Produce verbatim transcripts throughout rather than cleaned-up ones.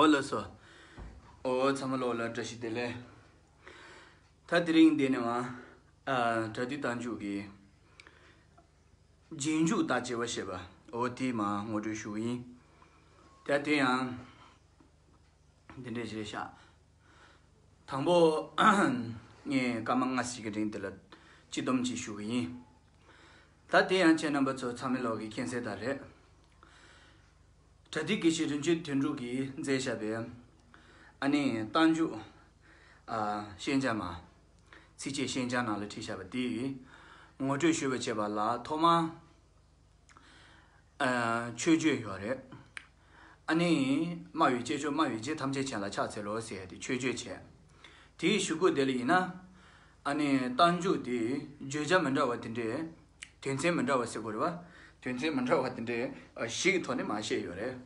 ཨོ་ལགས་སོ། ཨོ་ཚང་མ་ལོ་ལ་བཀྲ་ཤིས་བདེ་ལེགས། ད་དེ་རིང་འདི་ནས་མ། ཨ་སྒྲ་སྡུད་རྟགས་འཇུག་གི་རྗེས་འཇུག་རྟགས་དཔྱད་པ་བཤད་པ། ཨོ་དེ་མ་ངོ་སྤྲོད་ཞུ་གི་ཡིན། ད་དེ་ཡང་འདི་འདྲས་ཞིག་རེད་ཤག་དང་པོ། ངས་སྐར་མ་ལྔ་ཞིག་གི་རིང་འདི་ལ་སྤྱི་སྡོམ་ཅིག་ཞུ་གི་ཡིན། ད་དེ་ཡང་ཁྱེད་རྣམ་པ་ཚོ་ཚང་མའི་ལོག་གི་མཁྱེན་གསལ་ལྟར་རེད། སྒྲ་སྡུད་དགེ་བཤེས་རིན་ཆེན་དོན་གྲུབ་ཀྱིས་མཛད་བཞག་པའི་ཨ་ནི་རྟགས་འཇུག་ཨ་ཤན་སྦྱར་མ། ཚིགས་བཅད་ཤན་སྦྱར་ནང་ལ་བྲིས་བཞག་པ་དེ་ངོ་སྤྲོད་ཞུས་པ་བྱས་པ་ལ་ཐོག་མར་ཨ་མཆོད་བརྗོད་ཡོད་རེད། ཨ་ནི་སྨྲ་བའི་སྐྱེས་མཆོག་སྨྲ་བའི་རྗེ་ཐམས་ཅད་མཁྱེན་ལ་ཕྱག་འཚལ་ལོ་ཟེར་ཡ་དེ་མཆོད་བརྗོད་བྱས། དེའི་གཞུག་གུ་དེ་ལ་ཡིན་ན། ཨ་ནི་རྟགས་འཇུག་དེ་བརྗོད་བྱ་མི་འདྲ་བ་དེ་འདྲས། དོན་ཚན་མི་འདྲ་བ་ཟེར་དགོས་རེད་བ། དོན་ཚན་མི་འདྲ་བ་དེ་འདྲས་ཨ་བཞི་གི་ཐོག་ནས་མར་བཤད་ཡོད་རེད།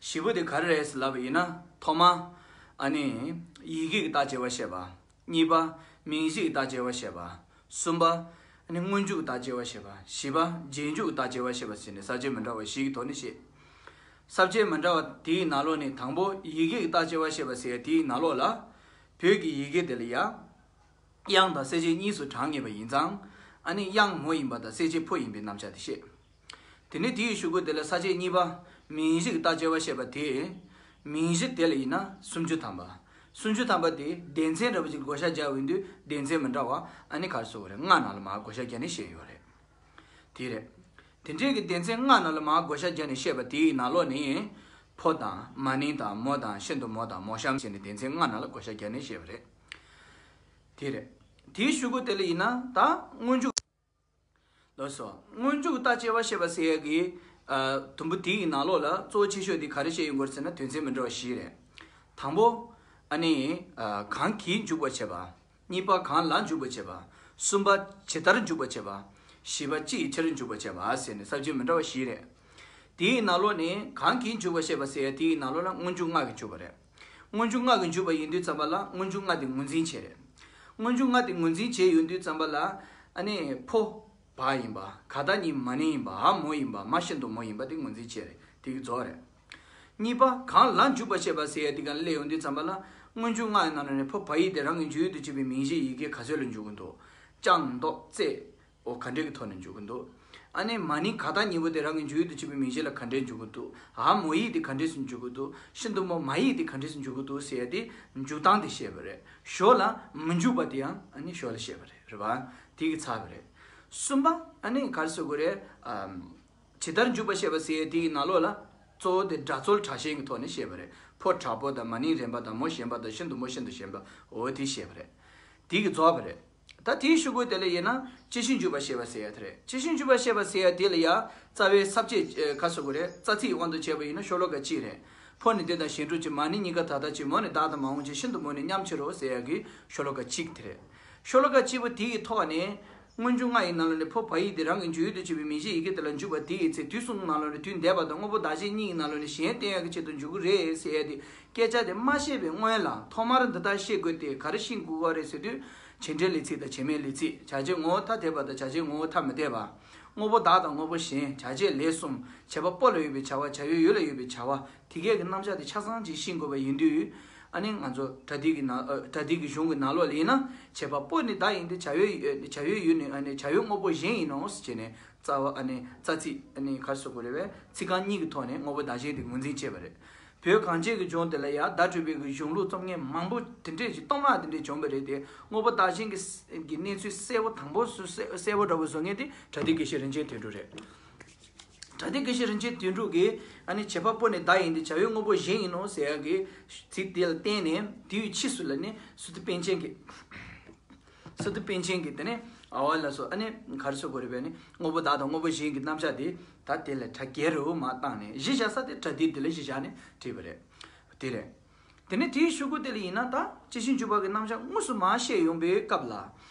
བཞི་པོ་དེ་ག་རེ་རེད་ཟེར་ལབ་པ་ཡིན་ན། ཐོག་མ། ཨ་ནི་ཡི་གེ་གི་རྟགས་དཔྱད་པ་བཤད་པ། གཉིས་པ། མིང་གཞི་གི་རྟགས་དཔྱད་པ་བཤད་པ། གསུམ་པ། ཨ་ནི་སྔོན་འཇུག་གི་རྟགས་དཔྱད་པ་བཤད་པ། བཞི་པ། རྗེས་འཇུག་གི་རྟགས་དཔྱད་པ་བཤད་པ་ཟེར་ནས་ས་བཅད་མི་འདྲ་བ་བཞི་གི་ཐོག་ནས་བཤད། ས་བཅད་མི་འདྲ་བ་དེའི་ནང་ལོགས་ནས་དང་པོ་ཡི་གེ་གི་རྟགས་དཔྱད་པ་བཤད་པ་ཟེར་ཡ་དེའི་ནང་ལོགས་ལ། བོད་ཀྱི་ཡི་གེ་དེ་ལ་ཡང་། དབྱངས་དང་གསལ་བྱེད་གཉིས་སུ་གྲངས་ངེས་པ་ཡིན་ཙང་། ཨ་ནི་དབྱངས་མོ་ཡིན་པ་དང་གསལ་བྱེད་ཕོ་ཡིན་པའི་རྣམ་གཞག་དེ་བཤད། དེ་ནས་དེའི་གཞུག་གུ་དེ་ལ་ས་བཅད་གཉིས་པ། མིང་གཞི་གི་རྟགས་དཔྱད་པ་བཤད་པ་དེ། མིང་གཞི་དེ་ལ་ཡིན་ན་སུམ་ཅུ་ཐམ་པ། སུམ་ཅུ་ཐམ་པ་དེ་སྡེ་ཚན་འདྲ་པོ་ཅིག་བགོ་བཤའ་རྒྱག་ཡོང་དུས་སྡེ་ཚན་མི་འདྲ་བ་ཨ་ནི་ག་རེ་ཟེར་དགོས་རེད། ལྔ་ནང་ལ་མར་བགོ་བཤའ་རྒྱག་ནས་བཤད་ཡོད་རེད། དེ་རེད། དེ་འདྲའི་གི་སྡེ་ཚན་ལྔ་ནང་ལ་མར་བགོ་བཤའ་རྒྱག་ནས་བཤད་པ་དེའི་ནང་ལོགས་ནས། ཕོ་དང་མ་ནིང་དང་མོ་དང་ཤིན་ཏུ་མོ་དང་མོ་གཤམ་ཟེར་ནས་སྡེ་ཚན་ལྔ་ནང་ལ་བགོ་བཤའ་རྒྱག་ནས་བཤད་པ་རེད། དེ་རེད། དེའི་གཞུག་གུ་དེ་ལ་ཡིན་ན་ད་སྔོན་འཇུག་ལགས་སོ། སྔོན་འཇུག་རྟགས་དཔྱད་པ་བཤད་པ་ཟེར་ཡ་གི་ཨ་དུམ་བུ་དེའི་ནང་ལོགས་ལ་གཙོ་བོ་ཆེ་ཤོས་དེ་ག་རེ་བཤད་ཡོང་གི་རེད་ཟེར་ན་དོན་ཚན་མི་འདྲ་བ་བཞི་རེད། དང་པོ། ཨ་ནི་ཨ་གང་གིས་འཇུག་པར་བྱེད་པ། གཉིས་པ་གང་ལ་འཇུག་པར་བྱེད་པ། གསུམ་པ་ཇི་ལྟར་འཇུག་པར་བྱེད་པ། བཞི་པ་ཅི་ཡི་ཕྱིར་འཇུག་པར་བྱེད་པ་ཟེར་ནས་ས་བཅད་མི་འདྲ་བ་བཞི་རེད། དེའི་ནང་ལོགས་ནས་གང་གིས་འཇུག་པར་བྱེད་པ་ཟེར་ཡ་དེའི་ནང་ལོགས་ལ་སྔོན་འཇུག་ལྔ་གིས་འཇུག་པ་རེད། སྔོན་འཇུག་ལྔ་གིས་འཇུག་པ་ཡིན་དུས་ཙམ་པ་ལ་སྔོན་འཇུག་ལྔ་དེ་ངོས་འཛིན་བྱས་རེད། སྔོན་འཇུག་ལྔ་དེ་ངོས་འཛིན་བྱས་ཡོང་དུས་ཙམ་པ་ལ། ཨ་ནི་ཕོ། བ་ཡིན་པ། ག་ད་གཉིས་མ་ནིང་ཡིན་པ། འ་མོ་ཡིན་པ། མ་ཤིན་ཏུ་མོ་ཡིན་པ་དེ་ངོས་འཛིན་བྱས་རེད། དེ་གི་རྫོགས་རེད། གཉིས་པ་གང་ལ་འཇུག་པར་བྱེད་པ་ཟེར་ཡ་དེ་ག་ལ་སླེབས་ཡོང་དུས་ཙམ་པ་ལ། སྔོན་འཇུག་ལྔ་ཡི་ནང་ལ་ནི་ཕོ་བ་ཡིག་དེ་རང་གི་འཇུག་ཡུལ་དུ་བྱེད་པའི་མིང་གཞི་ཡི་གེ་ག་ཚོད་ལ་འཇུག་གི་འདུག་ལྕང་མདོག་རྩེ། ཨོ་ག་འདྲས་ཀྱི་ཐོག་ནས་འཇུག་གི་འདུག་ཨ་ནི་མ་ནིང་ག་ད་གཉིས་པོ་དེ་རང་གི་འཇུག་ཡུལ་དུ་བྱེད་པའི་མིང་གཞི་ལ་ག་འདྲས་འཇུག་གི་འདུག་འ་མོ་ཡིག་དེ་ག་འདྲས་སུ་འཇུག་གི་འདུག་ཤིན་ཏུ་མོ་མ་ཡིག་དེ་ག་འདྲས་སུ་འཇུག་གི་འདུག་ཟེར་ཡ་དེ་འཇུག་སྟངས་དེ་བཤད་པ་རེད། ཞོར་ལ་མི་འཇུག་པ་དེ་ཡང་ཨ་ནི་ཞོར་ལ་བཤད་པ་རེད། རེད་པ། དེ་གི་ཚར་བ་རེད། གསུམ་པ། ཨ་ནི་ག་རེ་ཟེར་དགོས་རེད། ཨམ། ཇི་ལྟར་འཇུག་པ་བཤད་པ་ཟེར་ཡ་དེའི་ནང་ལོགས་ལ། གཙོ་བོ་དེ་སྒྲ་རྩོལ་དྲག་ཞན་གྱི་ཐོག་ནས་བཤད་པ་རེད། ཕོ་དྲག་པོ་དང་མ་ནིང་རན་པ་དང་མོ་ཞན་པ་དང་ཤིན་ཏུ་མོ་ཤིན་ཏུ་ཞན་པ། འོ་དེ་བཤད་པ་རེད། དེ་གི་རྫོགས་པ་རེད། ད་དེའི་གཞུག་གུ་དེ་ལ་ཡིན་ན་སྤྱི་ཆིངས་འཇུག་པ་བཤད་པ་ཟེར་ཡ་དེ་རེད། སྤྱི་ཆིངས་འཇུག་པ་བཤད་པ་ཟེར་ཡ་དེ་ལ་ཡ་རྩ་བའི་ས་བཅད་ཨེ་ག་ཟེར་དགོས་རེད། རྩ་ཚིག་དབང་དུ་བྱས་པ་ཡིན་ན་ཤོ་ལོ་ཀ་གཅིག་རེད། ཕོ་ནི་དེ་དང་གཞན་དྲུག་ཅིག་མ་ནིང་གཉིས་ཀ་ད་ལྟ་ཅིག་མོ་ནི་བདག་དང་མ་འོངས་ཅིག་ཤིན་ཏུ་མོ་ནི་མཉམ་ཕྱིར་རོ་ཟེར་ཡ་གི་ཤོ་ལོ་ཀ་གཅིག་དེ་རེད། ཤོ་ལོ་ཀ་གཅིག་པོ་དེ་ཡི་ཐོག་ནས། སྔོན་འཇུག་ལྔ་ཡི་ནང་ལོགས་ནས་ཕོ་བ་ཡིག་དེ་རང་གི་འཇུག་ཡུལ་དུ་བྱེད་པའི་མིང་གཞི་ཡི་གེ་དེ་ལ་འཇུག་པ་དེ་ཡི་ཚེ་དུས་གསུམ་ནང་ལོགས་ནས་དུས་འདས་པ་དང་དངོས་པོ་བདག་གཞན་གཉིས་ཀྱི་ནང་ལོགས་ནས་གཞན་བསྟན་ཡག་གི་ཆེད་དུ་འཇུག་གི་རེད་ཟེར་ཡ་དེ་སྐད་ཆ་དེ་མ་བཤད་པའི་སྔོན་ལ་ཐོག་མར་འདི་ལྟར་ཤེས་དགོས་ཏེ་ག་རེ་ཤེས་དགོས་པ་རེད་ཟེར་དུས། བྱེད་འབྲེལ་ལས་ཚིག་དང་བྱེད་མེད་ལས་ཚིག་བྱ་བྱེད་ངོ་བོ་ཐ་དད་པ་དང་བྱ་བྱེད་ངོ་བོ་ཐ་མི་དད་པ། དངོས་པོ་བདག་དང་དངོས་པོ་གཞན་བྱ་བྱེད་ལས་གསུམ་བྱེད་པ་པོ་ལ་ཡོད་པའི་བྱ་བ་བྱ་བའི་ཡུལ་ལ་ཡོད་པའི་བྱ་བ་དེ་གས་ཀྱི་རྣམ་གཞག་དེ་ཆ་ཚང་ཅིག་ཤེས་དགོས་པ་ཡིན་དུས། ཨ་ནི་ང་ཚོ་སྒྲ་སྡུད་ཀྱི་ནང་ཨ་སྒྲ་སྡུད་ཀྱི་གཞུང་གི་ནང་ལོགས་ལ་ཡིན་ན་བྱེད་པ་པོ་ནི་བདག་ཡིན་ཏེ་བྱ་བའི་ཨ་བྱ་བའི་ཡུལ་ནི་ཨ་ནི་བྱ་བའི་དངོས་པོ་གཞན་ཡིན་ནོ་ཟེར་བྱས་ནས་རྩ་བ་ཨ་ནི་རྩ་ཚིག་ཨ་ནི་ག་རེ་ཟེར་དགོས་རེད་པས་ཚིག་རྐང་གཉིས་ཀྱི་ཐོག་ནས་དངོས་པོ་བདག་གཞན་དེ་ངོས་འཛིན་བྱས་པ་རེད། བོད་གངས་ཅན་གྱི་ལྗོངས་དེ་ལ་ཡང་བརྡ་སྤྲོད་པའི་གི་གཞུང་ལུགས་རྩོམ་མཁན་མང་པོ་དེ་འདྲས་ཀྱི་སྟོང་ཕྲག་དེ་འདྲས་བྱུང་བ་རེད་དེ་དངོས་པོ་བདག་གཞན་གྱི་ས་གི་གནས་ཚུལ་གསལ་པོ་དང་པོ་སུ་གསལ་གསལ་པོ་འདྲ་པོ་བཟོ་མཁན་དེ་སྒྲ་སྡུད་དགེ་བཤེས་རིན་ཆེན་དོན་གྲུབ་རེད། སྒྲ་སྡུད་དགེ་བཤེས་རིན་ཆེན་དོན་གྲུབ་ཀྱིས་ཨ་ནི་བྱེད་པ་པོ་ནི་བདག་ཡིན་ཏེ་བྱ་བའི་དངོས་པོ་གཞན་ཡིན་ནོ་ཟེར་ཡག་གི་ཚིག་དེ་ལ་བརྟེན་ནས་དེའི་ཕྱིས་སུ་ལ་ནི་སི་ཏུ་པཎ་ཆེན་གྱིས། སི་ཏུ་པཎ་ཆེན་གྱིས་དེ་ནས་ཨ་བ་ལ་སོགས་ཨ་ནི་ག་རེ་ཟེར་དགོས་རེད་པས་ནི་དངོས་པོ་བདག་དང་དངོས་པོ་གཞན་གྱི་རྣམ་གཞག་དེ་ད་དེ་ལ་གྲ་རྒྱས་རུ་མ་བཏང་ནས་གཞི་བཞག་ས་དེ་སྒྲ་སྡུད་དེ་ལ་གཞི་བཞག་ནས་བྲིས་པ་རེད། དེ་རེད། དེ་ནས་དེའི་གཞུག་གུ་དེ་ལ་ཡིན་ན་ད་སྤྱི་ཆིངས་འཇུག་པ་གི་རྣམ་གཞག་དངོས་སུ་མར་བཤད་ཡོང་པའི་སྐབས་ལ།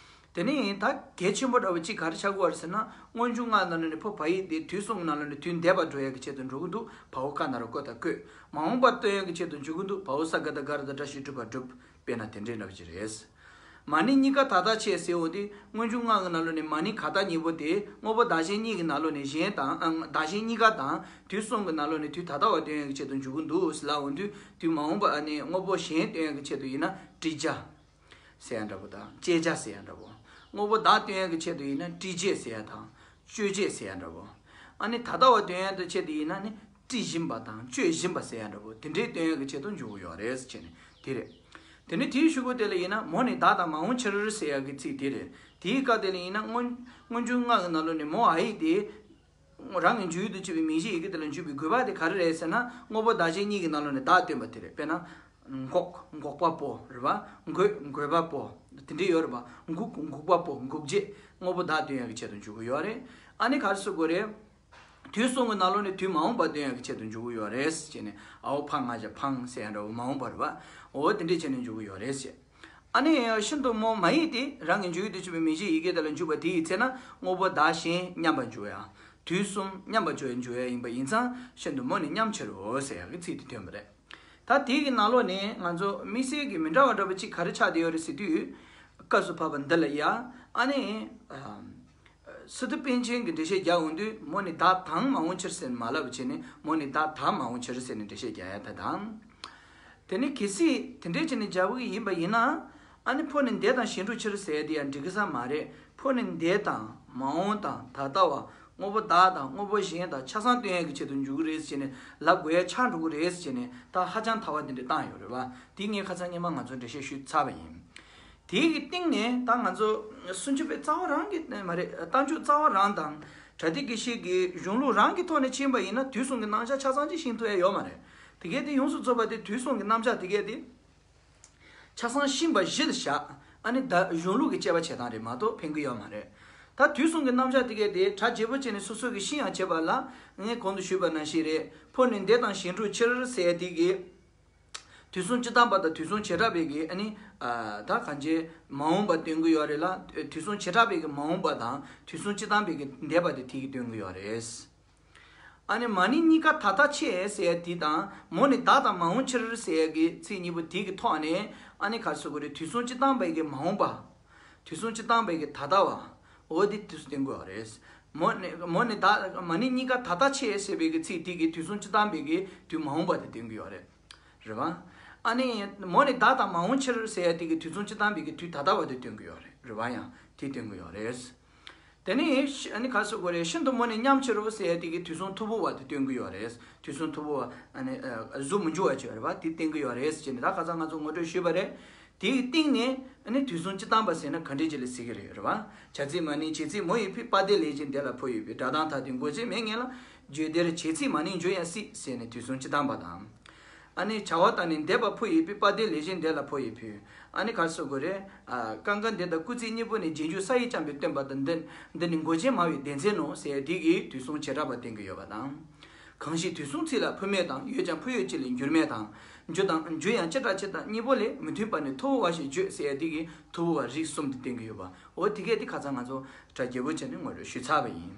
དེ་ནས་ད་གལ་ཆེན་པོ་འདྲ་བ་གཅིག་ག་རེ་ཆགས་ཀྱི་ཡོད་རེད་ཟེར་ན་སྔོན་འཇུག་ལྔ་ནང་ནས་ནི་ཕོ་བ་ཡིག་དེ་དུས་གསུམ་ནང་ལ་ནི་དུས་འདས་པ་འགྲོ་ཡག་གི་ཆེད་དུ་འགྲོ་གི་འདུག་བའོ་ཀ་ན་རོ་ཀོ་དང་བཀོད། མ་འོངས་པ་སྟོན་ཡག་གི་ཆེད་དུ་འཇུག་གི་འདུག་བའོ་ས་ག་ད་ག་ར་ད་བཀྲ་ཤིས་སྒྲུབ་པ་སྒྲུབ། དཔེར་ན་དེ་འདྲའི་འདྲ་བ་ཅིག་རེད། མ་ནིང་གཉིས་ཀ་ད་ལྟ་ཆད་ཟེར་འོང་དུས་སྔོན་འཇུག་ལྔ་གི་ནང་ལོགས་ནས་མ་ནིང་ག་ད་གཉིས་པོ་དེ་དངོས་པོ་བདག་གཞན་གཉིས་ཀྱི་ནང་ལོགས་ནས་གཞན་དང་ཨ། བདག་གཞན་གཉིས་ཀ་དང་དུས་གསུམ་གྱི་ནང་ལོགས་ནས་དུས་ད་ལྟ་བ་སྟོན་ཡག་གི་ཆེད་དུ་འཇུག་གི་འདུག་ཟེར་ལབ་འོང་དུས་དུས་མ་འོངས་པ་ཨ་ནི་དངོས་པོ་གཞན་སྟོན་ཡག་གི་ཆེད་དུ་ཡིན་ན་སྲིད་བྱ་ཟེར་ཡག་འདྲ་པོ་དང་སྐྱེད་བྱ་ཟེར་ཡག་འདྲ་པོ། དངོས་པོ་བདག་སྟོན་ཡག་གི་ཆེད་དུ་ཡིན་ན་སྲིད་བྱེད་ཟེར་ཡག་དང་སྤྱོད་བྱེད་ཟེར་ཡག་འདྲ་པོ། ཨ་ནི་ད་ལྟ་བ་སྟོན་ཡག་གི་ཆེད་དུ་ཡིན་ན་ནི་སྲིད་བཞིན་པ་དང་སྤྱོད་བཞིན་པ་ཟེར་ཡག་འདྲ་པོ་དེ་འདྲའི་སྟོན་ཡག་གི་ཆེད་དུ་འཇུག་གི་ཡོད་རེད་ཟེར་བྱས་ནས་དེ་རེད། དེ་ནས་དེའི་གཞུག་གུ་དེ་ལ་ཡིན་ན་མོ་ནི་བདག་དང་མ་འོངས་ཕྱིར་ཟེར་ཡག་གི་ཚིག་དེ་རེད། དེའི་སྐབས་དེ་ལ་ཡིན་ན་སྔོན་སྔོན་འཇུག་ལྔ་གི་ནང་ལོགས་ནས་མོ་ཨ་ཡིག་དེ། རང་གི་འཇུག་ཡུལ་དུ་གྱུར་པའི་མིང་གཞིའི་ཡི་གེ་དེ་ལ་འཇུག་པའི་དགོས་པ་དེ་ག་རེ་རེད་ཟེར་ན་དངོས་པོ་བདག་གཞན་གཉིས་ཀྱི་ནང་ལོགས་ནས་བདག་སྟོན་པ་དེ་རེད། དཔེར་ན། འགོག་འགོག་པ་པོ་རེད་བ། འགོད་འགོད་པ་པོ། དེ་འདྲ་ཡོད་རེད་བ། འགུག་འགུག་པ་པོ་འགུག་བྱེད་དངོས་པོ་བདག་སྟོན་ཡག་གི་ཆེད་དུ་འཇུག་གི་ཡོད་རེད། ཨ་ནི་ག་རེ་ཟེར་དགོས་རེད། དུས་གསུམ་གྱི་ནང་ལོགས་ནས་དུས་མ་འོངས་པ་སྟོན་ཡག་གི་ཆེད་དུ་འཇུག་གི་ཡོད་རེད་ཟེར་ནས་ཨའོ་ཕ་ང་ཞ་ཕང་ཟེར་ཡག་འདྲ་བོ་མ་འོངས་པ་རེད་བ། འོ་དེ་འདྲས་བྱས་ནས་འཇུག་གི་ཡོད་རེད་ཟེར། ཨ་ནི་ཤིན་ཏུ་མོ་མ་ཡིག་དེ་རང་གི་འཇུག་ཡུལ་དུ་གྱུར་པའི་མིང་གཞིའི་ཡི་གེ་དེ་ལ་འཇུག་པ་དེའི་ཚེ་ན་དངོས་པོ་བདག་གཞན་མཉམ་པར་འཇུག་ཡ། དུས་གསུམ་མཉམ་པར་འཇུག་ཡ་འཇུག་ཡ་ཡིན་པ་ཡིན་ཙང་ཤིན་ཏུ་མོ་ནི་མཉམ་ཕྱིར་རོ་ཟེར་ཡག་གི་ཚིག་དེ་ཐོན་པ་རེད། ད་དེའི་གི་ནང་ལོགས་ནས་ང་ཚོ་དམིགས་བསལ་གྱི་མི་འདྲ་བ་འདྲ་པོ་གཅིག་ག་རེ་ཆགས་བསྡད་ཡོད་རེད་ཟེར་དུས། སྐབས་སུ་བབ་པ་འདི་ལ་ཡ། ཨ་ནི། ཨ། སི་ཏུ་པཎ་ཆེན་གྱིས་འགྲེལ་བཤད་རྒྱག་འོང་དུས་མོ་ནི་བདག་དང་མ་འོངས་ཕྱིར་ཟེར་ནས་མ་ལབ་བྱས་ནས་མོ་ནི་བདག་དང་མ་འོངས་ཕྱིར་ཟེར་ནས་འགྲེལ་བཤད་རྒྱག་ཡ་ད་དང་། དེ་ནི་གལ་སྲིད་དེ་འདྲས་བྱས་ནས་རྒྱག་གི་ཡིན་པ་ཡིན་ན། ཨ་ནི་ཕོ་ནི་འདས་དང་གཞན་འཕྲོག་ཕྱིར་ཟེར་ཡ་དེ་ཡང་འགྲིག་གི་ས་མ་རེད། ཕོ་ནི་འདས་དང་མ་འོངས་དང་ད་ལྟ་བ། དངོས་པོ་བདག་དང་དངོས་པོ་གཞན་དང་ཆ་ཚང་སྟོན་ཡག་གི་ཆེད་དུ་འཇུག་གི་རེད་ཟེར་ནས་ལབ་དགོས་ཡ་ཆགས་འགྲོ་གི་རེད་ཟེར་ནས་ད་ཧ་ཅང་ཐལ་བ་དེ་འདྲ་བཏང་ཡོད་རེད་བ། དེ་ངས་ཁ་སང་སྔོན་མ་ང་ཚོ་འགྲེལ་བཤད་ཞུས་ཚར་བ་ཡིན། དེའི་གི་སྟེང་ནས་ད་ང་ཚོ་སུམ་ཅུ་པའི་རྩ་བ་རང་གི་མ་རེད། རྟགས་འཇུག་རྩ་བ་རང་དང་པྲ་ཏི་དགེ་བཤེས་ཀྱི་གཞུང་ལུགས་རང་གི་ཐོག་ནས་ཕྱིན་པ་ཡིན་ན་དུས་གསུམ་གྱི་རྣམ་གཞག་ཆ་ཚང་ཅིག་ཤེས་ཐུབ་ཡ་ཡོད་མ་རེད། དེ་གས་དེ་ཡོངས་སུ་རྫོགས་པ་དེ་དུས་གསུམ་གྱི་རྣམ་གཞག་དེ་གས་དེ་ཆ་ཚང་ཤེས་པ་གཞི་ལ་བཞག་ཨ་ནི་ད་གཞུང་ལུགས་ཀྱི་དཔྱད་པ་བྱེད་སྟངས་རེད་མ་གཏོགས་ཕན་གི་ཡོད་མ་རེད། ད་དུས་གསུམ་གྱི་རྣམ་གཞག་དེ་གས་དེ་གྲ་རྒྱས་པོ་བྱས་ནས་སོ་སོ་གི་ཤེས་ཡང་བྱེད་པ་ལ་ངས་གོང་དུ་ཞུས་པ་ནང་བཞིན་རེད། ཕོ་ནི་འདས་དང་གཞན་འཕྲོག་ཕྱིར་ཟེར་ཡ་དེ་གི་དུས་གསུམ་སྤྱི་བཏང་པ་དང་དུས་གསུམ་བྱེ་བྲག་པའི་གི་ཨ་ནི། ཨ། ད་གང་ཅི་མ་འོངས་པ་སྟོན་གི་ཡོད་རེད་ལ། དུས་གསུམ་བྱེ་བྲག་པའི་གི་མ་འོངས་པ་དང་དུས་གསུམ་སྤྱི་བཏང་པའི་གི་འདས་པ་དེ་དེ་གི་སྟོན་གི་ཡོད་རེད། ཨ་ནི་མ་ནིང་གཉིས་ཀ་ད་ལྟ་ཆད་ཟེར་ཡ་དེ་དང་མོ་ནི་བདག་དང་མ་འོངས་ཕྱིར་ཟེར་ཡ་གི་ཚིག་གཉིས་པོ་དེ་གི་ཐོག་ནས་ཨ་ནི་ག་རེ་ཟེར་དགོས་རེད། དུས་གསུམ་སྤྱི་བཏང་པའི་གི་མ་འོངས་པ། དུས་གསུམ་སྤྱི་བཏང་པའི་གི་ད་ལྟ་བ། འོ་དེ་དུས་སུ་སྟོན་གི་ཡོད་རེད། མོ་ནི་མོ་ནི་ད་མ་ནིང་གཉིས་ཀ་ད་ལྟ་ཆད་ཟེར་བའི་གི་ཚིག་དེ་གི་དུས་གསུམ་སྤྱི་བཏང་པའི་གི་དུས་མ་འོངས་པ་དེ་སྟོན་གི་ཡོད་རེད། རེད་བ། ཨ་ནི་མོ་ནི་བདག་དང་མ་འོངས་ཕྱིར་ཟེར་ཡ་དེ་གི་དུས་གསུམ་སྤྱི་བཏང་པའི་གི་དུས་ད་ལྟ་བ་དེ་སྟོན་གི་ཡོད་རེད། རེད་བ། ཡང་དེ་སྟོན་གི་ཡོད་རེད། དེ་ནི་ཤི་ཨ་ནི་ག་རེ་ཟེར་དགོས་རེད། ཤིན་ཏུ་མོ་ནི་མཉམ་ཕྱིར་རོ་ཟེར་ཡ་དེ་གི་དུས་གསུམ་ཐུ་བོ་བ་དེ་སྟོན་གི་ཡོད་རེད། དུས་གསུམ་ཐུ་བོ་བ་ཨ་ནི་ཨ་གཟུགས་མི་འགྱུར་བ་ཅིག་ཡོད་རེད་བ། དེ་སྟོན་གི་ཡོད་རེད་ཟེར་ནས་ད་ཁ་སང་ང་ཚོ་ངོ་སྤྲོད་ཞུས་པ་རེད། དེའི་སྟེང་ནས་ཨ་ནི་དུས་གསུམ་སྤྱི་བཏང་པ་ཟེར་ན་ག་འདྲས་ཅིག་ལ་ཟེར་གི་རེད། རེད་བ། བྱ་ཚིག་མ་ནིང་བྱེད་ཚིག་མོ་ཡི་ཕུད། པ་དེ་ལས་ཀྱི་འདས་ལ་ཕོ་ཡི་ཕུད། སྒྲ་གདངས་མཐའ་དེ་མགོ་ཅན་མེད་ངེས་ལ། བརྗོད་བདེར་བྱེད་ཚིག་མ་ནིང་འཇུ་ཡང་སྲིད་ཟེར་ནས་དུས་གསུམ་སྤྱི་བཏང་པ་དང་། ཨ་ནི་བྱ་བ་དང་ནི་འདས་པ་ཕོ་ཡི་ཕུད། པ་དེ་ལས་ཀྱི་འདས་ལ་ཕོ་ཡི་ཕུད། ཨ་ནི་ག་རེ་ཟེར་དགོས་རེད། ཨ། ཀ་མགོ་འདི་དང་སྐུལ་ཚིག་གཉིས་པོ་ནི་རྗེས་འཇུག་ས་ཡིག་རྐྱང་པས་སྟོན་པ་དང་འདི། འདི་ནི་མགོ་ཅན་སྨྲ་བའི་སྡེ་ཚན་ནོ་ཟེར་ཡ་དེ་གིས་དུས་གསུམ་བྱེ་བྲག་པ་བསྟན་གྱི་ཡོད་པ་དང་། གང་ཞིག་དུས་གསུམ་ཚིག་ལ་ཕུ་མེད་དང་། ཡོད་ཀྱང་ཕུ་ཡོད་ཅིག་ལས་འགྱུར་མེད་དང་། འཇུ་དང་འཇུ་ཡང་ཅི་འདྲ་ཅི་དང་གཉིས་པོ་ལས་མི་མཐུན་པ་ནི་ཐུ་བོ་བ་ཞེས་བརྗོད་ཟེར་ཡ་འདི་གིས་ཐུ་བོ་བ་རིགས་གསུམ་དེ་བསྟན་གྱི་ཡོད་པ། འོ་དེ་གས་དེ་ཁ་སང་ང་ཚོ་གྲ་རྒྱས་པོ་བྱས་ནས་ངོ་སྤྲོད་ཞུས་ཚར་བ་ཡིན།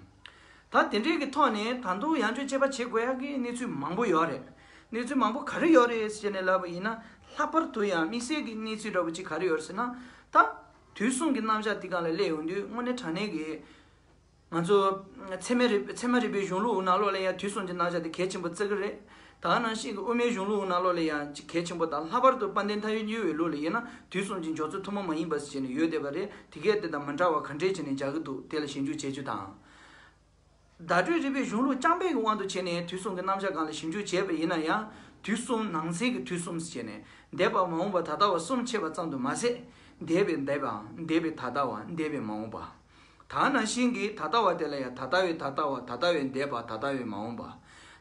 ད་དེ་འདྲའི་གི་ཐོག་ནས་ད་དུང་ཡང་བསྐྱར་དཔྱད་པ་བྱེད་དགོས་ཡ་གི་གནས་ཚུལ་མང་པོ་ཡོད་རེད། གནས་ཚུལ་མང་པོ་ག་རེ་ཡོད་རེད་ཟེར་ནས་ལབ་པ་ཡིན་ན། ལྷག་པར་དུ་ཡང་དམིགས་བསལ་གྱི་གནས་ཚུལ་འདྲ་པོ་ཅིག་ག་རེ་ཡོད་རེད་ཟེར་ན། ད་དུས་གསུམ་གྱི་རྣམ་གཞག་འདི་སྒང་ལ་སླེབས་ཡོང་དུས་དངོས་གནས་དྲང་གནས་ཀྱི། ང་ཚོ་ཚད་མ་རིག་ཚད་མ་རིག་པའི་གཞུང་ལུགས་ནང་ལོགས་ལ་ཡང་དུས་གསུམ་གྱི་རྣམ་གཞག་དེ་གལ་ཆེན་པོ་བརྩི་གི་རེད། ད་ག་ནང་བཞིན་གྱི་དབུ་མའི་གཞུང་ལུགས་ནང་ལོགས་ལ་ཡང་གལ་ཆེན་པོ་དང་། ལྷག་པར་དུ་དཔལ་ལྡན་ཐལ་བའི་དངོས་པོའི་ལུགས་ལ་ཡིན་ན་དུས་གསུམ་གྱི་འཇོག་ཚུལ་ཐུན་མོང་མ་ཡིན་པ་ཟེར་བྱས་ནས་ཡོད་བསྡད་པ་རེད། དེ་གས་དེ་དང་མི་འདྲ་བ་ག་འདྲས་བྱས་ནས་རྒྱག་གི་འདུག་དེ་ལ་ཞིབ་འཇུག་བྱེད་རྒྱུ་དང་། བརྡ་སྤྲོད་རིག་པའི་གཞུང་ལུགས་རྐྱང་པའི་དབང་དུ་བྱས་ནས་དུས་གསུམ་གྱི་རྣམ་གཞག་སྒང་ལ་ཞིབ་འཇུག་བྱས་པ་ཡིན་ན་ཡང་། དུས་གསུམ་ནང་གསེས་ཀྱི་དུས་གསུམ་ཟེར་བྱས་ནས་འདས་པ་མ་འོངས་པ་ད་ལྟ་བ་གསུམ་ཕྱེ་བ་ཙམ་དུ་མ་ཟད། འདས་པའི་འདས་པའམ་འདས་པའི་ད་ལྟ་བ་འདས་པའི་མ་འོངས་པ། ད་ག་ནང་བཞིན་གྱི་ད་ལྟ་བ་དེ་ལ་ཡང་ད་ལྟ་བའི་ད་ལྟ་བ། ད་ལྟ་བའི་འདས་པ། ད་ལྟ་བའི་མ་འོངས་པ།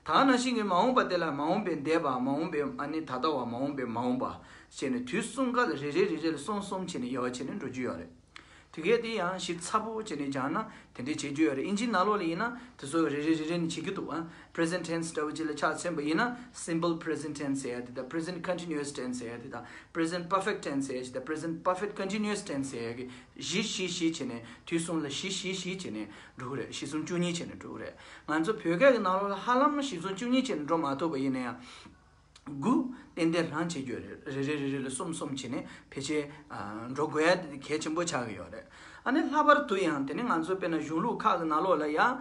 ད་ག་ནང་བཞིན་གྱི་མ་འོངས་པ་དེ་ལ་མ་འོངས་པའི་འདས་པ། མ་འོངས་པའི་ཨ་ནི་ད་ལྟ་བ། མ་འོངས་པའི་མ་འོངས་པ་ཟེར་ནས་དུས་གསུམ་ཀ་ལ་རེ་རེ་རེ་རེ་ལ་གསུམ་གསུམ་བྱས་ནས་དབྱེ་བ་ཕྱེ་ནས་འགྲོ་རྒྱུ་ཡོད་རེད། དེ་གས་དེ་ཡང་ཞིབ་ཚགས་པོ་བྱས་ནས་སྦྱངས་ན་དེ་འདྲས་བྱེད་རྒྱུ་ཡོད་རེད། ཨིན་ཇིའི་ནང་ལོགས་ལ་ཡིན་ན་དེ་ཚོ་རེ་རེ་རེ་རེ་ནས་བྱེད་ཀྱི་འདུག་ཨ། present tense འདྲ་བོ་ཅིག་ལ་ཆ་མཚོན་པ་ཡིན་ན་simple present tense ཟེར་ཡ་དེ་དང་། present continuous tense ཟེར་ཡ་དེ་དང་། present perfect tense ཟེར་ཡ་ཞིག་དང་། present perfect continuous tense ཟེར་ཡ་གི་བཞི་བཞི་བཞི་བྱས་ནས་དུས་གསུམ་ལ་བཞི་བཞི་བཞི་བྱས་ནས་འགྲོ་གི་རེད། བཞི་གསུམ་བཅུ་གཉིས་བྱས་ནས་འགྲོ་གི་རེད། ང་ཚོ་བོད་སྐད་ཀྱི་ནང་ལོགས་ལ་ཧ་ལམ་བཞི་གསུམ་བཅུ་གཉིས་བྱས་ནས་འགྲོ་མ་ཐུབ་པ་ཡིན་ན་ཡང་། དགུ་ཏན་ཏན་རང་བྱེད་རྒྱུ་རེད། རེ་རེ་རེ་རེ་ལ་གསུམ་གསུམ་བྱས་ནས་ཕལ་ཆེར་ཨ་འགྲོ་དགོས་ཡ་དེ་གལ་ཆེན་པོ་ཆགས་ཀྱི་ཡོད་རེད། ཨ་ནི་ལྷག་པར་དུ་ཡང་དེ་ནི་ང་ཚོ་དཔེར་ན་གཞུང་ལུགས་ཁག་གི་ནང་ལོགས་ལ་ཡང་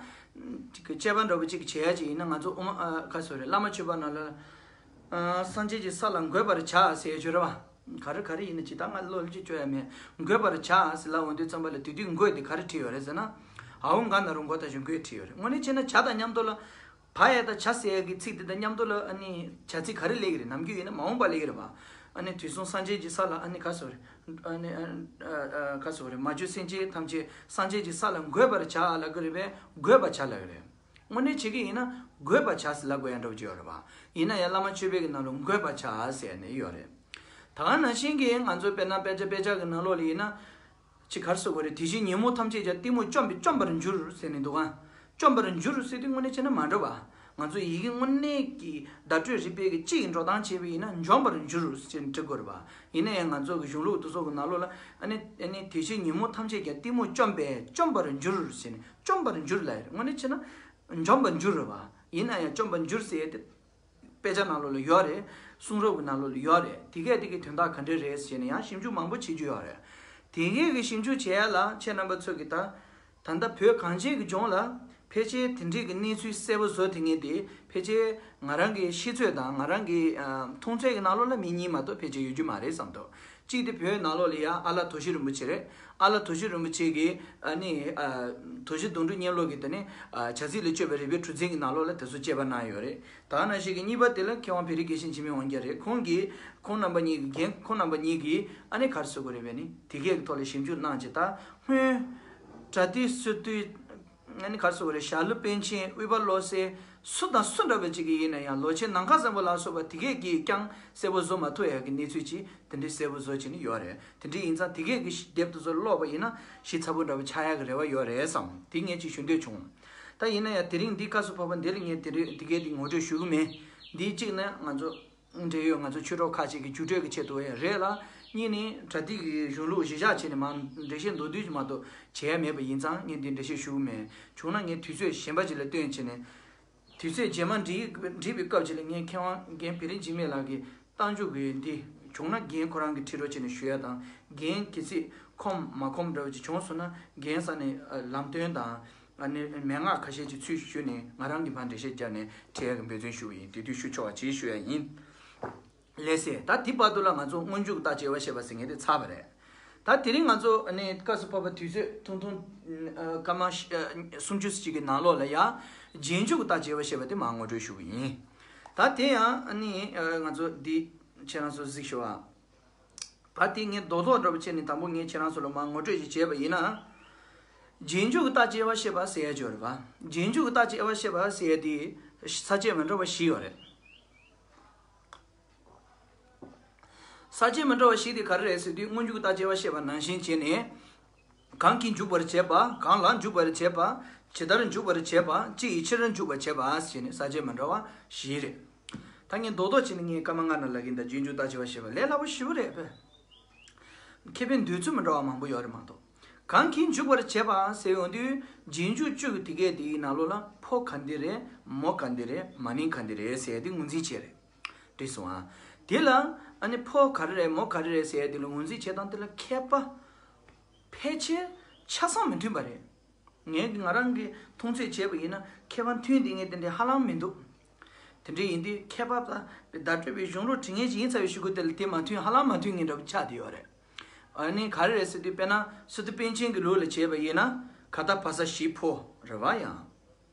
ཅིག་གི་དཔྱད་པ་འདྲ་པོ་ཅིག་བྱེད་ཡ་ཅིག་ཡིན་ན། ང་ཚོ་དབུ་མ་ཨ་ག་ཟེར་རེད། བླ་མ་མཆོད་པ་ནང་ལ་ཨ་སངས་རྒྱས་ཀྱི་ས་ལ་འགོད་པར་བྱ་ཟེར་ཡ་ཅིག་ཡོད་རེད་བ། ག་རེ་ག་རེ་ཡིན་ན་ཅི་ད་ང་བློ་ལ་ཅིག་བཅོས་ཡ་མེད། འགོད་པར་བྱ་ཟེར་ལབ་འོང་དུས་ཙམ་པ་ལ་དེ་དུས་འགོད་དེ་ག་རེ་བྲིས་ཡོད་རེད་ཟེར་ན། ཨའོ་ག་ན་རོ་མགོ་ད་ཞོ་འགོད་བྲིས་ཡོད་རེད། དངོས་གནས་བྱས་ན་བྱ་དང་མཉམ་དུ་ལ། བ་ཡ་ད་བྱ་ཟེར་ཡ་གི་ཚིག་དེ་དང་མཉམ་དུ་ལ་ཨ་ནི་བྱ་ཚིག་ག་རེ་སླེབས་ཀྱི་རེད། ནམ་རྒྱུན་ཡིན་ན་མ་འོངས་པ་སླེབས་ཀྱི་རེད་བ། ཨ་ནི་དུས་གསུམ་སངས་རྒྱས་ཀྱི་ས་ལ་ཨ་ནི་ག་ཟེར་རེད། ཨ་ནི་ཨ་ཨ་ག་ཟེར་རེད། མ་གྱུར་སེམས་ཅན་ཐམས་ཅད་སངས་རྒྱས་ཀྱི་ས་ལ་འགོད་པར་བྱ་ལབ་ཀྱི་རེད་པས། འགོད་པར་བྱ་ལབ་ཀྱི་རེད། དངོས་གནས་བྱེད་ཀྱི་ཡིན་ན་འགོད་པར་བྱ་ཟེར་ལབ་དགོས་ཡ་འདྲ་པོ་ཅིག་ཡོད་རེད་བ། ཡིན་ན་ཡང་བླ་མ་མཆོད་པའི་གི་ནང་ལ་འགོད་པར་བྱ་ཟེར་ནས་ཡོད་རེད། ད་ག་ནང་བཞིན་གྱི་ང་ཚོ་དཔེར་ན་དཔེ་ཆ་དཔེ་ཆ་གི་ནང་ལོགས་ལ་ཡིན་ན། ཅིག་ག་རེ་ཟེར་དགོས་རེད། དེ་བཞིན་ཉོན་མོངས་ཐམས་ཅད་ཀྱང་གཏི་མུག་བཅོམ་པས་བཅོམ་པར་འགྱུར་ཟེར་ནས་འདུག་ག་བཅོམ་པར་འགྱུར་ཟེར་དུས་དངོས་གནས་བྱས་ན་མ་འགྲོ་བ། ང་ཚོ་ཡི་གེ་དངོས་གནས་ཀྱི་བརྡ་སྤྲོད་རིག་པའི་གི་སྤྱི་ཡི་འགྲོ་སྟངས་བྱས་པ་ཡིན་ན་འཇོམས་པར་འགྱུར་ཟེར་ནས་འབྲི་དགོས་རེད་བ། ཡིན་ན་ཡང་ང་ཚོ་གི་གཞུང་ལུགས་དེ་ཚོ་གི་ནང་ལོགས་ལ་ཨ་ནི་ཨ་ནི་དེ་བཞིན་ཉོན་མོངས་ཐམས་ཅད་ཀྱང་གཏི་མུག་བཅོམ་པས་བཅོམ་པར་འགྱུར་ཟེར་ནས་བཅོམ་པར་འགྱུར་ལབ་ཡ་རེད། དངོས་གནས་བྱས་ན་འཇོམས་པར་འགྱུར་རེད་བ། ཡིན་ན་ཡང་བཅོམ་པར་འགྱུར་ཟེར་ཡ་དེ། དཔེ་ཆ་ནང་ལོགས་ལ་ཡོད་རེད། གསུང་རབ་ཀྱི་ནང་ལོགས་ལ་ཡོད་རེད། དེ་གས་དེ་གི་དོན་དག་ག་འདྲ་རེད་ཟེར་ནས་ཡང་ཞིབ་འཇུག་མང་པོ་བྱེད་རྒྱུ་ཡོད་རེད། དེ་གས་ཀྱི་ཞིབ་འཇུག་བྱེད་ཡ་ལ་ཁྱེད་རྣམ་པ་ཚོ་གི་ད། ད་ལྟ་བོད་གངས་ཅན་གྱི་ལྗོངས་ལ་ཕལ་ཆེར་དེ་འདྲས་ཀྱི་གནས་ཚུལ་གསལ་པོ་བཟོ་ཐུབ་མཁན་དེ་ཕལ་ཆེར་ང་རང་གི་ཤེས་ཚོད་དང་ང་རང་གི་ཨ་མཐོང་ཚད་ཀྱི་ནང་ལོགས་ལ་མི་གཉིས་མ་གཏོགས་ཕལ་ཆེར་ཡོད་རྒྱུ་མ་རེད་བསམ་འདུག་གཅིག་དེ་བོད་ནང་ལོགས་ལ་ཡ་ཨ་ལགས་དོར་ཞི་རིན་པོ་ཆེ་རེད། ཨ་ལགས་དོར་ཞི་རིན་པོ་ཆེ་གིས་ཨ་ནི་ཨ་དོར་ཞི་དོན་གྲུབ་གཉེར་ལོ་གིས་དེ་ནི་ཨ་བྱ་ཚིག་ལས་སྤྱོད་པའི་རིགས་པའི་གྲུ་འཛིན་གྱི་ནང་ལོགས་ལ་དེ་ཚོ་དཔྱད་པ་གནང་ཡོད་རེད། ད་ག་ནང་བཞིན་གྱི་གཉིས་པ་དེ་ལ་མཁས་དབང་བེ་རི་དགེ་བཤེས་འཆི་མེད་དབང་རྒྱལ་རེད། ཁོང་གིས་ཁོང་རྣམ་པ་གཉིས་ཀྱིས་རྒན་ཁོང་རྣམ་པ་གཉིས་ཀྱིས་ཨ་ནི་ག་རེ་ཟེར་དགོས་རེད་པས་ནི་དེ་གས་ཀྱི་ཐོག་ལ་ཞིབ་འཇུག་གནང་བྱས། ད་སྔོན་བྲ་ཏི་སི་ཏུ། ཨ་ནི་ག་རེ་ཟེར་དགོས་རེད། ཞྭ་ལུ་པཎ་ཆེན། དབུས་པ་བློ་གསལ། སུ་དང་སུ་འདྲ་བ་ཅིག་གིས་ཡིན་ན་ཡང་ལོ་ཆེན་ནམ་མཁའ་བཟང་པོ་ལ་སོགས་པ་དེ་གས་ཀྱིས་ཀྱང་གསལ་པོ་བཟོ་མ་ཐུབ་ཡག་གི་གནས་ཚུལ་ཅིག་དེ་འདྲའི་གསལ་པོ་བཟོ་བྱས་ནས་ཡོད་རེད། དེ་འདྲ་ཡིན་ཙང་དེ་གས་ཀྱི་དེབ་དེ་ཚོ་ཀློག་པ་ཡིན་ན་ཞིབ་ཚགས་པོ་འདྲ་བོ་ཆགས་ཡག་གི་རེ་བ་ཡོད་རེད་བསམ། དེ་ངས་ཅིག་ཞུ་འདོད་བྱུང་། ད་ཡིན་ན་ཡང་དེ་རིང་འདི་སྐབས་སུ་བབས་པ་འདི་ལ་ངས་དེ་རིང་དེ་གས་དེ་ངོ་སྤྲོད་ཞུ་གི་མེད། འདི་གཅིག་ནི་ང་ཚོ་འབྲེལ་ཡོད་ང་ཚོ་ཆོས་གྲོགས་ཁག་ཅིག་གི་རྒྱུགས་སྤྲོད་ཀྱི་ཆེད་དུ་ཡང་རེད་ལ། གཉིས་ནི་བྲ་ཏི་གི་གཞུང་ལུགས་གཞི་བཞག་བྱས་ནས་མར་འགྲེལ་བཤད་མདོར་བསྡུས་ཀྱི་མ་གཏོགས་བྱས་ཡ་མེད་པ་ཡིན་ཙང་ངས་འདི་འགྲེལ་བཤད་ཞུ་གི་མེད། བྱུང་ན་ངས་དུས་ཚོད་གཞན་པ་ཅིག་ལ་བཏོན་བྱས་ནས། དུས་ཚོད་རྗེས་མ་འགྲིག་འགྲིག་པའི་སྐབས་ཅིག་ལ་ངས་མཁས་དབང་རྒན་བེ་རི་འཇིགས་མེད་ལགས་ཀྱི་རྟགས་འཇུག་གི་འདི་བྱུང་ན་རྒན་ཁོ་རང་གི་ཁྲིད་རོགས་བྱས་ནས་ཞུ་ཡ་དང་། རྒན་གལ་སྲིད་ཁོམ་མ་ཁོམ་འདྲ་བོ་ཅིག་བྱུང་སོང་ན་རྒན་ས་ནས་ཨ་ལམ་སྟོན་དང་ཨ་ནི་མན་ངག་ཁ་ཤས་ཅིག་ཚུར་ཞུས་ནས་ང་རང་གིས་མར་འགྲེལ་བཤད་བརྒྱབ་ནས་ཁྲིད་ཡ་གི་འབད་བརྩོན་ཞུ་གི་ཡིན། དེ་དུས་ཞུ་ཆོག་པ་ཅིག་ཞུ་ཡ་ཡིན། ལགས་སེ། ད་དེ་བར་དུ་ལ་ང་ཚོ་སྔོན་འཇུག་རྟགས་དཔྱད་པ་ཞེས་པ་ཟེར་མཁན་དེ་ཚར་བ་རེད། ད་དེ་རིང་ང་ཚོ་ཨ་ནི་སྐབས་སུ་བབས་པ་དུས་ཚོད་ཐུང་ཐུང་ཨ་སྐར་མ་བཞི་ཨ་སུམ་ཅུ་ཙམ་ཅིག་གི་ནང་ལོགས་ལ་ཡ་རྗེས་འཇུག་རྟགས་དཔྱད་པ་ཞེས་པ་དེ་མར་ངོ་སྤྲོད་ཞུ་གི་ཡིན། ད་དེ་ཡང་ཨ་ནི་ཨ་ང་ཚོ་འདི་ཁྱེད་རང་ཚོ་གཟིགས་ཞུ་བ། ད་དེ་ངས་རྡོག་རྡོག་འདྲ་པོ་བྱས་ནས་དང་པོ་ངས་ཁྱེད་རང་ཚོ་ལ་མར་ངོ་སྤྲོད་ཅིག་བྱས་པ་ཡིན་ན། རྗེས་འཇུག་རྟགས་དཔྱད་པ་ཞེས་པ་ཟེར་ཡ་ཅིག་ཡོད་རེད་པ། རྗེས་འཇུག་རྟགས་དཔྱད་པ་ཞེས་པ་ཟེར་ཡ་དེ་ས་བཅད་མི་འདྲ་བ་བཞི་ཡོད་རེད། ས་བཅད་མི་འདྲ་བ་བཞི་དེ་ག་རེ་རེད་ཟེར་དུས་སྔོན་འཇུག་རྟགས་དཔྱད་པ་ཞེས་པ་ནང་བཞིན་བྱས་ནས། གང་གིས་འཇུག་པར་བྱེད་པ། གང་ལ་འཇུག་པར་བྱེད་པ། ཇི་ལྟར་འཇུག་པར་བྱེད་པ། ཅི་ཡི་ཕྱིར་འཇུག་པར་བྱེད་པ་ཞེས་ནས་ས་བཅད་མི་འདྲ་བ་བཞི་རེད། ད་ངས་རྡོག་རྡོག་བྱས་ནས་ངས་སྐར་མ་ལྔ་ན་ལབ་ཀྱིན། ད་རྗེས་འཇུག་རྟགས་དཔྱད་པ་ཞེས་པ་ལས་སླ་པོ་ཞེ་པོ་རེད་པས། མཁས་པའི་འདོད་ཚུལ་མི་འདྲ་བ་མང་པོ་ཡོད་རེད་མ་གཏོགས། གང་གིས་འཇུག་པར་བྱེད་པ་ཟེར་ཡོང་དུས་རྗེས་འཇུག་བཅུ་གི་དེ་གའི་དེའི་ནང་ལོགས་ལ་ཕོ་ག་འདི་རེད། མོ་ག་འདི་རེད། མ་ནིང་ག་འདི་རེད་ཟེར་ཡ་དེ་ངོས་འཛིན་བྱས་རེད། འགྲིག་སོང་ཨ། དེ་ལ་ཨ་ནི་ཕོ་ག་རེ་རེད། མོ་ག་རེ་རེད་ཟེར་ཡ་དེ་ལ་ངོས་འཛིན་བྱེད་སྟངས་དེ་ལ་མཁས་པ་ཕལ་ཆེར་ཆ་ཚང་མི་མཐུན་པ་རེད། ངས་ང་རང་གི་མཐོང་ཚད་བྱས་པ་ཡིན་ན་མཁས་པ་མཐུན་བསྡད་མཁན་དེ་འདྲ་ཧ་ལམ་མི་འདུག་དེ་འདྲ་ཡིན་དུས་མཁས་པ་དང་བརྡ་སྤྲོད་པའི་གཞུང་ལུགས་འབྲི་མཁན་ཞིག་ཡིན་ཚར་བའི་གཞུག་གུ་དེ་ལ་དེ་མ་མཐུན་ཧ་ལམ་མ་མཐུན་མཁན་འདྲ་པོ་ཆགས་བསྡད་ཡོད་རེད། ཨ་ནི་ག་རེ་རེད་ཟེར་དུས་དཔེར་ན་སི་ཏུ་པཎ་ཆེན་གྱི་ལུགས་ལ་བྱས་པ་ཡིན་ན་ག་ད་བ་ས་བཞི་ཕོ་རེད་བ། ཡང་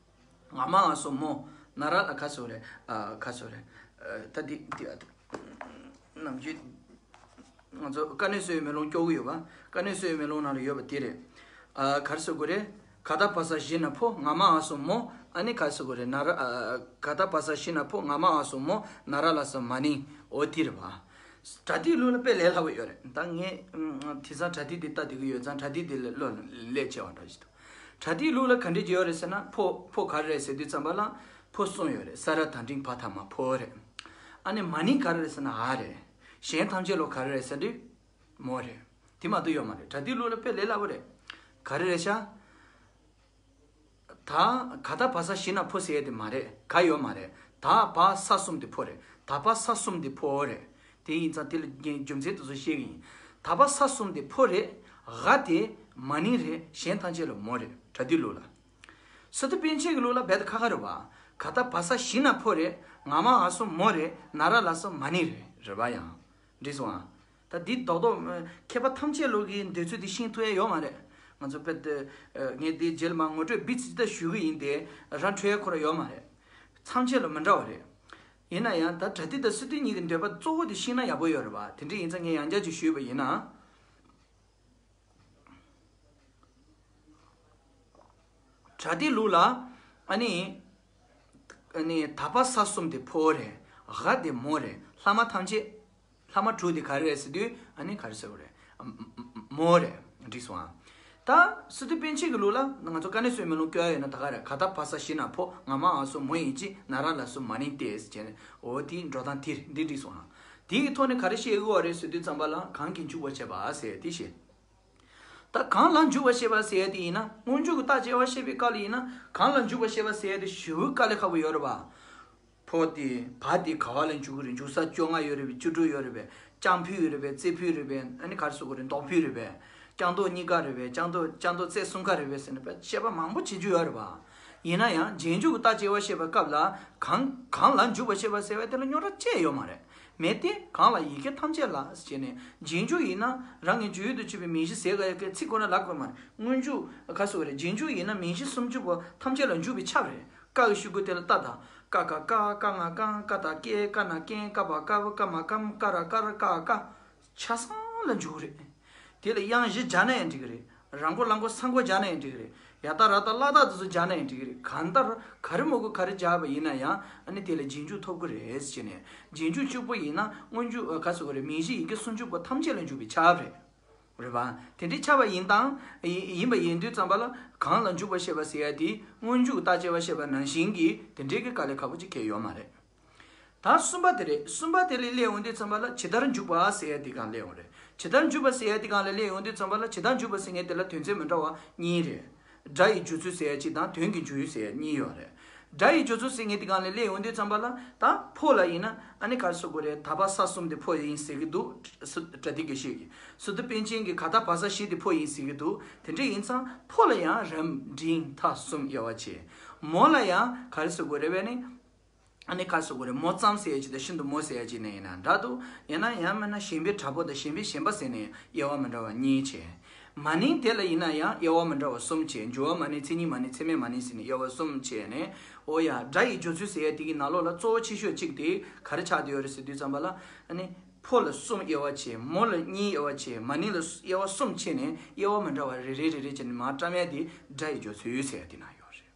ང་མ་ང་སོ་མོ། ན་ར་ལ་ག་ཟེར་རེད། ཨ་ག་ཟེར་རེད། ཨ་ད་འདི་འདི་ཨ་ནམ་རྒྱུན་ང་ཚོ་དཀའ་གནད་གསོ་བའི་མེ་ལོང་སྐྱོར་གྱི་ཡོད་པ། དཀའ་གནད་གསོ་བའི་མེ་ལོང་ནང་ལ་ཡོད་པ་དེ་རེད། ཨ་ག་རེ་ཟེར་དགོས་རེད། ག་ད་བ་ས་བཞི་ན་ཕོ། ང་མ་ང་སོ་མོ། ཨ་ནི་ག་རེ་ཟེར་དགོས་རེད། ན་ར་ཨ་ག་ད་བ་ས་བཞི་ན་ཕོ། ང་མ་ང་སོ་མོ། ན་ར་ལ་ས་མ་ནིང་། འོ་དེ་རེད་བ། བྲ་ཏིའི་ལུགས་ལ་དཔེ་ལས་སླ་པོ་ཡོད་རེད། ད་ངས་ཨ་དེང་སང་བྲ་ཏི་དེ་ལྟ་བསྡད་ཀྱི་ཡོད་ཙང་བྲ་ཏི་དེ་ལ་བློ་ལ་ལས་ཆེ་བ་འདྲ་ཞིག་འདུག་བྲ་ཏིའི་ལུགས་ལ་ག་འདྲ་ཅིག་ཡོད་རེད་ཟེར་ན་ཕོ་ཕོ་ག་རེ་རེད་ཟེར་དུས་ཙམ་པ་ལ་ཕོ་གསུམ་ཡོད་རེད། ས་ར་ད་འགྲེང་བ་ཐ་མ་ཕོ་རེད། ཨ་ནི་མ་ནིང་ག་རེ་རེད་ཟེར་ན་འ་རེད། གཞན་ཐམས་ཅད་ལོ་ག་རེ་རེད་ཟེར་དུས་མོ་རེད། དེ་མ་གཏོགས་ཡོད་མ་རེད། བྲ་ཏིའི་ལུགས་ལ་དཔེ་ལས་སླ་པོ་རེད། ག་རེ་རེད་ཤག་ད་ག་ད་བ་ས་བཞི་ན་ཕོ་ཟེར་ཡ་དེ་མ་རེད། ག་ཡོད་མ་རེད། ད་བ་ས་གསུམ་དེ་ཕོ་རེད། ད་བ་ས་གསུམ་དེ་ཕོ་རེད། དེ་ཡིན་ཙང་དེ་ལ་རྒྱུ་མཚན་དེ་ཚོ་བཤད་གི་ཡིན། ད་བ་ས་གསུམ་དེ་ཕོ་རེད། འ་དེ་མ་ནིང་རེད། གཞན་ཐམས་ཅད་ལ་མོ་རེད། པྲ་ཏིའི་ལུགས་ལ། སི་ཏུ་པཎ་ཆེན་གྱི་ལུགས་ལ་རྦད་དེ་ཁ་ཁ་རེད་བ། ག་ད་བ་ས་བཞི་ན་ཕོ་རེད། ང་མ་འ་གསུམ་མོ་རེད། ན་ར་ལ་གསུམ་མ་ནིང་རེད། རེད་བ་ཡང་། འགྲིག་སོང་ཨ། ད་འདི་རྡོག་རྡོག་མཁས་པ་ཐམས་ཅད་ལུགས་ཀྱི་འདོད་ཚུལ་འདི་ཤེས་ཐུབ་ཡ་ཡོད་མ་རེད། ང་ཚོ་དཔེ་དེ་ངས་འདི་རྗེས་ལ་མ་ངོ་སྤྲོད་བི་ཙི་ད་ཞུ་གི་ཡིན་ཏེ། ར་འཕྲོད་ཡ་ཁོ་ར་ཡོད་མ་རེད། ཐམས་ཅད་ལ་མི་འདྲ་བ་རེད། ཡིན་ན་ཡང་ད་པྲ་ཏི་དང་སི་ཏུ་གཉིས་ཀྱི་འདོད་པ་གཙོ་བོ་དེ་ཤེས་ན་ཡག་པོ་ཡོད་རེད་བ། དེ་འདྲ་ཡིན་ཙང་ངས་ཡང་བསྐྱར་ཅིག་ཞུས་པ་ཡིན་ན། པྲ་ཏིའི་ལུགས་ལ། ཨ་ནི། ཨ་ནི་ད་བ་ས་གསུམ་དེ་ཕོ་རེད། འ་དེ་མོ་རེད། ལྷག་མ་ཐམས་ཅད། ལྷག་མ་དྲུག་དེ་ག་རེ་རེད་ཟེར་དུས་ཨ་ནི་ག་རེ་ཟེར་དགོས་རེད། ཨ་མ་མ་མོ་རེད། འགྲིག་སོང་ཨ། ད་སི་ཏུ་པཎ་ཆེན་གྱི་ལུགས་ལ་ང་ཚོ་དཀའ་གནད་གསོས་མེ་ལོང་སྐྱོར་ཡ་ཡོད་ན་ད་ག་རེད། ག་ད་བ་ས་བཞི་ན་ཕོ། ང་མ་འ་གསུམ་མོ་ཡིན་གཅིག་ན་ར་ལ་གསུམ་མ་ནིང་སྟེ་ཟེར་བྱས་ནས། འོ་དེའི་འགྲོ་སྟངས་དེ་རེད། འདི་འགྲིག་སོང་ཨ། དེའི་ཐོག་ནས་ག་རེ་བཤད་དགོས་པ་རེད་ཟེར་དུས་ཙམ་པ་ལ་གང་གིས་འཇུག་པར་བྱེད་པ་ཟེར་ཡ་དེ་བཤད། ད་གང་ལ་འཇུག་པར་བྱེད་པ་ཟེར་ཡ་དེ་ཡིན་ན། སྔོན་འཇུག་གི་རྟགས་དཔྱད་པ་བཤད་པའི་སྐབས་ལ་ཡིན་ན། གང་ལ་འཇུག་པར་བྱེད་པ་ཟེར་ཡ་དེ་ཞེ་པོ་དཀའ་ལས་ཁག་པོ་ཡོད་རེད་པ། ཕོ་དེ་བ་དེ་ག་བ་ལ་འཇུག་གི་རེད། འཇུག་ས་བཅོ་ལྔ་ཡོད་རེད་པས། བཅུ་དྲུག་ཡོད་རེད་པས། ལྕགས་ཕུད་ཡོད་རེད་པས། རྩེ་ཕུད་རེད་པས། ཨ་ནི་ག་རེ་ཟེར་དགོས་རེད། མདོག་ཕུད་རེད་པས། རྐྱང་མདོག་གཉིས་ཀ་རེད་པས། རྐྱང་མདོག་རྐྱང་མདོག་རྩེ་གསུམ་ཀ་རེད་པས་ཟེར་ནས་དཔེ་དཔྱད་པ་མང་པོ་བྱེད་རྒྱུ་ཡོད་རེད་པ། ཡིན་ན་ཡང་རྗེས་འཇུག་གི་རྟགས་དཔྱད་པ་བཤད་པའི་སྐབས་ལ། གང་གང་ལ་འཇུག་པར་བྱེད་པ་ཟེར་བ་དེ་ལ་རྙོག་དྲ་ཅི་ཡང་ཡོད་མ་རེད། མེད་དེ། གང་ལ་ཡི་གེ་ཐམས་ཅད་ལ་ཟེར་ནས། རྗེས་འཇུག་ཡིན་ན་རང་གི་འཇུག་ཡུལ་དུ་གྱུར་པའི་མིང་གཞི་ཟེར་ག་ཡ་གི་ཚིག་ཁོ་ན་ལ་དགོས་མ་རེད། སྔོན་འཇུག་ག་ཟེར་བ་རེད། རྗེས་འཇུག་ཡིན་ན་མིང་གཞི་སུམ་ཅུ་པོ་ཐམས་ཅད་ལ་འཇུག་པས་ཁྱབ་རེད། ཀ་གི་ཤུ་གུ་དེ་ལ་ཏ་དང་། ཀ་ག་ཀ། ཀ་ང་ཀང་། ཀ་ད་ཀེ། ཀ་ན་ཀེན། ཀ་བ་ཀབ། ཀ་མ་ཀམ། ཀ་ར་ཀར། ཀ་ཨ་ཀ། ཆ་ཚང་ལ་འཇུག་རེད། དེ་ལ་དབྱངས་བཞི་སྦྱར་ན་ཡང་འགྲིག་གི་རེད། ར་མགོ་ལ་མགོ་ས་མགོ་སྦྱར་ན་ཡང་འགྲིག་གི་རེད། ཡ་ཏ་ར་ཏ་ལ་ཏ་དེ་ཚོ་སྦྱར་ན་ཡང་འགྲིག་གི་རེད། གང་ལྟར་ག་རེ་མོ་གུ་ག་རེ་སྦྱར་བ་ཡིན་ན་ཡང་ཨ་ནི་དེ་ལ་རྗེས་འཇུག་ཐོབ་གི་རེད་ཟེར་ནས། རྗེས་འཇུག་གཅིག་པོ་ཡིན་ན་སྔོན་འཇུག་ག་ཟེར་དགོས་རེད། མིང་གཞི་ཡི་གེ་སུམ་ཅུ་པོ་ཐམས་ཅད་ལ་འཇུག་པས་ཁྱབ་རེད། རེད་པ། དེ་འདྲའི་ཁྱབ་པ་ཡིན་དང་ཡིན་པ་ཡིན་དུས་ཙམ་པ་ལ་གང་ལ་འཇུག་པར་བྱེད་པ་ཟེར་ཡ་དེ་སྔོན་འཇུག་རྟགས་དཔྱད་པ་བཤད་པ་ནང་བཞིན་གྱི་དེ་འདྲའི་གི་དཀའ་ལས་ཁག་པོ་ཅིག་གང་ཡང་ཡོད་མ་རེད། ད་གསུམ་པ་དེ་རེད། གསུམ་པ་དེ་ལ་སླེབས་ཡོང་དུས་ཙམ་པ་ལ་ཇི་ལྟར་འཇུག་པ་ཟེར་ཡ་དེ་སྒང་སླེབས་ཡོང་རེད། ཇི་ལྟར་འཇུག་པ་ཟེར་ཡ་དེ་སྒང་ལ་སླེབས་ཡོང་དུས་ཙམ་པ་ལ་ཇི་ལྟར་འཇུག་པ་ཟེར་མཁན་དེ་ལ་དོན་ཚན་མི་འདྲ་བ་གཉིས་རེད། སྒྲ་ཡི་སྦྱོར་ཚུལ་ཟེར་ཡ་གཅིག་དང་དོན་གྱི་འཇུག་ཡུལ་ཟེར་ཡ་གཉིས་ཡོད་རེད། སྒྲ་ཡི་སྦྱོར་ཚུལ་ཟེར་མཁན་དེ་སྒང་ལ་སླེབས་ཡོང་དུས་ཙམ་པ་ལ་ད་ཕོ་ལ་ཡིན་ན་ཨ་ནི་ག་རེ་ཟེར་དགོས་རེད། ད་བ་ས་གསུམ་དེ་ཕོ་ཡིན་ཟེར་གི་འདུག་སུ་པྲ་ཏི་གིས་བཤད་གི། སི་ཏུ་པཎ་ཆེན་གྱིས་ག་ད་བ་ས་བཞི་དེ་ཕོ་ཡིན་ཟེར་གི་འདུག་དེ་འདྲ་ཡིན་ཙང་ཕོ་ལ་ཡང་རིམ་འབྲིང་མཐའ་གསུམ་དབྱེ་བ་ཕྱེ། མོ་ལ་ཡང་ག་རེ་ཟེར་དགོས་རེད་པས་ནི། ཨ་ནི་ག་རེ་ཟེར་དགོས་རེད། མོ་ཙམ་ཟེར་ཡ་གཅིག་དང་ཤིན་ཏུ་མོ་ཟེར་ཡ་གཅིག་ནས་ཡིན་ན་འདྲ་འདུག་ཡིན་ན་ཡང་མིན་ན་གཞན་པའི་དྲག་པོ་དང་གཞན་པའི་ཞན་པ་ཟེར་ནས་དབྱེ་བ་མི་འདྲ་བ་གཉིས་ཕྱེ། མ་ནིང་དེ་ལ་ཡིན་ན་ཡང་དབྱེ་བ་མི་འདྲ་བ་གསུམ་ཕྱེ། འགྱུར་བ་མ་ནིང་། མཚན་ཉིད་མ་ནིང་། ཚད་མའི་མ་ནིང་ཟེར་ནས་དབྱེ་བ་གསུམ་ཕྱེ་ནས། འོ་ཡ། སྒྲ་ཡི་སྦྱོར་ཚུལ་ཟེར་ཡ་དེ་གི་ནང་ལོགས་ལ་གཙོ་བོ་ཆེ་ཤོས་གཅིག་དེ་ག་རེ་ཆགས་བསྡད་ཡོད་རེད་ཟེར་དུས་ཙམ་པ་ལ། ཨ་ནི་ཕོ་ལ་གསུམ་དབྱེ་བ་ཕྱེ། མོ་ལ་གཉིས་དབྱེ་བ་ཕྱེ། མ་ནིང་ལ་དབྱེ་བ་གསུམ་ཕྱེ་ནས་དབྱེ་བ་མི་འདྲ་བ་རེ་རེ་རེ་རེ་བྱས་ནས་མར་བཀྲམ་ཡ་དེ་སྒྲ་ཡི་སྦྱོར་ཚུལ་ཟེར་ཡ་དེ་ན་ཡོད་རེད།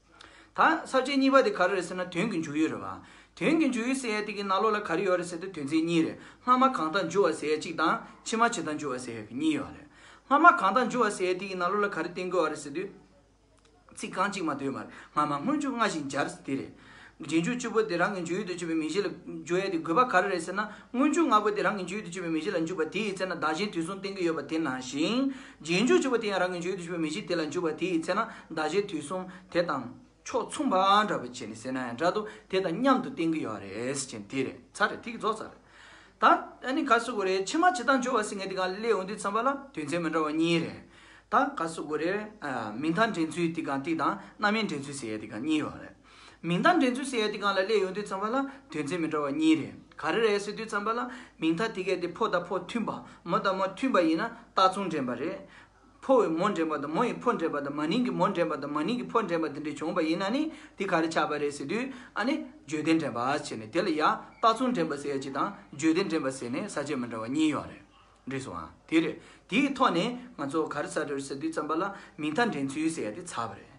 ད་ས་བཅད་གཉིས་པ་དེ་ག་རེ་རེད་ཟེར་ན་དོན་གྱི་འཇུག་ཡུལ་རེད་བ། དོན་གྱི་འཇུག་ཡུལ་ཟེར་ཡ་དེ་གི་ནང་ལོགས་ལ་ག་རེ་ཡོད་རེད་ཟེར་དུས་དོན་ཚན་གཉིས་རེད། སྔ་མ་གང་ལྟར་འཇུག་པ་ཟེར་ཡ་གཅིག་དང་ཕྱི་མ་ཇི་ལྟར་འཇུག་པ་ཟེར་ཡ་གི་གཉིས་ཡོད་རེད། སྔ་མ་གང་ལྟར་འཇུག་པ་ཟེར་ཡ་དེ་གི་ནང་ལོགས་ལ་ག་རེ་བསྟན་གྱི་ཡོད་རེད་ཟེར་དུས། ཚིག་རྐང་གཅིག་མ་གཏོགས་ཡོད་མ་རེད། སྔ་མ་སྔོན་འཇུག་སྔ་ཞིང་སྦྱར་ཟེར་དེ་རེད། རྗེས་འཇུག་གཅིག་པོ་དེ་རང་གི་འཇུག་ཡུལ་དུ་གྱུར་པའི་མིང་གཞི་ལ་འཇུག་ཡ་དེ་དགོས་པ་ག་རེ་རེད་ཟེར་ན། སྔོན་འཇུག་ལྔ་པོ་དེ་རང་གི་འཇུག་ཡུལ་དུ་གྱུར་པའི་མིང་གཞི་ལ་འཇུག་པ་དེ་ཡི་ཚེ་ན་བདག་གཞན་དུས་གསུམ་བསྟན་གྱི་ཡོད་པ་དེ་ནང་བཞིན། རྗེས་འཇུག་གཅིག་པོ་དེ་ཡང་རང་གི་འཇུག་ཡུལ་དུ་གྱུར་པའི་མིང་གཞི་དེ་ལ་འཇུག་པ་དེ་ཡི་ཚེ་ན་བདག་གཞན་དུས་གསུམ་དེ་དང་ཕྱོགས་མཚུངས་པ་འདྲ་བོ་བྱས་ནས་ཟེར་ན་ཡང་འདྲ་འདུག་དེ་དང་མཉམ་དུ་བསྟན་གྱི་ཡོད་རེད་ཟེར་གྱིན་དེ་རེད། ཚར་རེད། དེ་གི་རྫོགས་ཚར་རེད། ད་ཨ་ནི་ག་རེ་ཟེར་དགོས་རེད། ཕྱི་མ་ཇི་ལྟར་འཇུག་པ་ཟེར་མཁན་དེ་ག་ལ་སླེབས་ཡོང་དུས་ཙམ་པ་ལ་དོན་ཚན་མི་འདྲ་བ་གཉིས་རེད། ད་ག་རེ་ཟེར་དགོས་རེད། ཨ། མིང་མཐའ་འདྲེན་ཚུལ་དེ་ག་གཅིག་དང་རྣམ་དབྱེ་འདྲེན་ཚུལ་ཟེར་ཡ་དེ་ག་གཉིས་ཡོད་རེད། མིང་མཐའ་འདྲེན་ཚུལ་ཟེར་ཡ་དེ་ག་ལ་སླེབས་ཡོང་དུས་ཙམ་པ་ལ་དོན་ཚན་མི་འདྲ་བ་གཉིས་རེད། ག་རེ་རེད་ཟེར་དུས་ཙམ་པ་ལ་མིང་མཐའ་དེ་ག་དེ་ཕོ་དང་ཕོ་མཐུན་པ། མོ་དང་མོ་མཐུན་པ་ཡིན་ན་རྟགས་མཚུངས་འདྲེན་པ་རེད། ཕོ་བས་མོ་འདྲེན་པ་དང་མོ་ཡིས་ཕོ་འདྲེན་པ་དང་མ་ནིང་གིས་མོ་འདྲེན་པ་དང་མ་ནིང་གིས་ཕོ་འདྲེན་པ་དེ་འདྲ་བྱུང་བ་ཡིན་ན་ནི་དེ་ག་རེ་ཆགས་པ་རེད་ཟེར་དུས། ཨ་ནི་བརྗོད་དོན་འདྲེན་པ་བྱས་ནས་དེ་ལ་ཡ་རྟགས་མཚུངས་འདྲེན་པ་ཟེར་ཡ་གཅིག་དང་བརྗོད་དོན་འདྲེན་པ་ཟེར་ནས་ས་བཅད་མི་འདྲ་བ་གཉིས་ཡོད་རེད། འགྲིག་སོང་ཨ། དེ་རེད། དེའི་ཐོག་ནས་ང་ཚོ་ག་རེ་ཚར་རེད་ཟེར་དུས་ཙམ་པ་ལ་མིང་མཐའ་འདྲེན་ཚུལ་ཟེར་ཡ་དེ་ཚར་བ་རེད།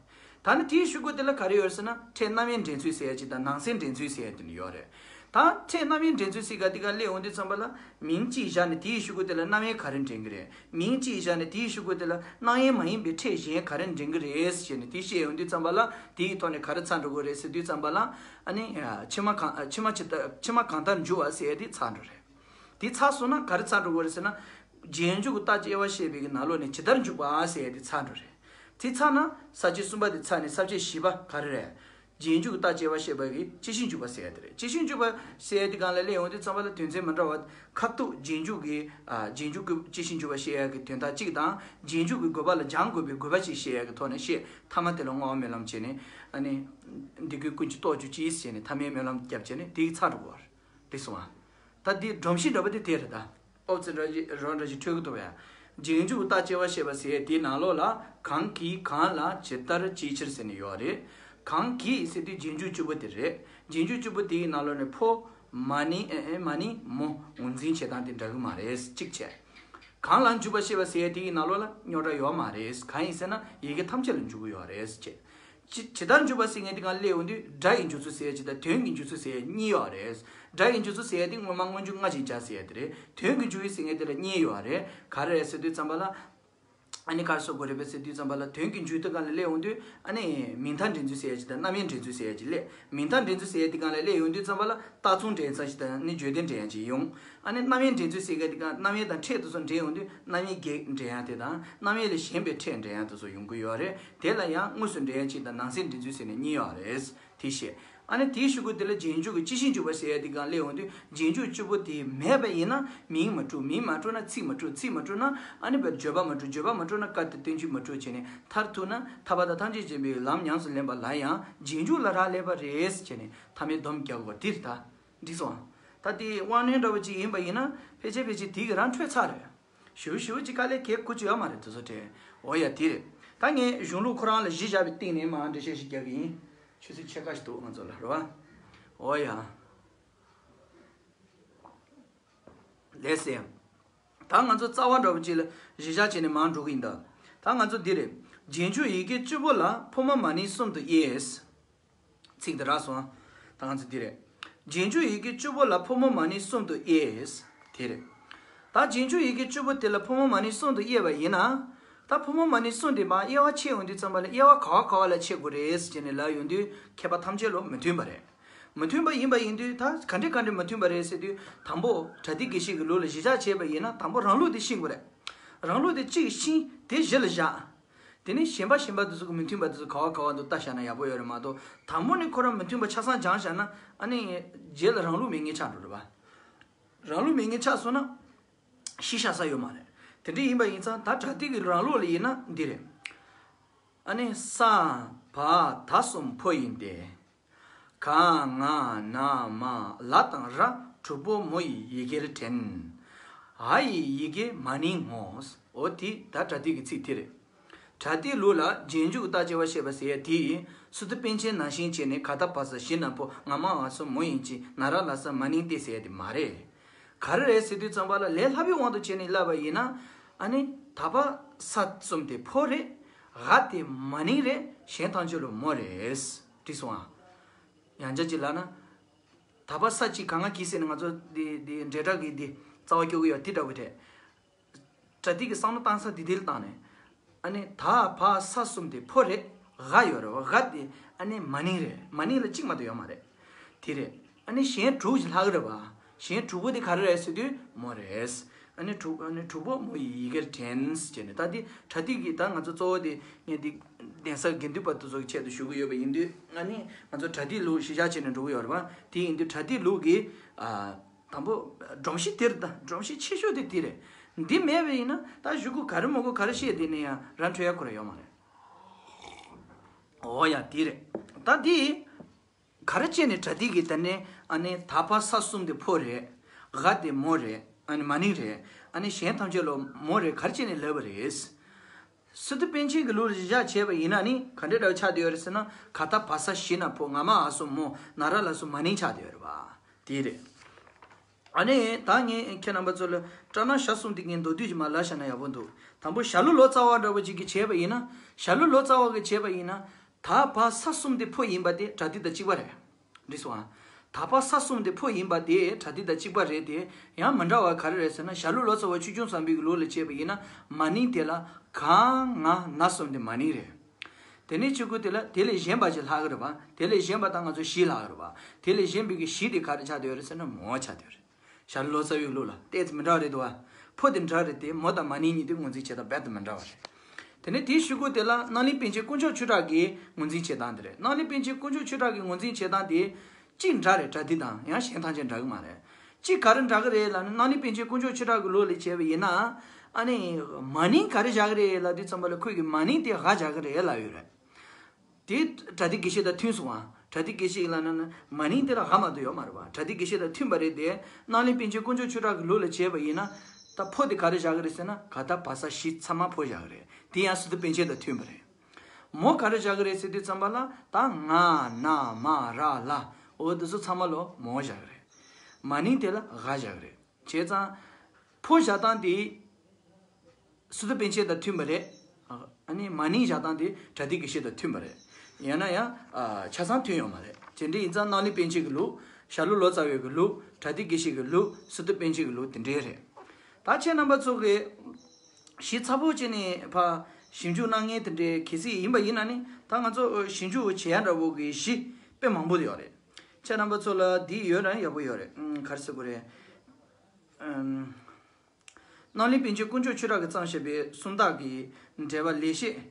ད་ནི་དེའི་གཞུག་གུ་དེ་ལ་ག་རེ་ཡོད་ཟེར་ན་ཕྲད་རྣམ་དབྱེ་འདྲེན་ཚུལ་ཟེར་ཡ་གཅིག་དང་ནང་གསེས་འདྲེན་ཚུལ་ཟེར་ཡ་དེ་ནི་ཡོད་རེད། ད་ཕྲད་རྣམ་དབྱེ་འདྲེན་ཚུལ་ཟེར་ག་དེ་ག་སླེབས་ཡོང་དུས་ཙམ་པ་ལ། མིང་གཅིག་བཞག་ནས་དེའི་གཞུག་གུ་དེ་ལ་རྣམ་དབྱེ་ག་རེ་འདྲེན་གི་རེད། མིང་གཅིག་བཞག་ནས་དེའི་གཞུག་གུ་དེ་ལ་རྣམ་དབྱེ་མ་ཡིན་པའི་ཕྲད་གཞན་ག་རེ་འདྲེན་གི་རེད་ཟེར་ནས་དེ་བཤད་ཡོང་དུས་ཙམ་པ་ལ་དེའི་ཐོག་ནས་ག་རེ་ཚར་འགྲོ་གི་རེད་ཟེར་དུས་ཙམ་པ་ལ། ཨ་ནི། ཕྱི་མ་གང་ཕྱི་མ་ཇི་ལྟར་ཕྱི་མ་གང་ལྟར་འཇུག་པ་ཟེར་ཡ་དེ་ཚར་འགྲོ་རེད། དེ་ཚར་སོང་ན་ག་རེ་ཚར་འགྲོ་གི་རེད་ཟེར་ན། རྗེས་འཇུག་གི་རྟགས་དཔྱད་པ་བཤད་པའི་གི་ནང་ལོགས་ནས་ཇི་ལྟར་འཇུག་པ་ཟེར་ཡ་དེ་ཚར་འགྲོ་རེད། དེ་ཚར་ན་ས་བཅད་གསུམ་པ་དེ་ཚར་ནས་ས་བཅད་བཞི་པ་ག་རེ་རེད། རྗེས་འཇུག་རྟགས་སྐྱེ་བ་བཤད་པ་གི་སྤྱི་ཆིངས་འཇུག་པ་ཟེར་ཡ་དེ་རེད། སྤྱི་ཆིངས་འཇུག་པ་ཟེར་ཡ་དེ་སྒང་ལ་སླེབས་ཡོང་དུས་ཙམ་པ་ལ་དོན་ཚན་མི་འདྲ་བ་ཁ་ཐུག་རྗེས་འཇུག་གི་ཨ་རྗེས་འཇུག་གི་སྤྱི་ཆིངས་འཇུག་པ་བཤད་ཡ་གི་དོན་དག་གཅིག་དང་། རྗེས་འཇུག་གི་དགོས་པ་ལ་སྦྱང་དགོས་པའི་དགོས་པ་ཅིག་བཤད་ཡ་གི་ཐོག་ནས་བཤད། ཐ་མ་དེ་ལ་བསྔོ་བ་སྨོན་ལམ་བྱས་ནས། ཨ་ནི་འདི་ཀུན་ཀུན་གྱིས་རྟོགས་གྱུར་ཅིག་ཟེར་ནས་ཐ་མའི་སྨོན་ལམ་བརྒྱབ་བྱས་ནས་དེ་གི་ཚར་འགྲོ་བར་དེ་སོང་བ། ད་འདི་སྒྲོམ་གཞི་འདྲ་པོ་དེ་དེ་རེད་ད། ཨོ་ཙི་འདྲ་ཞིག་རོ་འདྲ་ཞིག་འཕྲོད་ཀྱི་འདུག་བས། རྗེས་འཇུག་རྟགས་སྐྱེ་བ་བཤད་པ་ཟེར་དེའི་ནང་ལོགས་ལ་གང་གིས་གང་ལ་ཇི་ལྟར་ཅིའི་ཕྱིར་ཟེར་ནས་ཡོད་རེད། གང་གིས་ཟེར་དུས་རྗེས་འཇུག་བཅུ་པོ་དེ་རེད། རྗེས་འཇུག་བཅུ་པོ་དེའི་ནང་ལོགས་ནས་ཕོ། མ་ནིང་ཨེ་ཨེ་མ་ནིང་མོ་ངོས་འཛིན་བྱེད་སྟངས་དེ་འདྲ་གི་མ་རེད། གཅིག་བྱས། གང་ལ་འཇུག་པ་བཤད་པ་ཟེར་དེའི་ནང་ལོགས་ལ་རྙོག་དྲ་ཡོད་མ་རེད། གང་ཡིན་ཟེར་ན་ཡི་གེ་ཐམས་ཅད་ལ་འཇུག་གི་ཡོད་རེད་ཅེས། ཇི་ཇི་ལྟར་འཇུག་པ་ཟེར་མཁན་དེ་གང་སླེབས་ཡོང་དུས་སྒྲ་ཡི་འཇུག་ཚུལ་ཟེར་ཡ་ཅིག་དང་དོན་གྱི་འཇུག་ཚུལ་ཟེར་ཡ་གཉིས་ཡོད་རེད། སྒྲ་ཡི་འཇུག་ཚུལ་ཟེར་ཡ་དེ་སྔོན་མ་སྔོན་འཇུག་སྔ་ཕྱི་སྦྱར་ཟེར་ཡ་དེ་རེད། དོན་གྱི་འཇུག་ཡུལ་ཟེར་མཁན་དེ་ལ་གཉིས་ཡོད་རེད། ག་རེ་རེད་ཟེར་དུས་ཙམ་པ་ལ། ཨ་ནི་ག་རེ་ཟེར་དགོས་རེད་པས་ཟེར་དུས་ཙམ་པ་ལ་དོན་གྱི་འཇུག་དེ་གང་ལ་སླེབས་ཡོང་དུས་ཨ་ནི་མིང་མཐའ་འདྲེན་ཚུལ་ཟེར་ཡ་ཅིག་དང་རྣམ་དབྱེ་འདྲེན་ཚུལ་ཟེར་ཡ་ཅིག་སླེབས། མིང་མཐའ་འདྲེན་ཚུལ་ཟེར་ཡ་དེ་གང་ལ་སླེབས་ཡོང་དུས་ཙམ་པ་ལ་རྟགས་མཚུངས་འདྲེན་ས་ཞིག་དང་ནི་བརྗོད་དོན་འདྲེན་ཡ་ཅིག་ཡོང་། ཨ་ནི་རྣམ་དབྱེ་འདྲེན་ཚུལ་ཟེར་མཁན་དེ་གང་རྣམ་དབྱེ་དང་ཕྲད་དེ་ཚོ་འདྲེན་ཡོང་དུས་རྣམ་དབྱེ་བརྒྱད་འདྲེན་ཡ་དེ་དང་རྣམ་དབྱེ་ལས་གཞན་པའི་ཕྲད་འདྲེན་ཡ་དེ་ཚོ་ཡོང་གི་ཡོད་རེད། དེ་ལ་ཡང་དངོས་སུ་འདྲེན་ཡ་གཅིག་དང་ནང་གསེས་འདྲེན་ཚུལ་ཟེར་ནས་གཉིས་ཡོད་རེད། དེ་བཤད། ཨ་ནི་དེའི་གཞུག་གུ་དེ་ལ་རྗེས་འཇུག་གི་སྤྱི་ཆིངས་འཇུག་པ་ཟེར་ཡ་དེ་གང་སླེབས་ཡོང་དུས་རྗེས་འཇུག་བཅུ་པོ་དེ་མེད་པ་ཡིན་ན་མིང་མ་གྲུབ། མིང་མ་གྲུབ་ན་ཚིག་མ་གྲུབ། ཚིག་མ་གྲུབ་ན་ཨ་ནི་བརྗོད་པ་མ་གྲུབ། བརྗོད་པ་མ་གྲུབ་ན་སྐབས་དེར་བསྟན་བཅོས་མ་གྲུབ་བྱས་ནས་མཐར་ཐུག་ན་ཐར་པ་དང་ཐམས་ཅད་མཁྱེན་པའི་ལམ་ཉམས་སུ་ལེན་པ་ལ་ཡང་རྗེས་འཇུག་ལ་རག་ལས་པ་རེད་བྱས་ནས་མཐའ་མའི་སྡོམ་རྒྱག་དགོས་པ་འདིར་ད་འགྲིག་སོང་ཨ། ད་དེ་དབང་རྣོན་འདྲ་བོ་ཅིག་ཡིན་པ་ཡིན་ན་ཕལ་ཆེར་ཕལ་ཆེར་དེ་གི་རང་འཕྲོད་ཚར་རེད། ཞུ་ཞུ་ཅིག་དཀའ་ལས་ཁག་པོ་ཅིག་ཡོད་མ་རེད། དེ་ཚོ་དྲན། འོ་ཡ་དེ་རེད། ད་ངས་གཞུང་ལུགས་ཁོ་རང་ལ་གཞི་བཞག་པའི་སྟེང་ནས་མར་འགྲེལ་བཤད་ཞིག་རྒྱག་གི་ཡིན། ཆུ་ཚོད་ཕྱེད་ཀ་ཞིག་འདུག་ང་ཚོ་ལ་རེད་བ། འོ་ཡ། ལགས་སེ། ད་ང་ཚོ་རྩ་བ་འདྲ་བོ་ཅིག་ལ་གཞི་བཞག་བྱས་ནས་མར་འགྲོ་གི་ཡིན་ད། ད་ང་ཚོ་འདི་རེད། རྗེས་འཇུག་ཡི་གེ་བཅུ་པོ་ལ་ཕོ་མོ་མ་ནིང་གསུམ་དུ་དབྱེ། ཚིག་འདི་རག་སོང་། ད་ང་ཚོ་འདི་རེད། རྗེས་འཇུག་ཡི་གེ་བཅུ་པོ་ལ་ཕོ་མོ་མ་ནིང་གསུམ་དུ་དབྱེ། དེ་རེད། ད་རྗེས་འཇུག་ཡི་གེ་བཅུ་པོ་དེ་ལ་ཕོ་མོ་མ་ནིང་གསུམ་དུ་དབྱེ་བ་ཡིན་ན། ད་ཕོ་མོ་མ་ནིང་གསུམ་དེ་མར་དབྱེ་བ་ཕྱེ་ཡོང་དུས་ཙམ་པ་ལ་དབྱེ་བ་ག་བ་ག་བ་ལ་ཕྱེ་དགོས་རེད་ཟེར་ནས་ལབ་ཡོང་དུས་མཁས་པ་ཐམས་ཅད་ལ་མི་མཐུན་པ་རེད། མི་མཐུན་པ་ཡིན་པ་ཡིན་དུས་ད་ག་འདྲས་ག་འདྲས་མི་མཐུན་པ་རེད་ཟེར་དུས་དང་པོ་པྲ་ཏི་དགེ་བཤེས་ཀྱི་ལུགས་ལ་གཞི་བཞག་བྱས་པ་ཡིན་ན་དང་པོ་རང་ལུགས་དེ་ཤེས་དགོས་རེད། རང་ལུགས་དེ་གཅིག་ཤེས་དེ་གཞི་ལ་བཞག་དེ་ནས་གཞན་པ་གཞན་པ་དེ་ཚོ་གི་མི་མཐུན་པ་དེ་ཚོ་ག་བ་ག་བ་འདུག་ལྟ་བཞག་ན་ཡག་པོ་ཡོད་རེད་མ་གཏོགས། དང་པོ་ནས་ཁོ་རང་མི་མཐུན་པ་ཆ་ཚང་སྦྱངས་བཞག་ན་ཨ་ནི་རྗེས་ལ་རང་ལུགས་མེད་མཁན་ཆགས་འགྲོ་རེད་པ། རང་ལུགས་མེད་མཁན་ཆགས་སོང་ན་གཞི་བཞག་ས་ཡོད་མ་རེད། དེ་འདྲ་ཡིན་པ་ཡིན་ཙང་ད་པྲ་ཏི་གི་རང་ལུགས་ལ་ཡིན་ན་འདི་རེད། ཨ་ནི་ས་བ་ད་གསུམ་ཕོ་ཡིན་ཏེ། ག་ང་ན་མ་ལ་དང་ར་དྲུག་པོ་མོ་ཡི་ཡི་གེར་དྲན། འ་ཡི་ཡི་གེ་མ་ནིང་ངོ་། འོ་དེ་ད་པྲ་ཏི་གི་ཚིག་དེ་རེད། པྲ་ཏི་ལུགས་ལ་རྗེས་འཇུག་རྟགས་སྐྱེ་བ་བཤད་པ་ཟེར་ཡ་དེ་སུ་ཏུ་པཎ་ཆེན་ནང་བཞིན་བྱས་ནས་ག་ད་བ་ས་བཞི་ན་ཕོ། ང་མ་འ་གསུམ་མོ་ཡིན་གཅིག་ན་ར་ལ་ས་མ་ནིང་སྟེ་ཟེར་ཡ་དེ་མ་རེད། ག་རེ་རེད་ཟེར་དུས་ཙམ་པ་ལ་ལས་སླ་བའི་དབང་དུ་བྱས་ནས་བསླབ་པ་ཡིན་ན། ཨ་ནི་ད་བ་ས་གསུམ་དེ་ཕོ་རེད། འ་དེ་མ་ནིང་རེད། གཞན་ཐམས་ཅད་ལ་མོ་རེད། འགྲིག་སོང་ཨ། ཡང་བསྐྱར་ཅིག་ལབ་ན། ད་བ་ས་གཅིག་ག་ང་གིས་ཟེར་ནས་ང་ཚོ་འདི་འདི་འབྲེལ་སྒྲ་གི་འདི་རྩ་བ་སྐྱོ་གི་ཡོད་དེ་འདྲ་བོ་རེད། པྲ་ཏི་གི་བསམ་བློ་བཏང་ས་འདི་དེ་ལ་བཏང་ནས། ཨ་ནི་ད་བ་ས་གསུམ་དེ་ཕོ་རེད། འ་ཡོད་རེད་བ། འ་དེ་ཨ་ནི་མ་ནིང་རེད། མ་ནིང་ལ་གཅིག་མ་གཏོགས་ཡོད་མ་རེད། དེ་རེད། ཨ་ནི་གཞན་དྲུག་ཅིག་ལྷག་གི་རེད་བ། གཞན་དྲུག་པོ་དེ་ག་རེ་རེད་ཟེར་དུས་མོ་རེད། ཨ་ནི་དྲུག་ཨ་ནི་དྲུག་པོ་མོ་ཡི་ཡི་གེར་དྲན་ཟེར་ནས་ད་དེ་པྲ་ཏི་གི་ད་ང་ཚོ་གཙོ་བོ་དེ་ངས་འདི་གདན་ས་དགེ་འདུན་པ་དེ་ཚོ་གི་ཆེད་དུ་ཞུ་གི་ཡོད་པ་ཡིན་དུས་ཨ་ནི་ང་ཚོ་པྲ་ཏི་ལུགས་གཞི་བཞག་བྱས་ནས་འགྲོ་གི་ཡོད་རེད་བ། དེ་ཡིན་དུས་པྲ་ཏི་ལུགས་ཀྱི་ཨ། དང་པོ། སྒྲོམ་གཞི་དེ་རེད་ད། སྒྲོམ་གཞི་ཆེ་ཤོས་དེ་དེ་རེད། འདི་མེད་པ་ཡིན་ན་ད་གཞུག་གུ་ག་རེ་མ་གོ་ག་རེ་བཤད་དེ་ནས་ཡང་ར་འཕྲོད་ཡ་ཁོ་ར་ཡོད་མ་རེད། འོ་ཡ་དེ་རེད། ད་འདི་ག་རེ་བྱས་ནས་པྲ་ཏི་གི་ད་ནས་ཨ་ནི་ད་བ་ས་གསུམ་དེ་ཕོ་རེད། འ་དེ་མོ་རེད། ཨ་ནི་མ་ནིང་རེད། ཨ་ནི་གཞན་ཐམས་ཅད་ལ་མོ་རེད་ག་རེ་བྱས་ནས་ལབ་པ་རེད། སི་ཏུ་པཎ་ཆེན་གྱི་ལུགས་ལ་གཞི་བཞག་བྱས་པ་ཡིན་ན་ནི་ག་འདྲའི་འདྲ་བ་ཆགས་བསྡད་ཡོད་རེད་ཟེར་ན། ག་ད་བ་ས་བཞི་ན་ཕོ། ང་མ་འ་གསུམ་མོ། ན་ར་ལ་གསུམ་མ་ནིང་ཆགས་བསྡད་ཡོད་རེད་བ། དེ་རེད། ཨ་ནི་ད་ངས་ཁྱེད་རྣམ་པ་ཚོ་ལ་པྲ་ན་ཞྭ་གསུམ་དེ་ངས་མདོར་བསྡུས་ཀྱིས་མར་ལབ་བཞག་ན་ཡག་པོ་འདུག་དང་པོ་ཞྭ་ལུ་ལོ་ཙཱ་བ་འདྲ་བོ་ཅིག་གིས་བྱས་པ་ཡིན་ན། ཞྭ་ལུ་ལོ་ཙཱ་བ་གིས་བྱས་པ་ཡིན་ན། ད་བ་ས་གསུམ་དེ་ཕོ་ཡིན་པ་དེ་པྲ་ཏི་དང་གཅིག་པ་རེད། འགྲིག་སོང་ཨ། ད་བ་ས་གསུམ་དེ་ཕོ་ཡིན་པ་དེ་པྲ་ཏི་དང་གཅིག་པ་རེད་དེ། ཡང་མི་འདྲ་བ་ག་རེ་རེད་ཟེར་ན། ཞྭ་ལུ་ལོ་ཙཱ་བ་ཆོས་སྐྱོང་བསམ་འཕེལ་གྱི་ལུགས་ལ་བྱས་པ་ཡིན་ན། མ་ནིང་དེ་ལ་ག་ང་ན་གསུམ་དེ་མ་ནིང་རེད། དེ་ནས་གཅིག་གུ་དེ་ལ་དེ་ལས་གཞན་པ་ཅིག་ལྷག་གི་རེད་པ། དེ་ལས་གཞན་པ་ད་ང་ཚོ་བཞི་ལྷག་གི་རེད་པ། དེ་ལས་གཞན་པའི་གི་བཞི་དེ་ག་རེ་ཆགས་བསྡད་ཡོད་རེད་ཟེར་ན་མོ་ཆགས་བསྡད་ཡོད་རེད། ཞྭ་ལུ་ལོ་ཙཱ་བའི་ལུགས་ལ་ཏོག་ཙམ་མི་འདྲ་བ་རེད་འདུག་བ། ཕོ་དེ་འདྲ་རེད་དེ་མོ་དང་མ་ནིང་གཉིས་དེ་ངོས་འཛིན་བྱེད་སྟངས་རྦད་དེ་མི་འདྲ་བ་རེད། དེ་ནས་དེའི་གཞུག་གུ་དེ་ལ་སྣང་ལེན་པཎ་ཆེན་དཀོན་མཆོག་ཆོས་གྲགས་ཀྱི་ངོས་འཛིན་བྱེད་སྟངས་དེ་རེད། སྣང་ལེན་པཎ་ཆེན་དཀོན་མཆོག་ཆོས་གྲགས་ཀྱི་ངོས་འཛིན་བྱེད་སྟངས་དེ་གཅིག་འདྲ་རེད། པྲ་ཏི་དང་ཡང་གཞན་ཐམས་ཅད་འདྲ་གི་མ་རེད། གཅིག་ག་རེ་འདྲ་གི་རེད་ལབ་ན། སྣང་ལེན་པཎ་ཆེན་དཀོན་མཆོག་ཆོས་གྲགས་ཀྱི་ལུགས་ལ་བྱས་པ་ཡིན་ན། ཨ་ནི་མ་ནིང་ག་རེ་བཞག་གི་རེད་ལབ་དུས་ཙམ་པ་ལ། ཁོས་ཀྱི་མ་ནིང་དེ་ག་བཞག་གི་རེད་ལབ་ཡོད་རེད། དེ་པྲ་ཏི་དགེ་བཤེས་དང་མཐུན་སོང་ཨ། པྲ་ཏི་དགེ་བཤེས་ལབ་ན་ན་མ་ནིང་དེ་ལ་ག་མ་གཏོགས་ཡོད་མ་རེད་པ། པྲ་ཏི་དགེ་བཤེས་དང་མཐུན་པ་རེད་དེ། སྣང་ལེན་པཎ་ཆེན་དཀོན་མཆོག་ཆོས་གྲགས་ཀྱི་ལུགས་ལ་བྱས་པ་ཡིན་ན། ད་ཕོ་དེ་ག་རེ་བཞག་གི་རེད་ཟེར་ན། ག་ད་བ་ས་བཞི་ཚང་མ་ཕོ་བཞག་གི་རེད། དེ་ཡང་སི་ཏུ་པཎ་ཆེན་དང་མཐུན་པ་རེད། མོ་ག་རེ་བཞག་གི་རེད་ཟེར་དུས་ཙམ་པ་ལ། ད་ང་ན་མ་ར་ལ། འོ་དེ་ཚོ་ཚང་མ་ལོ་མོ་བཞག་གི་རེད། མ་ནིང་དེ་ལ་ག་བཞག་གི་རེད། བྱས་ཙང་ཕོ་བཞག་སྟངས་དེ་སི་ཏུ་པཎ་ཆེན་དང་མཐུན་པ་རེད། ཨ་ནི་མ་ནིང་བཞག་སྟངས་དེ་པྲ་ཏི་དགེ་བཤེས་དང་མཐུན་པ་རེད། ཡང་ན་ཡང་ཨ་ཆ་ཚང་མཐུན་ཡོད་མ་རེད། དེ་འདྲ་ཡིན་ཙང་སྣང་ལེན་པཎ་ཆེན་གྱི་ལུགས། ཞྭ་ལུ་ལོ་ཙཱ་བའི་གི་ལུགས། པྲ་ཏི་དགེ་བཤེས་ཀྱི་ལུགས། སི་ཏུ་པཎ་ཆེན་གྱི་ལུགས་དེ་འདྲའི་རེད། ད་ཁྱེད་རྣམ་པ་ཚོ་གི་ཞིབ་ཚགས་པོ་བྱས་ནས་ཕར་ཞིབ་འཇུག་གནང་མཁན་དེ་འདྲའི་གལ་སྲིད་ཡིན་པ་ཡིན་ན་ནི། ད་ང་ཚོ་ཞིབ་འཇུག་བྱེད་ཡ་འདྲ་བོ་གི་གཞི་དཔེ་མང་པོ་ཡོད་རེད། ཁྱེད་རྣམ་པ་ཚོ་ལ་འདི་ཡོད་ན་ཡག་པོ་ཡོད་རེད། ཨང་ག་རེ་ཟེར་དགོས་རེད། ཨམ། སྣང་ལེན་པཎ་ཆེན་དཀོན་མཆོག་ཆོས་གྲགས་ཀྱིས་བརྩམས་བཞག་པའི་སུམ་རྟགས་ཀྱི་འགྲེལ་པ་ལེགས་བཤད།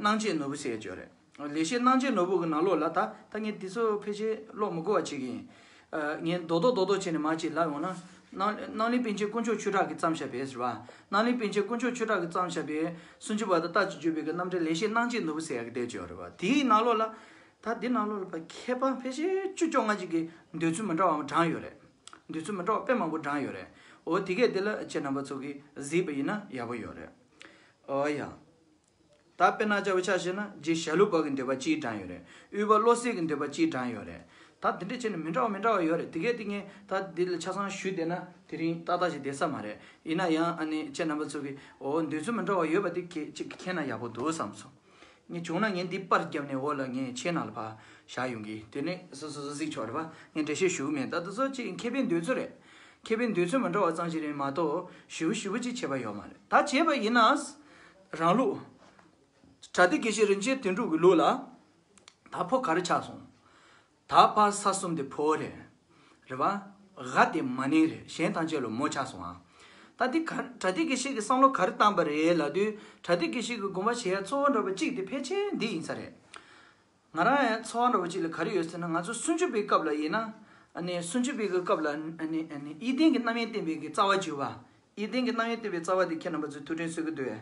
ཨ། སྣང་བྱེད་ནོར་བུ་ཟེར་ཡ་ཅིག་ཡོད་རེད། ལེགས་བཤད་སྣང་བྱེད་ནོར་བུ་གི་ནང་ལོགས་ལ། ད་ད་ངས་འདི་ཚོ་ཕལ་ཆེར་ཀློག་མི་དགོས་པ་བྱེད་ཀྱི་ཡིན། ཨ། ངས་རྡོག་རྡོག་རྡོག་རྡོག་བྱས་ནས་མར་ཅིག་ལབ་ཡོང་ན། སྣང་སྣང་ལེན་པཎ་ཆེན་དཀོན་མཆོག་ཆོས་གྲགས་ཀྱིས་བརྩམས་བཞག་པའི་ཟེར་བ། སྣང་ལེན་པཎ་ཆེན་དཀོན་མཆོག་ཆོས་གྲགས་ཀྱིས་བརྩམས་བཞག་པའི་སུམ་ཅུ་པ་དང་རྟགས་ཀྱི་བརྗོད་པའི་གི་རྣམ་འགྲེལ་ལེགས་བཤད་སྣང་བྱེད་ནོར་བུ་ཟེར་ཡ་གི་དེ་ཅིག་ཡོད་རེད་བ། དེའི་ནང་ལོགས་ལ། ད་འདི་ནང་ལོགས་ལ་ཕར་མཁས་པ་ཕལ་ཆེར་བཅུ་བཅོ་ལྔ་ཅིག་གིས་འདོད་ཚུལ་མི་འདྲ་བ་དྲངས་ཡོད་རེད། འདོད་ཚུལ་མི་འདྲ་བ་དཔེ་མང་པོ་དྲངས་ཡོད་རེད། འོ་དེ་གས་དེ་ལ་ཁྱེད་རྣམ་པ་ཚོ་གིས་གཟིགས་པ་ཡིན་ན་ཡག་པོ་ཡོད་རེད། ཨོ་ཡ། ད་དཔེར་ན་ཆ་བཞག་ན། རྗེ་ཞྭ་ལུ་པ་གི་འདོད་པ་གཅིག་དྲངས་ཡོད་རེད། དབུས་པ་བློ་གསལ་གི་འདོད་པ་གཅིག་དྲངས་ཡོད་རེད། ད་དེ་འདྲ་བྱས་ནས་མི་འདྲ་བ་མི་འདྲ་བ་ཡོད་རེད། དེ་གས་དེ་ངས་ད་འདི་ལ་ཆ་ཚང་ཞུས་བསྡད་ན་དེ་རིང་ཏག་ཏག་ཅིག་བསྡད་ས་མ་རེད། ཡིན་ན་ཡང་ཨ་ནི་ཁྱེད་རྣམ་པ་ཚོ་གིས། འོ་འདོད་ཚུལ་མི་འདྲ་བ་ཡོད་པ་དེ་ཁྱེད་ཅིག་མཁྱེན་ན་ཡག་པོ་འདུག་བསམ་སོང་། ངས་བྱུང་ན་ངས་འདི་པར་བརྒྱབ་ནས་འོག་ལ་ངས་ཆེ་ནང་ལ་ཕར་བཞག་ཡོང་གི། དེ་ནས་སོ་སོ་སོ་གཟིགས་ཆོག་རེད་པ། ངས་འགྲེལ་བཤད་ཞུ་གི་མེད། ད་དེ་ཚོ་ཅིག་མཁས་པའི་འདོད་ཚུལ་རེད། མཁས་པའི་འདོད་ཚུལ་མི་འདྲ་བ་ཙམ་ཞིག་རེད་མ་གཏོགས་ཞེ་པོ་ཞེ་པོ་ཅིག་ཁྱད་པར་ཡོད་མ་རེད། ད་བྱས་པ་ཡིན་ན། རང་ལུགས། པྲ་ཏི་དགེ་བཤེས་རིན་ཆེན་དོན་གྲུབ་ཀྱི་ལུགས་ལ། ད་ཕོ་ག་རེ་ཆགས་སོང་། ད་བ་ས་གསུམ་དེ་ཕོ་རེད། རེད་པ། ག་དེ་མ་ནིང་རེད། གཞན་ཐམས་ཅད་ལོ་མོ་ཆགས་སོང་ཨ། ད་འདི་ག་པྲ་ཏི་དགེ་བཤེས་ཀྱིས་བསམ་བློ་ག་རེ་བཏང་པ་རེད་ལབ་དུས། པྲ་ཏི་དགེ་བཤེས་ཀྱི་དགོངས་པ་བཞེས་ཡ་གཙོ་བོ་འདྲ་པོ་གཅིག་དེ་ཕལ་ཆེར་འདི་ཡིན་ས་རེད། ང་རང་ཡང་ཚོར་བ་འདྲ་པོ་གཅིག་ལ་ག་རེ་ཡོད་ཟེར་ན། ང་ཚོ་སུམ་ཅུ་པའི་སྐབས་ལ་ཡིན་ན། ཨ་ནི་སུམ་ཅུ་པའི་གི་སྐབས་ལ་ཨ་ནི་ཨ་ནི་ཡིད་བརྟན་གྱི་རྣམ་དབྱེ་བསྟན་པའི་གི་རྩ་བ་བརྗོད་པ། ཡིད་བརྟན་གྱི་རྣམ་དབྱེ་བསྟན་པའི་རྩ་བ་དེ་ཁྱེད་རྣམ་པ་ཚོས་ཐུགས་དྲན་གསོ་གི་འདུག་ཨེ།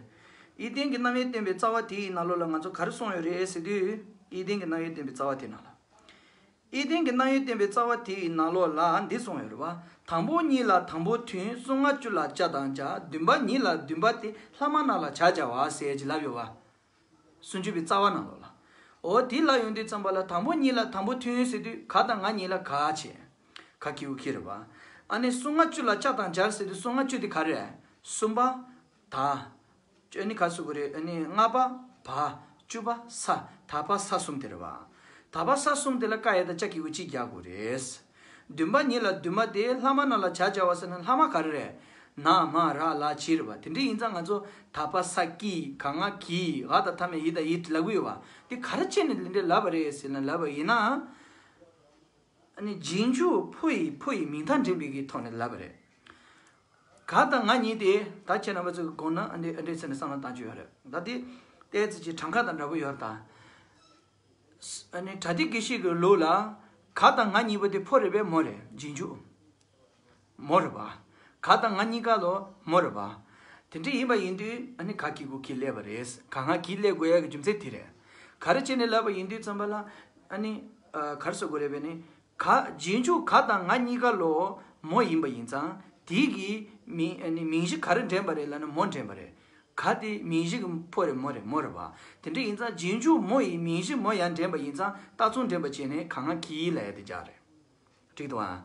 ཡིད་བརྟན་གྱི་རྣམ་དབྱེ་བསྟན་པའི་རྩ་བ་དེའི་ནང་ལོགས་ལ་ང་ཚོ་ག་རེ་གསུངས་ཡོད་རེད་ཟེར་དུས། ཡིད་བརྟན་གྱི་རྣམ་དབྱེ་བསྟན་པའི་རྩ་བ་དེ་ནང་ལ། ཡིད་བརྟན་གྱི་རྣམ་དབྱེ་བསྟན་པའི་རྩ་བ་དེའི་ནང་ལོགས་ལ་འདི་གསུངས་ཡོད་རེད་པ། དང་པོ་ཉིད་ལ་དང་པོ་མཐུན། གསུམ་ལྔ་བཅུ་ལ་བརྒྱ་དང་བརྒྱ། བདུན་པ་ཉིད་ལ་བདུན་པ་སྟེ། ལྷག་མ་རྣམས་ལ་བྱ་བྱ་བ་ཟེར་གྱི་ལབ་ཡོད་པ། སུམ་ཅུ་པའི་རྩ་བ་ནང་ལོགས་ལ། འོ་དེ་ལ་ཡོང་དུས་ཙམ་པ་ལ། དང་པོ་ཉིད་ལ་དང་པོ་མཐུན་ཟེར་དུས། ག་དང་ང་གཉིས་ལ་ག་བྱས། ག་གི་གུ་གི་རེད་པ། ཨ་ནི་གསུམ་ལྔ་བཅུ་ལ་བརྒྱ་དང་བརྒྱ་ཟེར་དུས། གསུམ་ལྔ་བཅུ་དེ་ག་རེ་རེད། གསུམ་པ། ད། ཨ་ནི་ག་ཟེར་དགོས་རེད། ཨ་ནི་ལྔ་པ། བ། བཅུ་པ། ས། ད་བ་ས་གསུམ་དེ་རེད་པ། ད་བ་ས་གསུམ་དེ་ལ་ཀ་ཡ་བཏགས་ཀྱ་གི་གུ་གཅིག་རྒྱག་དགོས་རེད། བདུན་པ་ཉིད་ལ་བདུན་པ་སྟེ། ལྷག་མ་རྣམས་ལ་བྱ་བྱ་བ་ཟེར་ན། ལྷག་མ་ག་རེ་རེད། ན་མ་ར་ལ་བྱི་རེད་པ། དེ་འདྲ་ཡིན་ཙང་ང་ཚོ་ད་བ་ས་ཀྱི། ག་ང་གི། འ་དང་མཐའ་མེད་འི་དང་འི་ལབ་གི་ཡོད་པ། དེ་ག་རེ་བྱས་ནས་འདི་འདྲ་ལབ་པ་རེད་ཟེར་ན། ལབ་པ་ཡིན་ན། ཨ་ནི་རྗེས་འཇུག་ཕོ་ཡི་ཕོ་ཡི་མིང་མཐའ་འདྲེན་པའི་གི་ཐོག་ནས་ལབ་པ་རེད། ག་དང་ང་གཉིས་དེ་ད་ཁྱེད་རྣམ་པ་ཚོ་གི་དགོངས་ན་ཨ་འདྲས་ཨ་འདྲས་ཟེར་ནས་བསམ་བློ་བཏང་རྒྱུ་ཡོད་རེད། ད་དེ་ཏོག་ཙམ་ཅིག་གྲངས་ཀ་དང་འདྲ་པོ་ཡོད་རེད་ད། ཨ་ནི་པྲ་ཏི་དགེ་བཤེས་ཀྱི་ལུགས་ལ། ག་དང་ང་གཉིས་པོ་དེ་ཕོ་རེད་པས་མོ་རེད། རྗེས་འཇུག་མོ་རེད་པ། ག་དང་ང་གཉིས་ཀ་ལོ་མོ་རེད་པ། དེ་འདྲ་ཡིན་པ་ཡིན་དུས་ཨ་ནི་ག་གི་གུ་གི་སླེབས་པ་རེད། ག་ང་གི་སླེབས་དགོས་ཡ་གི་རྒྱུ་མཚན་དེ་རེད། ག་རེ་བྱས་ནས་ལབ་པ་ཡིན་དུས་ཙམ་པ་ལ། ཨ་ནི་ཨ་ག་རེ་ཟེར་དགོས་རེད་པས་ནི། ག་རྗེས་འཇུག་ག་དང་ང་གཉིས་ཀ་ལོ་མོ་ཡིན་པ་ཡིན་ཙང་། དེའི་གི་མིང་ཨ་ནི་མིང་གཞི་ག་རེ་འདྲེན་པ་རེད་ལབ་ན་མོ་འདྲེན་པ་རེད། ག་དེ་མིང་གཞི་གི་ཕོ་རེད་མོ་རེད། མོ་རེད་པ། དེ་འདྲ་ཡིན་ཙང་རྗེས་འཇུག་མོ་ཡི་མིང་གཞི་མོ་ཡང་འདྲེན་པ་ཡིན་ཙང་རྟགས་མཚུངས་འདྲེན་པ་བྱས་ནས་ག་ང་གི་ལབ་ཡ་དེ་རྒྱག་རེད། འགྲིག་འདུག་ཨ།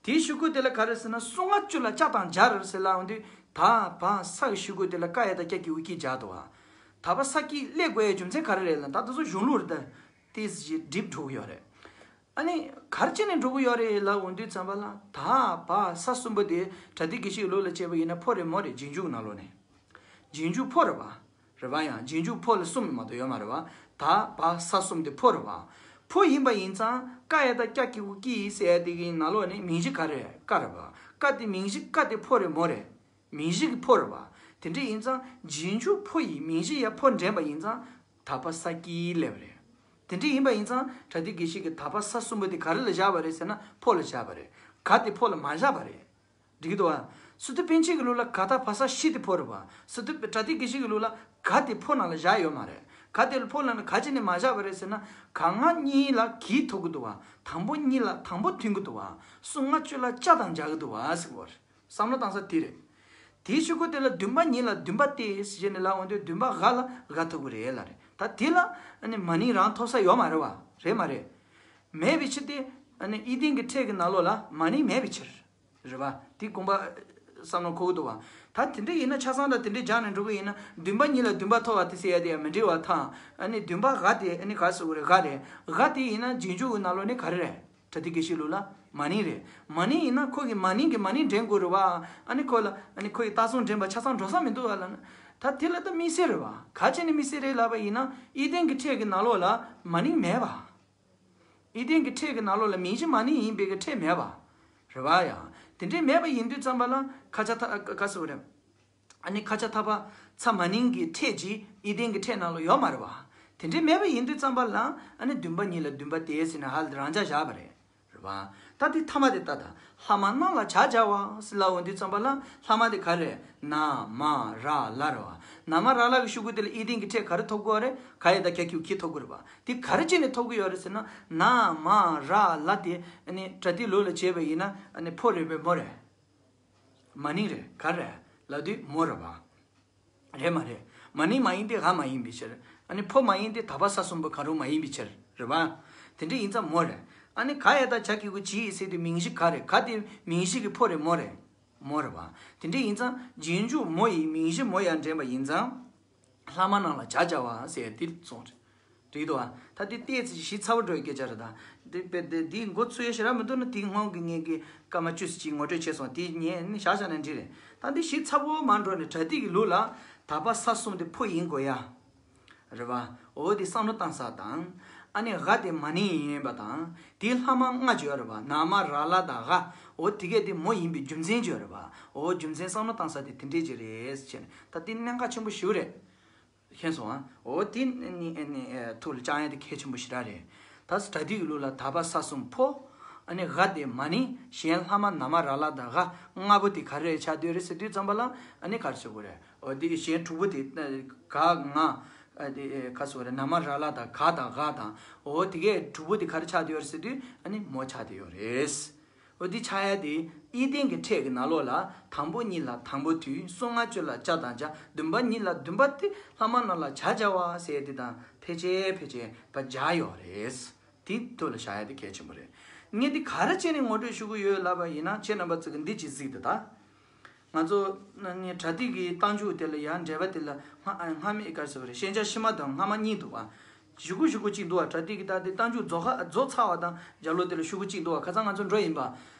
དེའི་གཞུག་གུ་དེ་ལ་ག་རེ་ཟེར་ན། གསུམ་ལྔ་བཅུ་ལ་བརྒྱ་དང་བརྒྱ་རེད་ཟེར་ལབ་ཡོང་དུས། ད་བ་ས་གི་གཞུག་གུ་དེ་ལ་ཀ་ཡ་བཏགས་ཀྱ་གི་གུ་ཀྱི་རྒྱག་འདུག་ཨ། ད་བ་ས་ཀྱི་སླེབས་དགོས་ཡའི་རྒྱུ་མཚན་ག་རེ་རེད་ལབ་ན། ད་དེ་ཚོ་གཞུང་ལུགས་རེད་ད། ཏོག་ཙམ་ཅིག་འགྲིག་འགྲོ་གི་ཡོད་རེད། ཨ་ནི་ག་རེ་བྱས་ནས་འགྲོ་གི་ཡོད་རེད་ལབ་ཡོང་དུས་ཙམ་པ་ལ། ད་བ་ས་གསུམ་པོ་དེ་པྲ་ཏི་དགེ་བཤེས་ལུགས་ལ་བྱས་པ་ཡིན་ན་ཕོ་རེད་མོ་རེད། རྗེས་འཇུག་ནང་ལོགས་ནས། རྗེས་འཇུག་ཕོ་རེད་པ། རེད་པ། ཡང་རྗེས་འཇུག་ཕོ་ལ་གསུམ་མ་གཏོགས་ཡོད་མ་རེད་པ། ད་བ་ས་གསུམ་དེ་ཕོ་རེད་པ། ཕོ་ཡིན་པ་ཡིན་ཙང་ཀ་ཡ་བཏགས་ཀྱ་གི་གུ་ཀྱི་ཟེར་ཡ་དེ་གི་ནང་ལོགས་ནས་མིང་གཞི་ག་རེ་རེད། ཀ་རེད་པ། ཀ་དེ་མིང་གཞི་ཀ་དེ་ཕོ་རེད་མོ་རེད། མིང་གཞི་གི་ཕོ་རེད་པ། དེ་འདྲ་ཡིན་ཙང་རྗེས་འཇུག་ཕོ་ཡི་མིང་གཞི་ཡ་ཕོ་འདྲེན་པ་ཡིན་ཙང་དག་པ་ས་ཀྱིལ་སླེབས་པ་རེད། དེ་འདྲ་ཡིན་པ་ཡིན་ཙང་བྲ་ཏི་དགེ་བཤེས་ཀྱིས་དག་པ་ས་གསུམ་པོ་དེ་ག་རེ་ལ་བཞག་པ་རེད་ཟེར་ན་ཕོ་ལ་བཞག་པ་རེད། ག་དེ་ཕོ་ལ་མ་བཞག་པ་རེད། འགྲིག་གི་འདུག་བ། སི་ཏུ་པཎ་ཆེན་གྱི་ལུགས་ལ་ག་ད་བ་ས་ཤི་དེ་ཕོ་རེད་བ། སི་ཏུ་བྲ་ཏི་དགེ་བཤེས་ཀྱི་ལུགས་ལ་ག་དེ་ཕོ་ནང་ལ་བཞག་ཡོད་མ་རེད། ག་དེ་ལ་ཕོ་ནང་ལ་ག་ཅི་ནས་མ་བཞག་པ་རེད་ཟེར་ན། ག་ང་གཉིས་ལ་གིས་ཐུག་གི་འདུག་བ། དང་པོ་གཉིས་ལ་དང་པོ་མཐུན་གི་འདུག་བ། གསུམ་ལྔ་བཅུ་ལ་ཅ་དང་སྦྱར་གི་འདུག་བ་ཟེར་གི་བ་རེད། བསམ་བློ་བཏང་ས་དེ་རེད། དེའི་གཞུག་གུ་དེ་ལ་བདུན་པ་ཉིད་ལ་བདུན་པ་སྟེ་ཞེས་ནས་ལབ་འོང་དུས་བདུན་པ་ག་ལ་ག་ཐུག་གི་རེད་ལ་རེད། ད་དེ་ལ་ཨ་ནི་མ་ནིང་རང་ཐོབ་ས་ཡོད་མ་རེད་བ། རེད་མ་རེད། མེད་པའི་ཕྱིར་ཏེ། ཨ་ནི་ཨི་ལྡན་གྱི་ཕྲད་ཀྱི་ནང་ལོགས་ལ་མ་ནིང་མེད་པའི་ཕྱིར། རེད་བ། དེ་དགོངས་པ་བསམ་བློ་འཁོར་གི་འདུག་བ། ད་དེ་འདྲ་ཡིན་ན་ཆ་ཚང་དང་དེ་འདྲའི་སྦྱར་ནས་འགྲོ་གི་ཡིན་ན་བདུན་པ་ཉིད་ལ་བདུན་པ་ཐོབ་པ་དེ་ཟེར་ཡ་དེ་ཡང་མི་འགྲིག་བ་དང་། ཨ་ནི་བདུན་པ་ག་དེ་ཨ་ནི་ག་ཟེར་དགོས་རེད། ག་རེད། ག་དེ་ཡིན་ན་རྗེས་འཇུག་གི་ནང་ལོགས་ནི་ག་རེ་རེད། བྲ་ཏི་དགེ་བཤེས་ལུགས་ལ་མ་ནིང་རེད། མ་ནིང་ཡིན་ན་ཁོ་གི་མ་ནིང་གི་མ་ནིང་འདྲེན་དགོས་རེད་བ། ཨ་ནི་ཁོ་ལ་ཨ་ནི་ཁོ་ཡི་རྟགས་མཚུངས་འདྲེན་པ་ཆ་ཚང་འགྲོ་ས་མི་འདུག་བ་ལ་ན། ད་དེ་ལ་ད་དམིགས་བསལ་རེད་བ། ག་བྱས་ནས་དམིགས་བསལ་རེད་ལབ་པ་ཡིན་ན་ཨི་ལྡན་གྱི་ཕྲད་ཀྱི་ནང་ལོགས་ལ་མ་ནིང་མེད་བ། ཨི་ལྡན་གྱི་ཕྲད་ཀྱི་ནང་ལོགས་ལ་མིང་གཞི་མ་ནིང་ཡིན་པའི་གི་ཕྲད་མེད་བ། རེད་བ་ཡ། དེ་འདྲའི་མེད་པ་ཡིན་དུས་ཙམ་པ་ལ་ཁ་ཆ་ཐ་ག་ཟེར་བ་རེད། ཨ་ནི་ཁ་ཆ་ཐ་པ་ཚ་མ་ནིང་གི་ཕྲད་ཅིག་ཨི་ལྡན་གྱི་ཕྲད་ནང་ལ་ཡོད་མ་རེད་བ། དེ་འདྲའི་མེད་པ་ཡིན་དུས་ཙམ་པ་ལ་ཨ་ནི་བདུན་པ་ཉིད་ལ་བདུན་པ་སྟེ་ཟེར་ནས་ཧ་ལ་རང་འཇགས་བཞག་པ་རེད། རེད་བ། ད་དེ་ཐ་མ་དེ་ལྟ་ད། ལྷག་མ་རྣམས་ལ་བྱ་བྱ་བ་ཟེར་ལབ་འོང་དུས་ཙམ་པ་ལ་ལྷག་མ་དེ་ག་རེ་རེད། ན་མ་ར་ལ་རེད་བ། ན་མ་ར་ལ་གི་གཞུག་གུ་དེ་ལ་ཨི་ལྡན་གྱི་ཕྲད་ག་རེ་ཐོབ་དགོས་བ་རེད། ག་ཡ་ད་ག་གི་གུ་གི་ཐོབ་དགོས་རེད་བ། དེ་ག་རེ་བྱས་ནས་ཐོབ་གི་ཡོད་རེད་ཟེར་ན། ན་མ་ར་ལ་དེ་ཨ་ནི་བྲ་ཏི་ལུགས་ལ་བྱས་པ་ཡིན་ན་ཨ་ནི་ཕོ་རེད་པས་མོ་རེད། མ་ནིང་རེད། ག་རེ་ལབ་དུས་མོ་རེད་བ། རེད་མ་རེད། མ་ནིང་མ་ཡིན་ཏེ་ག་མ་ཡིན་པའི་ཕྱིར། ཨ་ནི་ཕོ་མ་ཡིན་ཏེ་དག་པ་ས་གསུམ་པོ་གང་རུང་མ་ཡིན་པའི་ཕྱིར། རེད་བ། དེ་འདྲ་ཡིན་ཙང་མོ་རེད། ཨ་ནི་ག་ཡ་ད་བྱ་གི་གུ་ཇི་ཡིས་ཟེར་དུས་མིང་གཞི་ག་རེད། ག་དེ་མིང་གཞི་གི་ཕོ་རེད་མོ་རེད། མོ་རེད་བ། དེ་འདྲ་ཡིན་ཙང་རྗེས་འཇུག་མོ་ཡི་མིང་གཞི་མོ་ཡང་འདྲེན་པ་ཡིན་ཙང་། ལྷག་མ་རྣམས་ལ་བྱ་བྱ་བ་ཟེར་དེ་སོང་རེད། འགྲིག་འདུག་བ། ད་དེ་ཏོག་ཙམ་ཞིབ་ཚགས་པོ་འགྲོ་བའི་སྐད་ཆ་རེད་ད། དེ་དཔེ་དེ་དེའི་མགོ་ཚོས་ཞེ་དྲག་མི་འདུག་ན་དེའི་སྔོན་གྱི་ངེད་ཀྱི་སྐར་མ་བཅུ་ཙམ་ཅིག་ངོ་སྤྲོད་བྱས་སོང་། དེ་ངས་ནི་བཞག་བཞག་ན་འགྲིག་རེད། ད་འདི་ཞིབ་ཚགས་པོ་མ་འགྲོ་ནས་བྲ་ཏི་གི་ལུགས་ལ་དག་པ་ས་གསུམ་དེ་ཕོ་ཡིན་དགོས་ཡ། རེད་བ། འོ་དེ་བསམ་བློ་བཏང་ས་དང་། ཨ་ནི་ག་དེ་མ་ནིང་ཡིན་པ་དང་། དེའི་ལྷག་མ་ལྔ་ཅིག་ཡོད་རེད་བ། ན་མ་ར་ལ་དང་ག་འོ་དེ་གས་དེ་མོ་ཡིན་པའི་རྒྱུ་མཚན་ཅིག་ཡོད་རེད་བ། འོ་རྒྱུ་མཚན་བསམ་བློ་བཏང་ས་དེ་དེ་འདྲས་ཅིག་རེད་ཟེར་ནས་ད་དེ་གནད་འགག་ཆེན་པོ་ཞིག་རེད། མཁྱེན་སོང་ཨ། འོ་དེ་ནི་ནི་ཐུགས་ལ་བཅངས་ཡ་དེ་གལ་ཆེན་པོ་ཞེ་དྲག་རེད། ད་བྲ་ཏི་གི་ལུགས་ལ་དག་པ་ས་གསུམ་ཕོ། ཨ་ནི་ག་དེ་མ་ནིང་གཞན་ལྷག་མ་ན་མ་ར་ལ་དང་ག་ལྔ་པོ་དེ་ག་རེ་ཆགས་བསྡད་རེད་ཟེར་དུས་ཙམ་པ་ལ་ཨ་ནི་ག་རེ་ཟེར་དགོས་རེད། འོ་དེ་གཞན་དྲུག་པོ་དེ་ག་ང་། ཨ་དེ་ག་ཟེར་དགོས་རེད། ན་མ་ར་ལ་དང་ག་དང་ག་དང་། འོ་དེ་གས་དྲུག་པོ་དེ་ག་རེ་ཆགས་བསྡད་ཡོད་རེད་ཟེར་དུས་ཨ་ནི་མོ་ཆགས་བསྡད་ཡོད་རེད། འོ་འདི་ཆགས་ཡ་དེ་ཨི་ལྡན་གྱི་ཕྲད་ཀྱི་ནང་ལོགས་ལ་དང་པོ་གཉིས་ལ་དང་པོ་མཐུན། གསུམ་ལྔ་བཅུ་ལ་ཅ་དང་སྦྱར། བདུན་པ་ཉིད་ལ་བདུན་པ་སྟེ་ལྷག་མ་རྣམས་ལ་བྱ་བྱ་བ་ཟེར་དེ་དང་ཕལ་ཆེར་ཕལ་ཆེར་བ་སྦྱར་ཡོད་རེད། དེ་ཐུགས་ལ་བཞག་ཡ་དེ་གལ་ཆེན་པོ་རེད། ངས་འདི་ག་རེ་བྱས་ནས་ངོ་སྤྲོད་ཞུ་གི་ཡོད་ལབ་པ་ཡིན་ན་ཁྱེད་རྣམ་པ་ཚོ་གི་འདི་ཅིག་གཟིགས་དང་ད། ང་ཚོ་ནི་བྲ་ཏི་གི་རྟགས་འཇུག་དེ་ལ་ཡང་འགྲེལ་པ་དེ་ལ་སྔ་སྔ་མའི་ག་རེ་ཟེར་བ་རེད། ཤན་སྦྱར་ཕྱི་མ་དང་སྔ་མ་གཉིས་འདུག་བ། ཞུ་གུ་ཞུ་གུ་གཅིག་འདུག་བ། བྲ་ཏི་གི་ད་དེ་རྟགས་འཇུག་རྫོགས་ཁ་རྫོགས་ཚར་བ་དང་རྒྱབ་ལོགས་དེ་ལ་ཞུ་གུ་གཅིག་འདུག་བ། ཁ་སང་ང་ཚོ་འགྲོ་ཡིན་པ།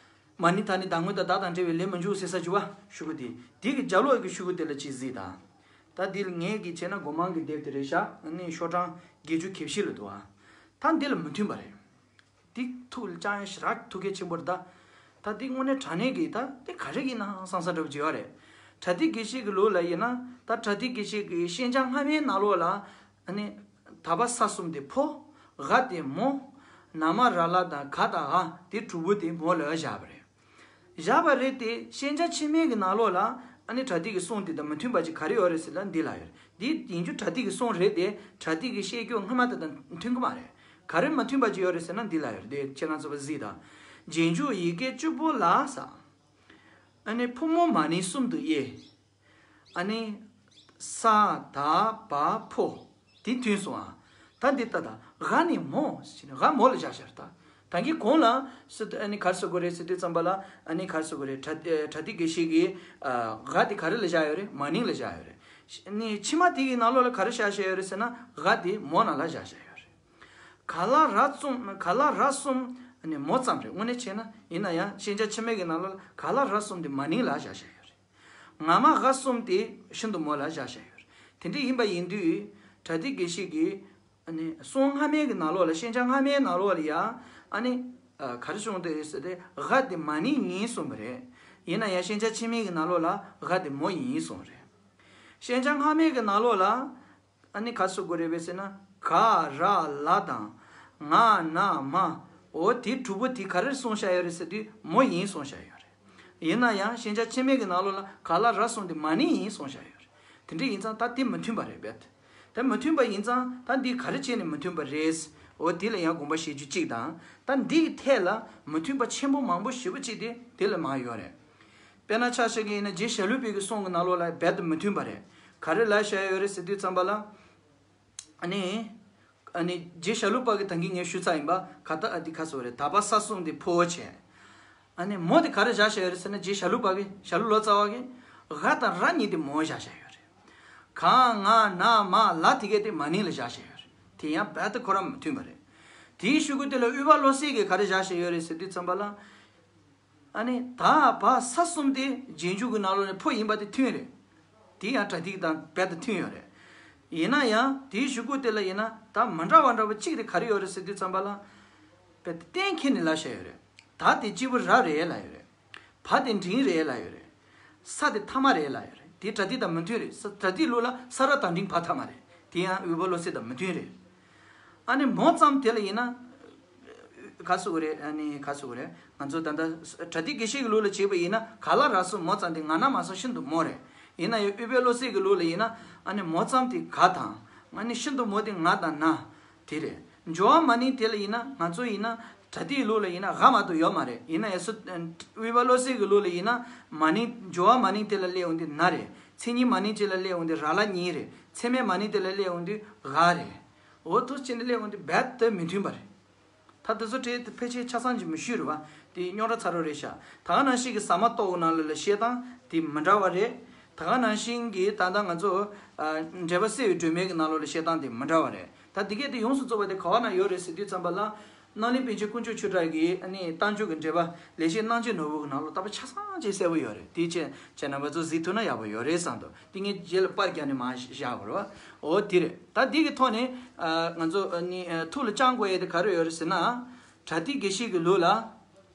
མ་ནིང་ད་ནི་ད་སྔོན་དང་བདག་དང་འབྲེལ་བའི་ལས་མི་འཇུག་ཟེར་ས་འཇུག་བ་ཞུ་གུ་དེ། དེ་གི་རྒྱབ་ལོགས་ཀྱི་ཞུ་གུ་དེ་ལ་ཅིག་གཟིགས་དང་། ད་འདི་ལ་ངས་གི་བྱས་ན་སྒོ་མང་གི་དེབ་དེ་རེད་ཤག་ཨ་ནི་ཤོག་གྲངས་བརྒྱད་ཅུ་གྱ་བཞི་ལ་འདུག་བ། ད་འདི་ལ་མི་མཐུན་པ་རེད། འདི་ཐུགས་ལ་བཅངས་ཡ་ཞེ་དྲག་ཐུགས་གལ་ཆེན་པོ་རེད་ད། ད་འདི་དངོས་གནས་དྲང་གནས་ཀྱི་ད་འདི་ག་རེ་ཡིན་ནའང་བསམ་བསམ་འདྲ་པོ་ཅིག་ཡོད་རེད། བྲ་ཏི་དགེ་བཤེས་ཀྱི་ལུགས་ལ་ཡིན་ན་ད་བྲ་ཏི་དགེ་བཤེས་ཀྱི་ཤན་སྦྱར་སྔ་མའི་ནང་ལོགས་ལ་ཨ་ནི་དག་པ་ས་གསུམ་དེ་ཕོ། ག་དེ་མོ། ན་མ་ར་ལ་དང་ག་དང་ག་དེ་དྲུག་པོ་དེ་མོ་ལ་བཞག་པ་རེད། བཞག་པ་རེད་དེ་ཤན་སྦྱར་ཕྱི་མའི་གི་ནང་ལོགས་ལ་ཨ་ནི་བྲ་ཏི་གི་གསུང་དེ་དང་མི་མཐུན་པ་ཅིག་ག་རེ་ཡོད་རེད་ཟེར་ན་འདི་ལ་ཡོད་རེད། འདི་ཡིན་རྒྱུ་བྲ་ཏི་གི་གསུང་རེད་དེ་བྲ་ཏི་གི་བཤད་རྒྱུ་སྔ་མ་དེ་དང་མཐུན་གི་མ་རེད། ག་རེ་མ་མཐུན་པ་ཅིག་ཡོད་རེད་ཟེར་ན་འདི་ལ་ཡོད་རེད་དེ་ཁྱེད་རང་ཚོ་བ་གཟིགས་དང་། རྗེས་འཇུག་ཡི་གེ་བཅུ་པོ་ལ་ས། ཨ་ནི་ཕོ་མོ་མ་ནིང་གསུམ་དུ་དབྱེ། ཨ་ནི། ས་ད་བ་ཕོ། དེ་མཐུན་སོང་ཨ། ད་འདི་ལྟ་ད་ག་ནི་མོ་ཟེར་ནས་ག་མོ་ལ་བཞག་བཞག་ད། ད་གིན་གོང་ལ་སི་ཏུ་ཨ་ནི་ག་རེ་ཟེར་དགོས་རེད་ཟེར་དུས་ཙམ་པ་ལ་ཨ་ནི་ག་རེ་ཟེར་དགོས་རེད། བྲ་བྲ་ཏི་དགེ་བཤེས་ཀྱིས་ག་དེ་ག་རེ་ལ་བཞག་ཡོད་རེད། མ་ནིང་ལ་བཞག་ཡོད་རེད། ཨ་ནི་ཕྱི་མ་དེ་གི་ནང་ལོགས་ལ་ག་རེ་བཞག་བཞག་ཡོད་རེད་ཟེར་ན་ག་དེ་མོ་ནང་ལ་བཞག་བཞག་ཡོད་རེད། ག་ལ་ར་གསུམ་ག་ལ་ར་གསུམ་ཨ་ནི་མོ་ཙམ་རེད། དངོས་གནས་བྱས་ན་ཡིན་ན་ཡང་ཤན་སྦྱར་ཕྱི་མའི་གི་ནང་ལོགས་ལ་ག་ལ་ར་གསུམ་དེ་མ་ནིང་ལ་བཞག་བཞག་ཡོད་རེད། ང་མ་ག་གསུམ་དེ་ཤིན་ཏུ་མོ་ལ་བཞག་བཞག་ཡོད་རེད། དེ་འདྲ་ཡིན་པ་ཡིན་དུས་བྲ་ཏི་དགེ་བཤེས་ཀྱིས་ཨ་ནི་གསུང་སྔ་མའི་གི་ནང་ལོགས་ལ་ཤན་སྦྱར་སྔ་མའི་ནང་ལོགས་ལ་ཡ་ཨ་ནི་ག་རེ་བྱུང་དེ་ཟེར་ཏེ་ག་དེ་མ་ནིང་ཡིན་གསུངས་པ་རེད། ཡིན་ན་ཡང་ཤན་སྦྱར་ཕྱི་མའི་གི་ནང་ལོགས་ལ་ག་དེ་མོ་ཡིན་གསུངས་རེད། ཞན་ཆ་སྔ་མའི་གི་ནང་ལོགས་ལ། ཨ་ནི་ག་རེ་གསུང་གི་རེད་པས་ཟེར་ན། ག་ར་ལ་དང་། ང་ན་མ། འོ་དེ་དྲུག་པོ་དེ་ག་རེ་གསུངས་བཞག་ཡོད་རེད་ཟེར་དུས་མོ་ཡིན་གསུངས་བཞག་ཡོད་རེད། ཡིན་ན་ཡང་ཞན་ཆ་ཕྱི་མའི་གི་ནང་ལོགས་ལ་ག་ལ་ར་གསུངས་དེ་མ་ནིང་ཡིན་གསུངས་བཞག་ཡོད་རེད། དེ་འདྲ་ཡིན་ཙང་ད་དེ་མི་མཐུན་པ་རེད་པས། དེ་མི་མཐུན་པ་ཡིན་ཙང་ད་འདི་ག་རེ་བྱས་ནས་མི་མཐུན་པ་རེད། འོ་དེ་ལ་ཡང་དགོངས་པ་བཞེས་རྒྱུ་གཅིག་དང་། ད་འདི་གི་ཐད་ལ་མི་མཐུན་པ་ཆེན་པོ་མང་པོ་ཞེ་པོ་ཅིག་དེ་དེ་ལ་མར་ཡོད་རེད། དཔེར་ན་ཆ་བཞག་གི་ཡིན་ན་རྗེ་ཞྭ་ལུ་པའི་གི་གསུང་གི་ནང་ལོགས་ལ་རྦད་དེ་མི་མཐུན་པ་རེད། ག་རེ་ལབ་བཞག་ཡོད་རེད་ཟེར་དུས་ཙམ་པ་ལ། ཨ་ནི། ཨ་ནི་རྗེ་ཞྭ་ལུ་པ་གི་ད་གིན་ངས་ཞུས་ཚར་ཡིན་པ། ག་ད་ཨ་དེ་ག་ཟེར་རེད། ད་བ་ས་གསུམ་དེ་ཕོ་བོ་བྱས། ཨ་ནི་མོ་དེ་ག་རེ་བཞག་བཞག་ཡོད་རེད་ཟེར་ན། རྗེ་ཞྭ་ལུ་པ་གི་ཞྭ་ལུ་ལོ་ཙཱ་བ་གི་ག་དང་ར་གཉིས་དེ་མོ་བཞག་བཞག་ཡོད་རེད། ག་ང་ན་མ་ལ་དེ་གས་དེ་མ་ནིང་ལ་བཞག་བཞག་ཡོད་རེད། དེ་ཡང་རྦད་དེ་ཁོ་རང་མི་མཐུན་པ་རེད། དེའི་གཞུག་གུ་དེ་ལ་དབུས་པ་བློ་གསལ་གྱིས་ག་རེ་བཞག་བཞག་ཡོད་རེད་ཟེར་དུས་ཙམ་པ་ལ། ཨ་ནི་ད་བ་ས་གསུམ་དེ་རྗེས་འཇུག་གི་ནང་ལོགས་ནས་ཕོ་ཡིན་པ་དེ་མཐུན་རེད། དེ་ཡང་པྲ་ཏི་དང་རྦད་དེ་མཐུན་ཡོད་རེད། ཡིན་ན་ཡང་དེའི་གཞུག་གུ་དེ་ལ་ཡིན་ན་ད་མི་འདྲ་བ་འདྲ་བ་གཅིག་དེ་ག་རེ་ཡོད་རེད་ཟེར་དུས་ཙམ་པ་ལ། རྦད་དེ་གཏན་འཁེལ་ནས་ལབ་བཞག་ཡོད་རེད། ད་དེ་སྐྱེས་བུ་རབ་རེད་ལབ་ཡོད་རེད། བ་དེ་འབྲིང་རེད་ལབ་ཡོད་རེད། ས་དེ་ཐ་མ་རེད་ལབ་ཡོད་རེད། དེ་པྲ་ཏི་དང་མི་མཐུན་རེད། ས་པྲ་ཏིའི་ལུགས་ལ་ས་རབ་ད་འབྲིང་བ་ཐ་མ་རེད། དེ་ཡང་དབུས་པ་བློ་གསལ་དང་མི་མཐུན་རེད། ཨ་ནི་མོ་ཙམ་དེ་ལ་ཡིན་ན། ག་ཟེར་དགོས་རེད། ཨ་ནི་ག་ཟེར་དགོས་རེད། ང་ཚོ་ད་ལྟ་པྲ་ཏི་དགེ་བཤེས་ཀྱི་ལུགས་ལ་བྱས་པ་ཡིན་ན་ག་ལ་ར་གསུམ་མོ་ཙམ་དེ་ང་ན་མ་ས་ཤིན་ཏུ་མོ་རེད། ཡིན་ན་ཡང་དབུས་པའི་བློ་གསལ་གྱི་ལུགས་ལ་ཡིན་ན་ཨ་ནི་མོ་ཙམ་དེ་ག་དང་། ཨ་ནི་ཤིན་ཏུ་མོ་དེ་ང་དང་ན། དེ་རེད། སྦྱོར་བ་མ་ནིང་དེ་ལ་ཡིན་ན་ང་ཚོ་ཡིན་ན་པྲ་ཏིའི་ལུགས་ལ་ཡིན་ན་ག་མ་གཏོགས་ཡོད་མ་རེད། ཡིན་ན་ཡང་སུ་དབུས་པ་བློ་གསལ་གྱི་ལུགས་ལ་ཡིན་ན་མ་ནིང་སྦྱོར་བ་མ་ནིང་དེ་ལ་སླེབས་འོང་དུས་ན་རེད། མཚན་ཉིད་མ་ནིང་དེ་ལ་སླེབས་འོང་དུས་ར་ལ་གཉིས་རེད། མཚན་མེད་མ་ནིང་དེ་ལ་སླེབས་འོང་དུས་ག་རེད། འོ་དེ་བྱས་ནས་སླེབས་འོང་དུས་རྦད་དེ་མི་མཐུན་པ་རེད། ད་དེ་ཚོ་དེ་ཕལ་ཆེར་ཆ་ཚང་ཅིག་མི་ཤེས་རེད་པ། དེ་རྙོག་དྲ་ཚ་རོགས་རེད་ཤག་ད་ག་ནང་བཞིན་གྱི་ཟ་མ་ཏོག་ནང་ལ་ལ་བཤད་སྟངས་དེ་མི་འདྲ་བ་རེད། ད་ག་ནང་བཞིན་གྱི་ད་ལྟ་ང་ཚོ་ཨ་འགྲེལ་པ་གསལ་བའི་སྒྲོན་མེ་གི་ནང་ལོགས་ལ་བཤད་སྟངས་དེ་མི་འདྲ་བ་རེད། ད་དེ་གས་དེ་ཡོངས་སུ་རྫོགས་པ་དེ་ག་བ་ན་ཡོད་རེད་ཟེར་དུས་ཙམ་པ་ལ། རྣམ་གླིང་པཎ་ཆེན་དཀོན་མཆོག་ཆོས་གྲགས་ཀྱི་ཨ་ནི་རྟགས་འཇུག་གི་འགྲེལ་པ་ལེགས་བཤད་རྣམ་འབྱེད་ནོར་བུ་གི་ནང་ལོགས་ལྟ་བུ་ཆ་ཚང་ཅིག་གསལ་པོ་ཡོད་རེད། དེ་ཁྱེད་ཁྱེད་རྣམ་པ་ཚོ་གཟིགས་ཐུབ་ན་ཡག་པོ་ཡོད་རེད་བསམ་འདུག་དེ་ངས་རྗེས་ལ་པར་རྒྱག་ནས་མར་བཞག་དགོས་རེད་པ། འོ་དེ་རེད། ད་འདི་གི་ཐོག་ནས་ཨ་ང་ཚོ་ཨ་ནི་ཨ་ཐུགས་ལ་བཅངས་དགོས་ཡས་དེ་ག་རེ་ཡོད་རེད་ཟེར་ན། པྲ་ཏི་དགེ་བཤེས་ཀྱི་ལུགས་ལ་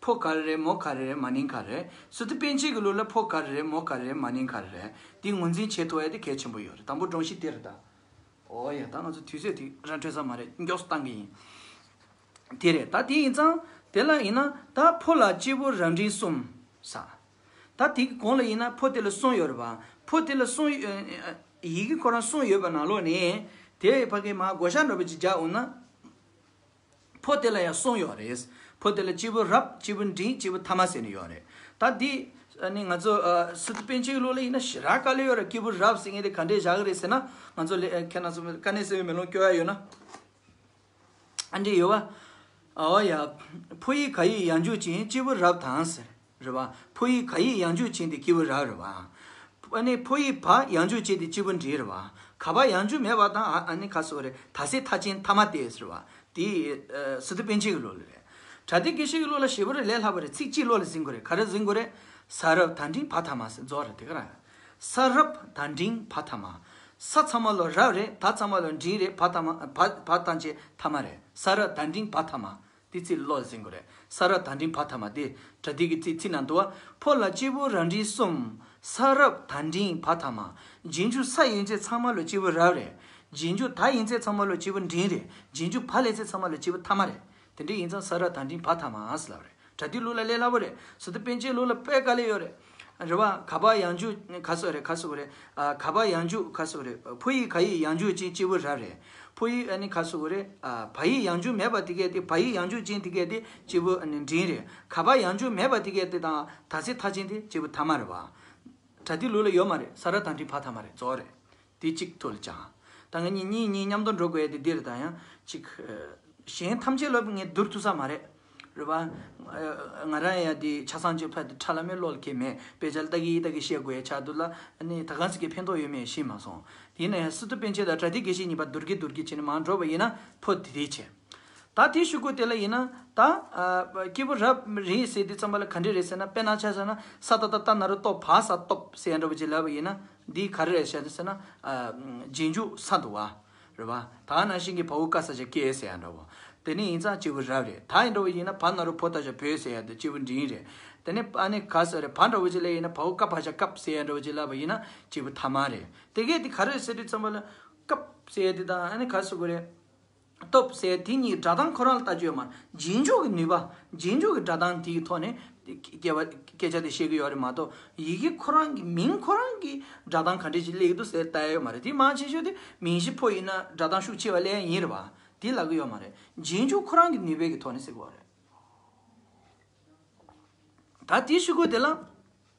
ཕོ་ག་རེ་རེད། མོ་ག་རེ་རེད། མ་ནིང་ག་རེ་རེད། སི་ཏུ་པཎ་ཆེན་གྱི་ལུགས་ལ་ཕོ་ག་རེ་རེད། མོ་ག་རེ་རེད། མ་ནིང་ག་རེ་རེད། དེ་ངོས་འཛིན་བྱེད་ཐུབ་ཡས་དེ་གལ་ཆེན་པོ་ཡོད་རེད། དང་པོ་སྒྲོམ་གཞི་དེ་རེད་ད། འོ་ཡ། ད་ང་ཚོ་དུས་ཚོད་དེ་ར་འཕྲོད་ས་མ་རེད། མགྱོགས་སུ་བཏང་གི་ཡིན། དེ་རེད། ད་དེ་ཡིན་ཙང་དེ་ལ་ཡིན་ན་ད་ཕོ་ལ་སྐྱེས་བུ་རབ་འབྲིང་གསུམ་ཟེར། ད་དེ་གི་གོང་ལ་ཡིན་ན་ཕོ་དེ་ལ་གསུམ་ཡོད་རེད་པ། ཕོ་དེ་ལ་གསུམ་ཡོད། ཡི་གེ་ཁོ་རང་གསུམ་ཡོད་པ་ནང་ལོགས་ནས་དེ་ཕ་གི་མར་བགོ་བཤའ་འདྲ་པོ་ཅིག་རྒྱག་འོང་ན། ཕོ་དེ་ལ་ཡང་གསུམ་ཡོད་རེད། ཕོ་དེ་ལ་སྐྱེས་བུ་རབ། སྐྱེས་བུ་འབྲིང་། སྐྱེས་བུ་ཐ་མ་ཟེར་ནས་ཡོད་རེད། ད་འདི་ཨ་ནི་ང་ཚོ་ཨ་སི་ཏུ་པཎ་ཆེན་གྱི་ལུགས་ལ་ཡིན་ན་ཞེ་དྲག་དཀའ་ལས་ཡོད་རེད། སྐྱེས་བུ་རབ་ཟེར་མཁན་དེ་ག་འདྲས་བཞག་གི་རེད་ཟེར་ན། ང་ཚོ་ལས་ཁྱེད་རང་ཚོ་དཀའ་གནད་གསལ་བའི་མེ་ལོང་སྐྱོར་ཡ་ཡོད་ན། ཨ་འདྲས་ཡོད་པ། ཨོ་ཡ། ཕོ་ཡི་ག་ཡི་ཡང་འཇུག་ཅན། སྐྱེས་བུ་རབ་དང་ཟེར། རེད་པ། ཕོ་ཡི་ག་ཡི་ཡང་འཇུག་ཅན་དེ་སྐྱེས་བུ་རབ་རེད་པ། ཨ་ནི་ཕོ་ཡི་བ་ཡང་འཇུག་ཅན་དེ་སྐྱེས་བུ་འབྲིང་རེད་པ། ག་བ་ཡང་འཇུག་མེད་པ་དང་ཨ་ཨ་ནི་ག་ཟེར་དགོས་རེད། ད་ཚེ་མཐའ་ཅན་ཐ་མ་སྟེ་ཟེར་བ། དེ་ཨ་སི་ཏུ་པཎ་ཆེན་གྱི་ལུགས་ལ་རེད། པྲ་ཏི་དགེ་བཤེས་ཀྱི་ལུགས་ལ་ཞེ་པོ་རེད། ལས་སླ་པོ་རེད། ཚིག་གཅིག་བློ་ལ་ཟིན་དགོས་རེད། ག་རེ་ཟིན་དགོས་རེད། ས་རབ་ད་འབྲིང་བ་ཐ་མ་ཟེར་རྫོགས་རེད། དེ་ག་རང་། ས་རབ་ད་འབྲིང་བ་ཐ་མ། ས་ཚང་མ་ལོ་རབ་རེད། ད་ཚང་མ་ལོ་འབྲིང་རེད། བ་ཐ་མ་བ་བ་ཐམས་ཅད་ཐ་མ་རེད། ས་རབ་ད་འབྲིང་བ་ཐ་མ། དེ་ཚིག་བློ་ལ་ཟིན་དགོས་རེད། ས་རབ་ད་འབྲིང་བ་ཐ་མ་དེ་པྲ་ཏི་གི་ཚིག་ཚིག་ནང་འདུག་པ། ཕོ་ལ་སྐྱེས་བུ་རབ་འབྲིང་གསུམ། ས་རབ་ད་འབྲིང་བ་ཐ་མ། རྗེས་འཇུག་ས་ཡིན་ཚད་ཚང་མ་ལོ་སྐྱེས་བུ་རབ་རེད། རྗེས་འཇུག་ད་ཡིན་ཚད་ཚང་མ་ལོ་སྐྱེས་བུ་འབྲིང་རེད། རྗེས་འཇུག་བ་སླེབས་ཚད་ཚང་མ་ལོ་སྐྱེས་བུ་ཐ་མ་རེད། དེ་འདྲ་ཡིན་ཙང་ས་རབ་ད་འབྲིང་བ་ཐ་མ་ཟེར་ལབ་རེད། པྲ་ཏི་ལུགས་ལ་ལས་སླ་པོ་རེད། སི་ཏུ་པཎ་ཆེན་ལུགས་ལ་དཔེ་དཀའ་ལས་ཡོད་རེད། རེད་པ། ག་བ་ཡང་འཇུག་ག་ཟེར་རེད། ག་ཟེར་དགོས་རེད། ཨ་ག་བ་ཡང་འཇུག་ག་ཟེར་དགོས་རེད། ཕོ་ཡི་ག་ཡི་ཡང་འཇུག་ཅན་སྐྱེས་བུ་རབ་རེད། ཕོ་ཡི་ཨ་ནི་ག་ཟེར་དགོས་རེད། ཨ་བ་ཡི་ཡང་འཇུག་མེད་པ་དེ་གས་དེ། བ་ཡི་ཡང་འཇུག་ཅན་དེ་གས་དེ་སྐྱེས་བུ་ཨ་ནི་འབྲིང་རེད། ག་བ་ཡང་འཇུག་མེད་པ་དེ་གས་དེ་དང་ད་ཚེ་མཐའ་ཅན་དེ་སྐྱེས་བུ་ཐ་མ་རེད་པ། པྲ་ཏི་ལུགས་ལ་ཡོད་མ་རེད། ས་རབ་ད་འབྲིང་བ་ཐ་མ་རེད། རྫོགས་རེད། དེ་གཅིག་ཐུགས་ལ་བཅངས། ད་ང་གཉིས་གཉིས་གཉིས་མཉམ་དུ་འགྲོ་དགོས་ཡ་དེ་འདི་རེད། ད་ཡང་གཅིག་གཞན་ཐམས་ཅད་ལ་ངས་བསྡུར་ཐུབ་ས་མ་རེད། རེད་པ། ང་རང་ཡང་དེ་ཆ་ཚང་གཅིག་ཕར་དེ་ཁྲ་ལམ་མེ་བློ་ལ་འཁེལ་མེད། དཔེ་ཆ་ལ་ལྟ་གི་ལྟ་གི་བཤད་དགོས་ཡ་ཆགས་འདུག་ལ། ཨ་ནི་ད་གང་ཟེར་གི་ཕན་ཐོགས་ཡོད་མེད་ཤེས་མ་སོང་། དེ་ཡིན་ན་ཡང་སི་ཏུ་པཎ་ཆེན་དང་པྲ་ཏི་དགེ་བཤེས་གཉིས་པ་བསྡུར་གི་བསྡུར་གི་བྱས་ནས་མར་འགྲོ་བ་ཡིན་ན་ཕོ་དེ་དེ་བྱས། ད་དེའི་གཞུག་གུ་དེ་ལ་ཡིན་ན་ད་ཨ་སྐྱེས་བུ་རབ་རེད་ཟེར་དུས་ཙམ་པ་ལ་ག་འདྲས་རེད་ཟེར་ན། དཔེར་ན་ཆ་བཞག་ན་ས་ད་བཏགས་སྟ་ན་རོ་སྟོབ། བ་ས་སྟོབ་ཟེར་ཡ་འདྲ་པོ་ཅིག་ལབ་པ་ཡིན་ན། འདི་ག་རེ་རེད་ཟེར་ན། ཨ་རྗེས་འཇུག་ས་འདུག་པ། རེད་པ། ད་ནང་བཞིན་གྱི་བ་འོག་ཀ་ས་བཞག་སྐྱེ་ཟེར་ཡ་འདྲ་པོ། དེ་ནས་ཡིན་ཙང་སྐྱེས་བུ་རབ་རེད། ད་ཡིན་འདྲ་པོ་ཡིན་ན་བ་ན་རོ་བོ་ད་བཞག་བོད་ཟེར་ཡ་དེ་སྐྱེས་བུ་འབྲིང་རེད། དེ་ནས་ཨ་ནི་ག་ཟེར་རེད། བ་འདྲ་བོ་ཅིག་ལ་ཡིན་ན་བའོ་ཀ་བ་ཞབས་ཀ་བ་ཟེར་ཡ་འདྲ་བོ་ཅིག་ལབ་པ་ཡིན་ན་གཅིག་པུ་ཐ་མ་རེད། དེ་གས་དེ་ག་རེ་ཟེར་དུས་ཙམ་པ་ལ་ཀ་བ་ཟེར་ཡ་དེ་དང་ཨ་ནི་ག་ཟེར་དགོས་རེད། སྟོབས་ཟེར་དེ་གཉིས་སྒྲ་གདངས་ཁོ་རང་ལ་ལྟ་རྒྱུ་ཡོད་མ་རེད། རྗེས་འཇུག་གི་ནུས་པ། རྗེས་འཇུག་གི་སྒྲ་གདངས་དེའི་ཐོག་ནས་སྐད་པ་སྐད་ཆ་དེ་བཤད་ཀྱི་ཡོད་རེད་མ་གཏོགས། ཡི་གེ་ཁོ་རང་གི་མིང་ཁོ་རང་གི་སྒྲ་གདངས་ག་འདྲ་ཞིག་སླེབས་འདུག་ཟེར་ལྟ་ཡ་ཡོད་མ་རེད། དེ་མང་ཆེ་ཤོས་དེ་མིང་གཞི་ཕོ་ཡིན་ན་སྒྲ་གདངས་ཤུགས་ཆེ་བ་སླེབས་ཡ་ཡིན་རེད་བ། དེ་ལབ་ཀྱི་ཡོད་མ་རེད། རྗེས་འཇུག་ཁོ་རང་གི་ནུས་པའི་གི་ཐོག་ནས་ཟེར་གྱི་ཡོད་རེད། ད་དེའི་ཤུ་གུ་དེ་ལ་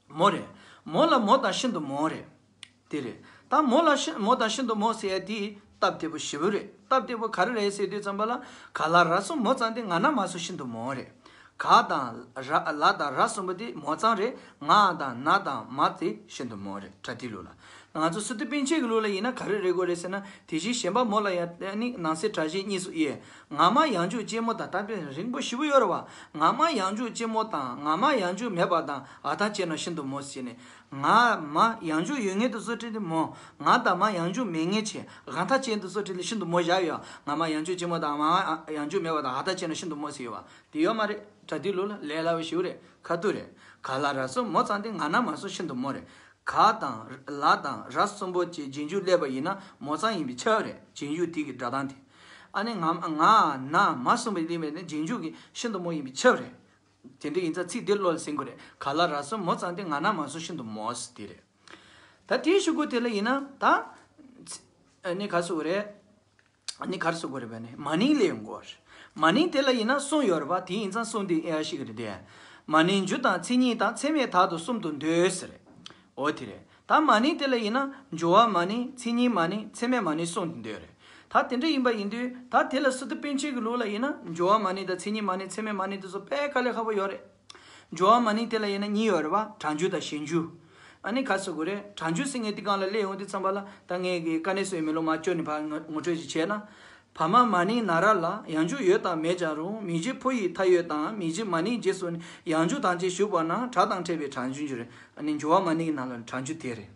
མོ་རེད། མོ་ལ་མོ་དང་ཤིན་ཏུ་མོ་རེད། དེ་རེད། ད་མོ་ལ་ཤི་མོ་དང་ཤིན་ཏུ་མོ་ཟེར་ཡ་དེ་སྟབས་བདེ་པོ་ཞེ་པོ་རེད། སྟབས་བདེ་པོ་ག་རེ་རེད་ཟེར་དུས་ཙམ་པ་ལ། ག་ལ་ར་གསུམ་མོ་ཙམ་དེ་ང་ན་མ་སུ་ཤིན་ཏུ་མོ་རེད། ག་དང་ར་ལ་དང་ར་གསུམ་པོ་དེ་མོ་ཙམ་རེད། ང་དང་ན་དང་མ་དེ་ཤིན་ཏུ་མོ་རེད། པྲ་ཏི་ལུ་ལ། ང་ཚོ་སི་ཏུ་པཎ་ཆེན་གྱི་ལུགས་ལ་ཡིན་ན་ག་རེ་རེད་དགོས་རེད་ཟེར་ན། དེ་བཞིན་གཞན་པ་མོ་ལ་ཡང་ནི་ནང་གསེས་སྒྲ་གཞན་གཉིས་སུ་དབྱེ། ང་མ་ཡང་འཇུག་ཅན་མོ་དང་། ད་དཔེ་རིང་པོ་ཞེ་པོ་ཡོད་རེད་བ། ང་མ་ཡང་འཇུག་ཅན་མོ་དང་། ང་མ་ཡང་འཇུག་མེད་པ་དང་། འ་མཐའ་ཅན་ན་ཤིན་ཏུ་མོ་ཟེར་ནས། ང་མ་ཡང་འཇུག་ཡོད་ངེས་དུ་བཟོ་བྲིས་ཏེ་མོ། ང་དང་མ་ཡང་འཇུག་མེད་ངེས་བྱས། འ་མཐའ་ཅན་དུ་བཟོ་བྲིས་ལ་ཤིན་ཏུ་མོ་བཞག་ཡོད། ང་མ་ཡང་འཇུག་ཅན་མོ་དང་། མ་ཡང་འཇུག་མེད་པ་དང་། འ་མཐའ་ཅན་ན་ཤིན་ཏུ་མོ་ཟེར་ཡོད་བ། དེ་ཡོད་མ་རེད། པྲ་ཏི་ལུ་ལ་ལས་སླ་བོ་ཞེ་པོ་རེད། ཁ་ཐུག་རེད། ག་ལ་ར་གསུམ་མོ་ཙམ་དེ་ང་ན་མ་སུ་ཤིན་ཏུ་མོ་རེད། ག་དང་ལ་དང་ར་གསུམ་པོ་ཅིག་རྗེས་འཇུག་སླེབས་པ་ཡིན་ན་མོ་ཙམ་ཡིན་པའི་ཆ་རེད། རྗེས་འཇུག་དེ་གི་སྒྲ་གདངས་དེ། ཨ་ནི་ང་ང་ན་མ་གསུམ་པོ་སླེབས་པ་ཡིན་ན་རྗེས་འཇུག་གི་ཤིན་ཏུ་མོ་ཡིན་པའི་ཆ་རེད། དེ་འདྲ་ཡིན་ཙང་ཚིག་དེ་བློ་ལ་ཟིན་དགོས་རེད། ག་ལ་ར་གསུམ་མོ་ཙམ་དེ་ང་ན་མ་སུ་ཤིན་ཏུ་མོ་ཟེར་དེ་རེད། ད་དེའི་ཤུ་གུ་དེ་ལ་ཡིན་ན་ད་ཚི་ཨ་ནི་ག་ཟེར་དགོས་རེད། ཨ་ནི་ག་རེ་ཟེར་དགོས་རེད་པས་ནི། མ་ནིང་ལས་ཡོང་གོ། མ་ནིང་དེ་ལ་ཡིན་ན་གསུམ་ཡོད་རེད་པ། དེ་ཡིན་ཙང་གསུམ་དེ་ཨེ་ཡ་ཤི་གི་རེད་དེ། མ་ནིང་འཇུག་དང་མཚན་ཉིད་དང་། ཚད་མས་དག་ཏུ་གསུམ་དུ་འདོད་ཟེར། འོ་དེ་རེད། ད་མ་ནིང་དེ་ལ་ཡིན་ན་སྦྱོར་བ་མ་ནིང་། མཚན་ཉིད་མ་ནིང་། ཚད་མས་མ་ནིང་གསུམ་དུ་འདོད་རེད། ད་དེ་འདྲ་ཡིན་པ་ཡིན་དུས་ད་དེ་ལ་སི་ཏུ་པཎ་ཆེན་གྱི་ལུགས་ལ་ཡིན་ན་སྦྱོར་བ་མ་ནིང་དང་མཚན་ཉིད་མ་ནིང་། ཚད་མས་མ་ནིང་དེ་ཚོ་དཔེ་དཀའ་ལས་ཁག་པོ་ཡོད་རེད། སྦྱོར་བ་མ་ནིང་དེ་ལ་ཡིན་ན་གཉིས་ཡོད་རེད་པ། གྲངས་འཇུག་དང་གཞན་འཇུག་ཨ་ནི་ག་ཟེར་དགོས་རེད། གྲངས་འཇུག་ཟེར་མཁན་དེ་སྒང་ལ་སླེབས་ཡོང་དུས་ཙམ་པ་ལ་ད་ངས་ཀྱི་དཀའ་གནད་སོ་ཡི་མེ་ལོང་མ་བཅོས་ནས་ཕར་ངོ་ངོ་སྤྲོད་ཅིག་བྱས་ན། བ་མ་མ་ནིང་ན་ར་ལ། ཡང་འཇུག་ཡོད་དང་མེད་ཀྱང་རུང་། མིང་གཞི་ཕོ་ཡི་མཐའ་ཡོད་དང་། མིང་གཞི་མ་ནིང་རྗེས་སུ་ནི། ཡང་འཇུག་དང་བཅས་ཞུགས་པ་ན། སྒྲ་དང་ཕྲད་པའི་གྲངས་འཇུག་འགྱུར། ཨ་ནི་སྦྱོར་བ་མ་ནིང་གི་ནང་ལ་གྲངས་འཇུག་དེ་རེད།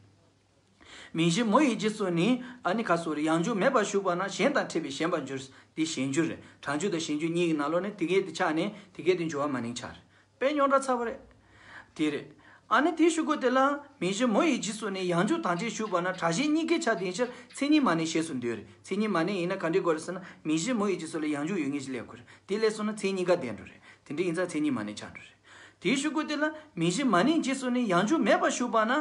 མིང་གཞི་མོ་ཡི་རྗེས་སུ་ནི། ཨ་ནི་ག་ཟེར་དགོས་རེད། ཡང་འཇུག་མེད་པར་ཞུགས་པ་ན། གཞན་དང་ཕྲད་པའི་ཞེན་པར་འགྱུར། འདི་གཞན་འགྱུར་རེད། གྲངས་འཇུག་དང་གཞན་འགྱུར་གཉིས་ཀྱི་ནང་ལོགས་ནས་དེ་གས་དེ་ཆགས་ནས་དེ་གས་དེ་སྦྱོར་བ་མ་ནིང་ཆགས་རེད། དཔེ་རྙོག་དྲ་ཚ་པོ་རེད། དེ་རེད། ཨ་ནི་དེའི་ཤུ་གུ་དེ་ལ་མིང་གཞི་མོ་ཡི་རྗེས་སུ་ནི། ཡང་འཇུག་དང་བཅས་ཞུགས་པ་ན། སྒྲ་གཞན་གཉིས་ཀའི་ཆ་ལྡན་ཕྱིར། མཚན་ཉིད་མ་ནིང་ཞེས་སུ་འདོད་རེད། མཚན་ཉིད་མ་ནིང་ཡིན་ན་ག་འདྲ་དགོས་རེད་ཟེར་ན། མིང་གཞི་མོ་ཡི་རྗེས་སུ་ལ་ཡང་འཇུག་ཡོད་ངེས་ཤིག་སླེབས་དགོས་རེད། དེ་སླེབས་སོང་ན་མཚན་ཉིད་ཀ་ལྡན་འགྲོ་རེད། དེ་འདྲ་ཡིན་ཙང་མཚན་ཉིད་མ་ནིང་ཆགས་འགྲོ་རེད། དེའི་ཤུ་གུ་དེ་ལ་མིང་གཞི་མ་ནིང་རྗེས་སུ་ནི། ཡང་འཇུག་མེད་པར་ཞུགས་པ་ན།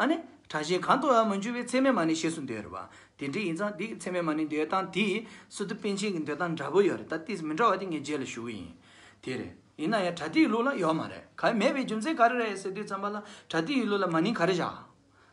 ཨ་ནི་སྒྲ་གཞན་གང་དུའང་མི་འགྱུར་བའི། ཚད་མས་མ་ནིང་ཞེས་སུ་འདོད་རེད་པ། དེ་འདྲ་ཡིན་ཙང་འདི་ཚད་མས་མ་ནིང་འདོད་སྟངས་དེ་སི་ཏུ་པཎ་ཆེན་གྱི་འདོད་སྟངས་འདྲ་པོ་ཡོད་རེད། ད་ཏིས་མི་འདྲ་བ་དེ་ངས་རྗེས་ལ་ཞུ་གི་ཡིན། དེ་རེད། ཡིན་ན་ཡང་པྲ་ཏི་ལུགས་ལ་ཡོད་མ་རེད། ག་མེད་པའི་རྒྱུ་མཚན་ག་རེ་རེད་ཟེར་དུས་ཙམ་པ་ལ། པྲ་ཏི་ཡི་ལུགས་ལ་མ་ནིང་ག་རེ་བཞག་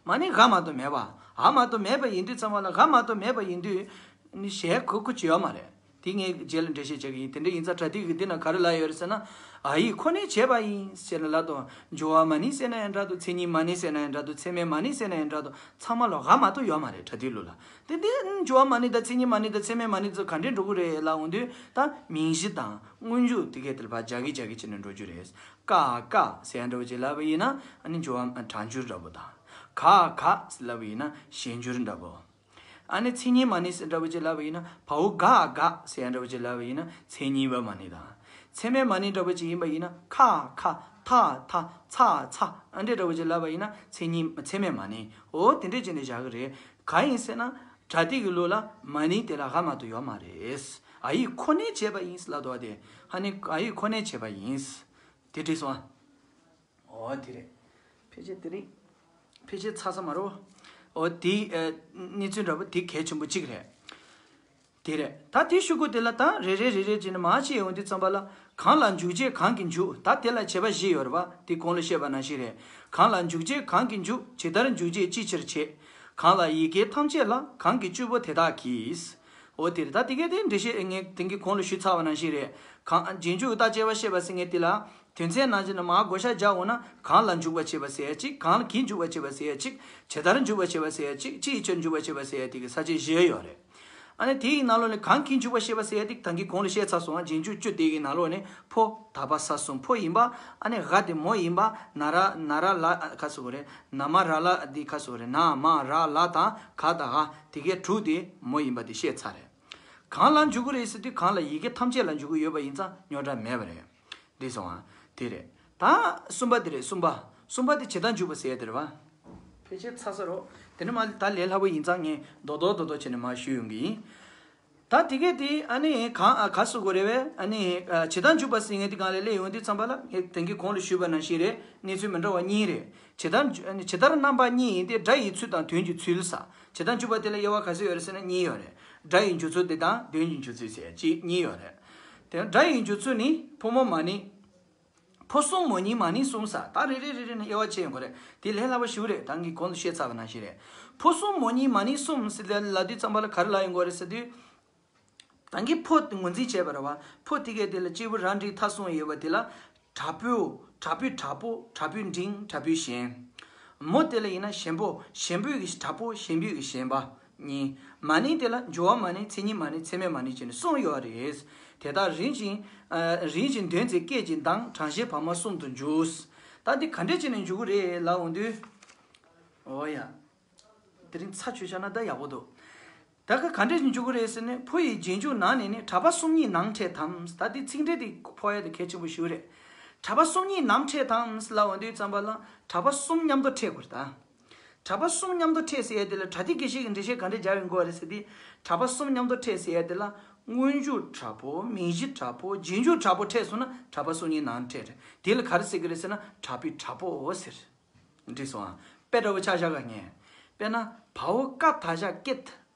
མ་ནིང་འ་མ་གཏོགས་མེད་པ། འ་མ་གཏོགས་མེད་པ་ཡིན་དུས་ཙམ་པ་ལ། འ་མ་གཏོགས་མེད་པ་ཡིན་དུས་ནི་ཞེས་གོ་གོ་ཅི་ཡོད་མ་རེད། དེ་ངས་རྗེས་ལ་འགྲེལ་བཤད་བྱེད་ཀྱི་ཡིན། དེ་འདྲ་ཡིན་ཙང་པྲ་ཏི་གི་འདི་ན་ག་རེ་ལབ་ཡོད་རེད་ཟེར་ན། འ་ཡིག་ཁོ་ནས་བྱས་པ་ཡིན་ཟེར་ན་ལབ་དང་། སྦྱོར་བ་མ་ནིང་ཟེར་ན་ཡང་འདྲ་འདུག་མཚན་ཉིད་མ་ནིང་ཟེར་ན་ཡང་འདྲ་འདུག་ཚད་མས་མ་ནིང་ཟེར་ན་ཡང་འདྲ་འདུག་ཚང་མ་ལ་འ་མ་གཏོགས་ཡོད་མ་རེད། པྲ་ཏི་ལུགས་ལ། དེ་འདི་སྦྱོར་བ་མ་ནིང་དང་མཚན་ཉིད་མ་ནིང་དང་ཚད་མས་མ་ནིང་ཚོ་ག་འདྲས་འགྲོ་གི་རེད་ལབ་འོང་དུས། ད་མིང་གཞི་དང་སྔོན་འཇུག་དེ་གས་དེ་ལ་ཕར་རྒྱག་གི་རྒྱག་གི་བྱས་ནས་འགྲོ་རྒྱུ་རེད། ཀ་ཀ་ཟེར་ཡ་འདྲ་བོ་ཅིག་ལབ་པ་ཡིན་ན། ཨ་ནི་སྦྱོར་བ་གྲངས་འགྱུར་འདྲ་བོ་དང་། ག་ག་ལབ་པ་ཡིན་ན་གཞན་འགྱུར་འདྲ་བོ། ཨ་ནི་མཚན་ཉིད་མ་ནིང་ཟེར་འདྲ་བོ་ཅིག་ལབ་པ་ཡིན་ན། བའོ་ག་ག་ཟེར་ཡ་འདྲ་བོ་ཅིག་ལབ་པ་ཡིན་ན་མཚན་ཉིད་པ་མ་ནིང་དང་། ཚད་མས་མ་ནིང་འདྲ་བོ་ཅིག་ཡིན་པ་ཡིན་ན། ཁ་ཁ་ཐ་ཐ་ཚ་ཚ་ཨ་འདྲས་འདྲ་བོ་ཅིག་ལབ་པ་ཡིན་ན་མཚན་ཉིད་ཚད་མས་མ་ནིང་། འོ་དེ་འདྲས་བྱས་ནས་བཞག་གི་རེད། གང་ཡིན་ཟེར་ན། པྲ་ཏི་གི་ལུགས་ལ་མ་ནིང་དེ་ལ་འ་མ་གཏོགས་ཡོད་མ་རེད། འ་ཡིག་ཁོ་ནས་བྱས་པ་ཡིན་ལབ་འདུག་བ་དེ། ཨ་ནི་འ་ཡིག་ཁོ་ནས་བྱས་པ་ཡིན། དེ་འགྲིག་སོང་ཨ། འོ་དེ་རེད། ཕལ་ཆེར་དེ་རིང་ཕལ་ཆེར་ཚ་ས་མ་རེད། འོ་དེ་ཨ་གནས་ཚུལ་འདྲ་པོ་དེ་གལ་ཆེན་པོ་གཅིག་རེད། དེ་རེད། ད་དེའི་ཤུ་གུ་དེ་ལ་ད་རེ་རེ་རེ་རེ་བྱས་ནས་མར་ཕྱིན་ཡོང་དུས་ཙམ་པ་ལ། གང་ལ་འཇུག་བྱེད་གང་གིས་འཇུག་ད་དེ་ལ་བྱེད་པ་བཞི་ཡོད་རེད་པ། དེ་གོང་ལ་བཤད་པ་ནང་བཞིན་རེད། གང་ལ་འཇུག་བྱེད་གང་གིས་འཇུག་ཇི་ལྟར་འཇུག་བྱེད་ཅི་ཕྱིར་བྱེད། གང་ལ་ཡི་གེ་ཐམས་ཅད་ལ། གང་གིས་བཅུ་པོ་དེ་དག་གིས། འོ་དེ་རེད། ད་དེ་གའི་དེ་འགྲེལ་བཤད་ངས་དེང་གི་གོང་ལ་ཞུས་ཚར་བ་ནང་བཞིན་རེད། གང་རྗེས་འཇུག་རྟགས་དཔྱད་པ་བཤད་པ་ཟེར་མཁན་དེ་ལ། དོན་ཚན་ནང་བཞིན་ནི་མར་བགོ་བཤའ་རྒྱག་འོང་ན། གང་ལ་འཇུག་པར་བྱེད་པ་ཟེར་ཡ་གཅིག་གང་ལ་གིས་འཇུག་པར་བྱེད་པ་ཟེར་ཡ་གཅིག་ཇི་ལྟར་འཇུག་པར་བྱེད་པ་ཟེར་ཡ་གཅིག་ཅི་ཡི་ཕྱིར་འཇུག་པར་བྱེད་པ་ཟེར་ཡ་དེ་གི་ས་བཅད་བཞི་ཡོད་རེད། ཨ་ནི་དེ་ཡི་ནང་ལོགས་ནས་གང་གིས་འཇུག་པར་བྱེད་པ་ཟེར་ཡ་དེ་དང་གི་གོང་ལ་བཤད་ཚར་སོང་ང་། རྗེས་འཇུག་བཅུ་དེ་གི་ནང་ལོགས་ནས་ཕོ་ད་བ་ས་གསུམ་ཕོ་ཡིན་པ། ཨ་ནི་འ་དེ་མོ་ཡིན་པ། ན་ར་ན་ར་ལ་ཁ་སོ་རེད། ན་མ་ར་ལ་དེ་ཁ་སོ་རེད། ན་མ་ར་ལ་དང་ག་དང་འ་དེ་གའི་དྲུག་དེ་མོ་ཡིན་པ་དེ་བཤད་ཚར་རེད། གང་ལ་འཇུག་གི་རེད་ཟེར་དུས་གང་ལ་ཡི་གེ་ཐམས་ཅད་ལ་འཇུག་གི་ཡོད་པ་ཡིན་ཙང་རྙོག་དྲ་མེད་པ་རེད། འགྲིག་སོང་ཨ། དེ་རེད། ད་གསུམ་པ་དེ་རེད། གསུམ་པ། གསུམ་པ་དེ་བྱེད་དང་འཇུག་པ་ཟེར་ཡ་དེ་རེད་བ། ཕལ་ཆེར་ཚར་ས་རོ། དེ་ནས་མ་ད་ལས་སླ་པོ་ཡིན་ཙང་ངས་རྡོག་རྡོག་རྡོག་རྡོག་བྱས་ནས་མར་ཞུས་ཡོང་གི་ཡིན། ད་དེ་གས་དེ་ཨ་ནི་གང་ཨ་ག་སུ་གོ་རེ་བས། ཨ་ནི་ཨ་བྱེད་དང་འཇུག་པ་ཟེར་མཁན་དེ་གང་ལས་སླེབས་ཡོང་དུས་ཙམ་པ་ལ་ངས་དེང་གི་གོང་ལ་ཞུས་པ་ནང་བཞིན་རེད། གནས་ཚུལ་མི་འདྲ་བ་གཉིས་རེད། བྱེད་དང་འཇུ་ཨ་ནི་ཇི་ལྟར་རྣམ་པ་གཉིས་ཡིན་ཏེ། སྒྲ་ཡི་ཚུལ་དང་དོན་གྱི་ཚུལ་ཟེར། བྱེད་དང་འཇུག་པ་དེ་ལ་དབྱེ་བ་ག་ཚོད་ཡོད་རེད་ཟེར་ན་གཉིས་ཡོད་རེད། སྒྲ་ཡི་འཇུག་ཚུལ་དེ་དང་དོན་གྱི་འཇུག་ཚུལ་ཟེར་གཅིག་གཉིས་ཡོད་རེད། དེ་སྒྲ་ཡི་འཇུག་ཚུལ་ནི་ཕོ་མོ་མ་ནིང་། ཕོ་གསུམ་མོ་གཉིས་མ་ནིང་གསུམ་ཟེར། ད་རེ་རེ་རེ་རེ་ནས་དབྱེ་བ་ཕྱེ་ཡོང་གི་རེད། དེ་ལས་སླ་པོ་ཞིག་རེད། ད་གིན་གོང་དུ་བཤད་ཚར་བ་ནང་བཞིན་རེད། ཕོ་གསུམ་མོ་གཉིས་མ་ནིང་གསུམ་ཟེར་ལབ་དུས་ཙམ་པ་ལ་ག་རེ་ལབ་ཡོང་གི་རེད་ཟེར་དུས། ད་གིན་ཕོ་དེ་ངོས་འཛིན་བྱས་པ་རེད་བ། ཕོ་དེ་གས་དེ་ལ་སྐྱེས་བུ་ར་འབྲིང་ཐ་གསུམ་ཡོད་པ་དེ་ལ། དྲག་པོ། དྲག་པོའི་དྲག་པོ། དྲག་པོའི་འབྲིང་། དྲག་པོའི་ཞན། མོ་དེ་ལ་ཡིན་ན་ཞན་པོ། ཞན་པོའི་གི་དྲག་པོ། ཞན་པོའི་གི་ཞན་པ། གཉིས། མ་ནིང་དེ་ལ་འགྱུར་བ་མ་ནིང་། མཚན་ཉིད་མ་ནིང་། མཚན་མེད་མ་ནིང་བྱས་ནས་གསུམ་ཡོད་རེད། དེ་དག་རིམ་བཞིན། ཨ་རིམ་བཞིན་འདོན་ཚེ་སྐད་ཀྱི་གདངས་གྲངས་གཞན་བར་མ་གསུམ་དུ་འཇུག་ད་འདི་ག་འདྲས་བྱས་ནས་འཇུག་གི་རེད་ལབ་འོང་དུས། འོ་ཡ། དེ་རིང་ཚ་ཆུ་བཞག་ན་ད་ཡག་པོ་འདུག་ད་ག་ག་འདྲས་བྱས་ནས་འཇུག་གི་རེད་ཟེར་ནས། ཕོ་ཡི་རྗེས་འཇུག་ནང་ནས་ནི། གྲགས་པ་གསུམ་གཉིས་ནང་ཕྲད་དམ། ད་འདི་ཚིག་འགྲེལ་དེ་ཕོག་ཡ་དེ་གལ་ཆེན་པོ་ཞིག་རེད། གྲགས་པ་གསུམ་གཉིས་ནང་ཕྲད་དམ་ལབ་འོང་དུས་ཙམ་པ་ལ་གྲགས་པ་གསུམ་མཉམ་དུ་ཕྲད་དགོས་རེད་ད། གྲགས་པ་གསུམ་མཉམ་དུ་ཕྲད་ཟེར་ཡ་དེ་ལ་བྲ་ཏི་དགེ་བཤེས་ཀྱིས་འགྲེལ་བཤད་ག་འདྲས་རྒྱག་ཡོང་གི་རེད་ཟེར་དུས། གྲགས་པ་གསུམ་མཉམ་དུ་ཕྲད་ཟེར་ཡ་དེ་ལ་སྔོན་འཇུག་དྲག་པོ། མིང་གཞི་དྲག་པོ། རྗེས་འཇུག་དྲག་པོ་ཕྲད་སོང་ན་གྲགས་པ་གསུམ་གཉིས་ནང་ཕྲད་རེད། དེ་ལ་ག་རེ་ཟེར་གི་རེད་ཟེར་ན་གྲགས་པའི་དྲག་པོ་ཟེར། འགྲིག་སོང་ཨ། དཔེ་འདྲ་བོ་ཆ་བཞག་ག་ངས། དཔེར་ན་བའོ་ཀ་ད་ཞ་ཀེད་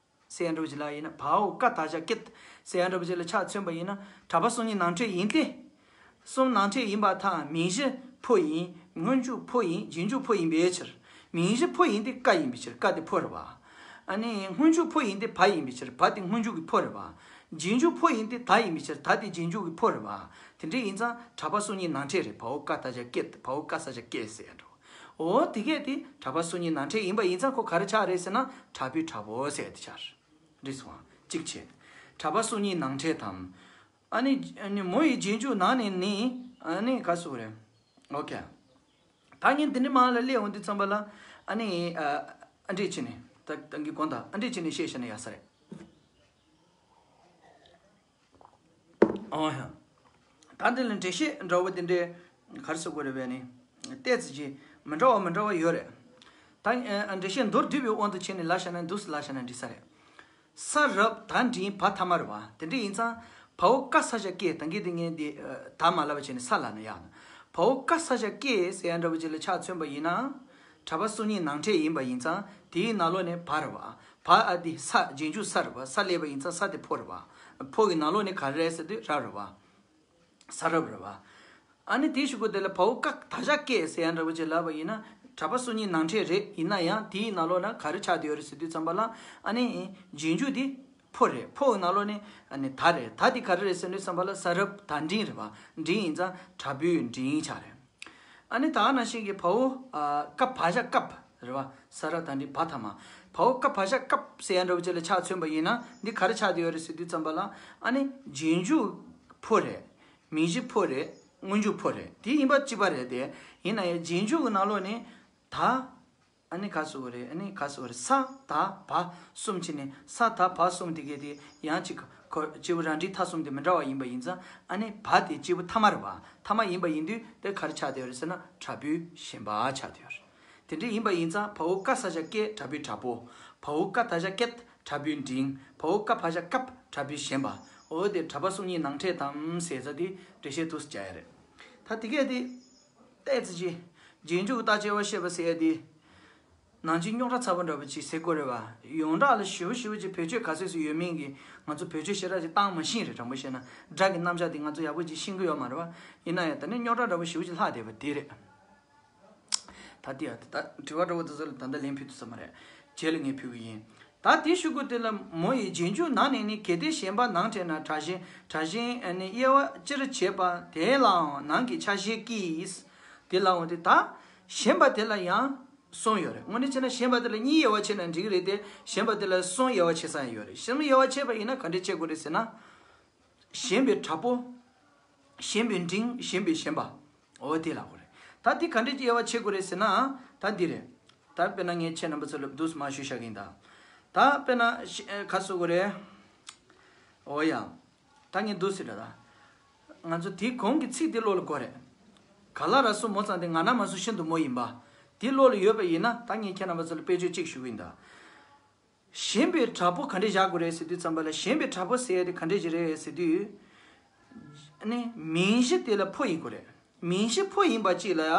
ཟེར་ཡ་འདྲ་བོ་ཅིག་ལ་ཡིན་ན། བའོ་ཀ་ད་ཞ་ཀེད་ཟེར་ཡ་འདྲ་བོ་ཅིག་ལ་ཆ་མཚོན་པ་ཡིན་ན། གྲགས་པ་གསུམ་གཉིས་ནང་ཕྲད་ཡིན་ཏེ། གསུམ་ནང་ཕྲད་ཡིན་པར་ཐལ། མིང་གཞི་ཕོ་ཡིན། སྔོན་འཇུག་ཕོ་ཡིན། རྗེས་འཇུག་ཕོ་ཡིན་པའི་ཕྱིར། མིང་གཞི་ཕོ་ཡིན་ཏེ་ཀ་ཡིན་པའི་ཕྱིར། ཀ་དེ་ཕོ་རེད་བ། ཨ་ནི་སྔོན་འཇུག་ཕོ་ཡིན་ཏེ་བ་ཡིན་པའི་ཕྱིར། བ་དེ་སྔོན་འཇུག་གི་ཕོ་རེད་བ། རྗེས་འཇུག་ཕོ་ཡིན་ཏེ་ད་ཡིན་པའི་ཕྱིར། ད་དེ་རྗེས་འཇུག་གི་ཕོ་རེད་བ། དེ་འདྲ་ཡིན་ཙང་གྲགས་པ་གསུམ་གཉིས་ནང་ཕྲད་རེད། བའོ་ཀ་ད་ཞ་ཀེད། བའོ་ཀ་ས་ཞ་ཀེད་ཟེར་ཡ་འགྲོ། འོ་དེ་གས་དེ་གྲགས་པ་གསུམ་གཉིས་ནང་ཕྲད་ཡིན་པ་ཡིན་ཙང་ཁོ་ག་རེ་ཆགས་རེད་ཟེར་ན་གྲགས་པའི་དྲག་པོ་ཟེར་ཡ་དེ་ཆགས་རེད། འགྲིག་སོང་ཨ། གཅིག་བྱས། གྲགས་པ་གསུམ་གཉིས་ནང་ཕྲད་དམ། ཨ་ནི་ཨ་ནི་མོ་ཡི་རྗེས་འཇུག་ནང་ནས་ནི། ཨ་ནི་ག་སུ་རེད། ཨོ་ཁེ། ད་ངས་འདི་ནས་མར་ལ་སླེབས་འོང་དུས་ཙམ་པ་ལ། ཨ་ནི་ཨ་ཨ་འདྲས་བྱས་ནས། ད་ད་གིན་གོང་དུ་ཨ་འདྲས་བྱས་ནས་བཤད་བཤད་ན་ཡག་ས་རེད། ཨོ་ཧ། ད་འདི་ལ་འགྲེལ་བཤད་འདྲ་བོ་དེ་འདྲའི་ག་རེ་ཟེར་དགོས་རེད་པས་ནི། ཏོག་ཙམ་ཅིག་མི་འདྲ་བ་མི་འདྲ་བ་ཡོད་རེད། ད་ཨ་འགྲེལ་བཤད་མདོར་བསྡུས་པའི་དབང་དུ་བྱས་ནས་ལབ་བཞག་ན། འདུག་སེ་ལབ་བཞག་ན་འགྲིག་ས་རེད། ས་རབ་ད་འབྲིང་བ་ཐ་མ་རེད་བ། དེ་འདྲ་ཡིན་ཙང་། བའོ་ཀ་ས་ཞ་ཀེ། ད་གིན་དེ་ངས་འདི་ཨ་ད་མ་ལབ་པ་བྱས་ནས་ས་ལབ་ན་ཡག་ན། བའོ་ཀ་ས་ཞ་ཀེ་ཟེར་ཡ་འདྲ་བོ་ཅིག་ལ་ཆ་མཚོན་པ་ཡིན་ན། གྲགས་པ་གསུམ་གཉིས་ནང་ཕྲད་ཡིན་པ་ཡིན་ཙང་དེའི་ནང་ལོགས་ནས་བ་རེད་བ། བ་ཨ་དེ་ས་རྗེས་འཇུག་ས་རེད་བ། ས་སླེབས་པ་ཡིན་ཙང་ས་དེ་ཕོ་རེད་བ། ཕོ་གི་ནང་ལོགས་ནས་ག་རེ་རེད་ཟེར་དུས་རབ་རེད་བ། ས་རབ་རེད་བ། ཨ་ནི་དེའི་གཞུག་གུ་དེ་ལ་བའོ་ཀ་ད་ཞ་ཀེ་ཟེར་ཡ་འདྲ་བོ་ཅིག་ལབ་པ་ཡིན་ན། གྲགས་པ་གསུམ་གཉིས་ནང་ཕྲད་རེད། ཡིན་ན་ཡང་དེའི་ནང་ལོགས་ན་ག་རེ་ཆགས་བསྡད་ཡོད་རེད་ཟེར་དུས་ཙམ་པ་ལ། ཨ་ནི་རྗེས་འཇུག་དེ་ཕོ་རེད། ཕོ་གི་ནང་ལོགས་ནས་ཨ་ནི་ད་རེད། ད་དེ་ག་རེ་རེད་ཟེར་དུས་ཙམ་པ་ལ་ས་རབ་ད་འབྲིང་རེད་བ། འབྲིང་ཡིན་ཙང་དྲག་པོའི་འབྲིང་ཆགས་རེད། ཨ་ནི་ད་ག་ནང་བཞིན་གྱི་བའོ་ཨ་ཀ་བ་ཞ་ཀབ་རེད་བ། ས་ར་ད་འདི་བ་ཐ་མ། བའོ་ཀ་བ་ཞ་ཀབ་ཟེར་ཡ་འདྲ་བོ་ཅིག་ལ་ཆ་མཚོན་པ་ཡིན་ན་འདི་ག་རེ་ཆགས་བསྡད་ཡོད་རེད་ཟེར་དུས་ཙམ་པ་ལ། ཨ་ནི་རྗེས་འཇུག་ཕོ་རེད། མིང་གཞི་ཕོ་རེད། སྔོན་འཇུག་ཕོ་རེད། དེ་ཡིན་པ་གཅིག་པ་རེད་དེ། ཡིན་ན་ཡང་རྗེས་འཇུག་གི་ནང་ལོགས་ནས་ད། ཨ་ནི་ག་སུ་རེད། ཨ་ནི་ག་སུ་རེད། ས་ད་བ་གསུམ་བྱས་ནས་ས་ད་བ་གསུམ་དེ་གས་དེ་ཡང་གཅིག་ཁོ་སྐྱེས་བུ་ར་འབྲིང་ཐ་གསུམ་དེ་མི་འདྲ་བ་ཡིན་པ་ཡིན་ཙང་། ཨ་ནི་བ་དེ་སྐྱེས་བུ་ཐ་མ་རེད་བ། ཐ་མ་ཡིན་པ་ཡིན་དུས་དེ་ག་རེ་ཆགས་བསྡད་ཡོད་རེད་ཟེར་ན་དྲག་པོའི་ཞན་པ་ཆགས་བསྡད་ཡོད་རེད། དེ་འདྲ་ཡིན་པ་ཡིན་ཙང་བའོ་ཀ་ས་ཞ་ཀེ་དྲག་པོའི་དྲག་པོ། བའོ་ཀ་ད་ཞ་ཀེད་དྲག་པོའི་འབྲིང་། བའོ་ཀ་བ་ཞ་ཀབ་དྲག་པོའི་ཞན་པ། འོ་དེ་གྲགས་པ་གསུམ་གཉིས་ནང་ཕྲད་དམ་ཟེར་ས་དེ་འགྲེལ་བཤད་འདུག་སེ་བྱ་ཡ་རེད། ད་དེ་གས་དེ། ཏོག་ཙམ་ཅིག་རྗེས་འཇུག་གི་རྟགས་ཆོས་པ་བཤད་པ་ཟེར་ཡ་དེ། ནང་ཆོས་རྙོག་དྲ་ཚ་པོ་འདྲ་པོ་ཅིག་ཟེར་དགོས་རེད་བ། ཡོངས་གྲགས་ལ་ཞེ་པོ་ཞེ་པོ་ཅིག་བེད་སྤྱོད་ག་ཚོད་ཙམ་ཡོད་མིན་གྱི་ང་ཚོ་བེད་སྤྱོད་ཞེ་དྲག་ཅིག་བཏང་མ་ཤེས་རེད། དྲང་པོ་བཤད་ན་སྒྲ་གི་རྣམ་གཞག་དེ་ང་ཚོ་ཡག་པོ་ཅིག་ཤེས་ཀྱི་ཡོད་མ་རེད་བ། ཡིན་ན་ཡང་ད་ནི་རྙོག་དྲ་འདྲ་པོ་ཞེ་པོ་ཅིག་ལྷག་བསྡད་པ་དེ་རེད། ད་དེ་ཡ་ད་དྲི་བ་འདྲ་པོ་དེ་ཚོ་ལ་ད་ལྟ་ལན་ཕུལ་ཐུབ་ས་མ་རེད། རྗེས་ལ་ངས་ཕུལ་གི་ཡིན། ད་དེའི་གཞུག་གུ་དེ་ལ་མོ་ཡི་རྗེས་འཇུག་ནང་ནས་ནི། གལ་ཏེ་ཞན་པ་ནང་ཕྲད་ན། དྲག་ཞན་དྲག་ཞན་ཨ་ནི་དབྱེ་བ་སྤྱིར་བྱེད་པ་དེ་ལའང་ནང་གི་ཆ་ཤས་ཀྱིས། དེ་ལའང་དེ་ད་ཞན་པ་དེ་ལ་ཡང་གསུམ་ཡོད་རེད། དངོས་གནས་བྱས་ན་ཞན་པ་དེ་ལ་གཉིས་དབྱེ་བ་ཕྱེ་ན་འགྲིག་གི་རེད་དེ། ཞན་པ་དེ་ལ་གསུམ་དབྱེ་བ་ཕྱེ་ས་ཡང་ཡོད་རེད། གསུམ་དབྱེ་བ་ཕྱེ་བ་ཡིན་ན་ག་འདྲས་ཕྱེ་དགོས་རེད་ཟེར་ན། ཞན་པའི་དྲག་པོ། ཞན་པའི་འབྲིང་། ཞན་པའི་ཞན་པ། འོ་དེ་ལབ་དགོས་རེད། ད་འདི་ག་འདྲས་ཀྱི་དབྱེ་བ་ཕྱེ་དགོས་རེད་ཟེར་ན། ད་འདི་རེད། ད་དཔེར་ན་ངས་ཁྱེད་རྣམ་པ་ཚོ་ལ་འདུག་སེ་མར་ཞུས་བཞག་གི་ཡིན་ད། ད་དཔེར་ན་ཤ་ཨེ་ག་ཟེར་དགོས་རེད། འོ་ཡ། ད་ངས་འདུག་སེ་རེད་ད། ང་ཚོ་དེའི་གོང་གི་ཚིག་དེ་བློ་ལ་འགོ་རེད། ག་ལ་ར་གསུམ་མོ་ཙམ་དེ་ང་ན་མ་གསུམ་ཤིན་ཏུ་མོ་ཡིན་པ། དེ་བློ་ལ་ཡོད་པ་ཡིན་ན། ད་ངས་ཁྱེད་རྣམ་པ་ཚོ་ལ་དཔེ་བརྗོད་གཅིག་ཞུ་གི་ཡིན་ད། ཞེན་པའི་དྲག་པོ་ག་འདྲས་བཞག་དགོས་རེད་ཟེར་དུས་ཙམ་པ་ལ། ཞེན་པའི་དྲག་པོ་ཟེར་ཡ་དེ་ག་འདྲས་ཅིག་རེད་ཟེར་དུས། ཨ་ནི་མིང་གཞི་དེ་ལ་ཕོ་ཡིན་དགོས་རེད། མིང་གཞི་ཕོ་ཡིན་པ་གཅིག་ལ་ཡ།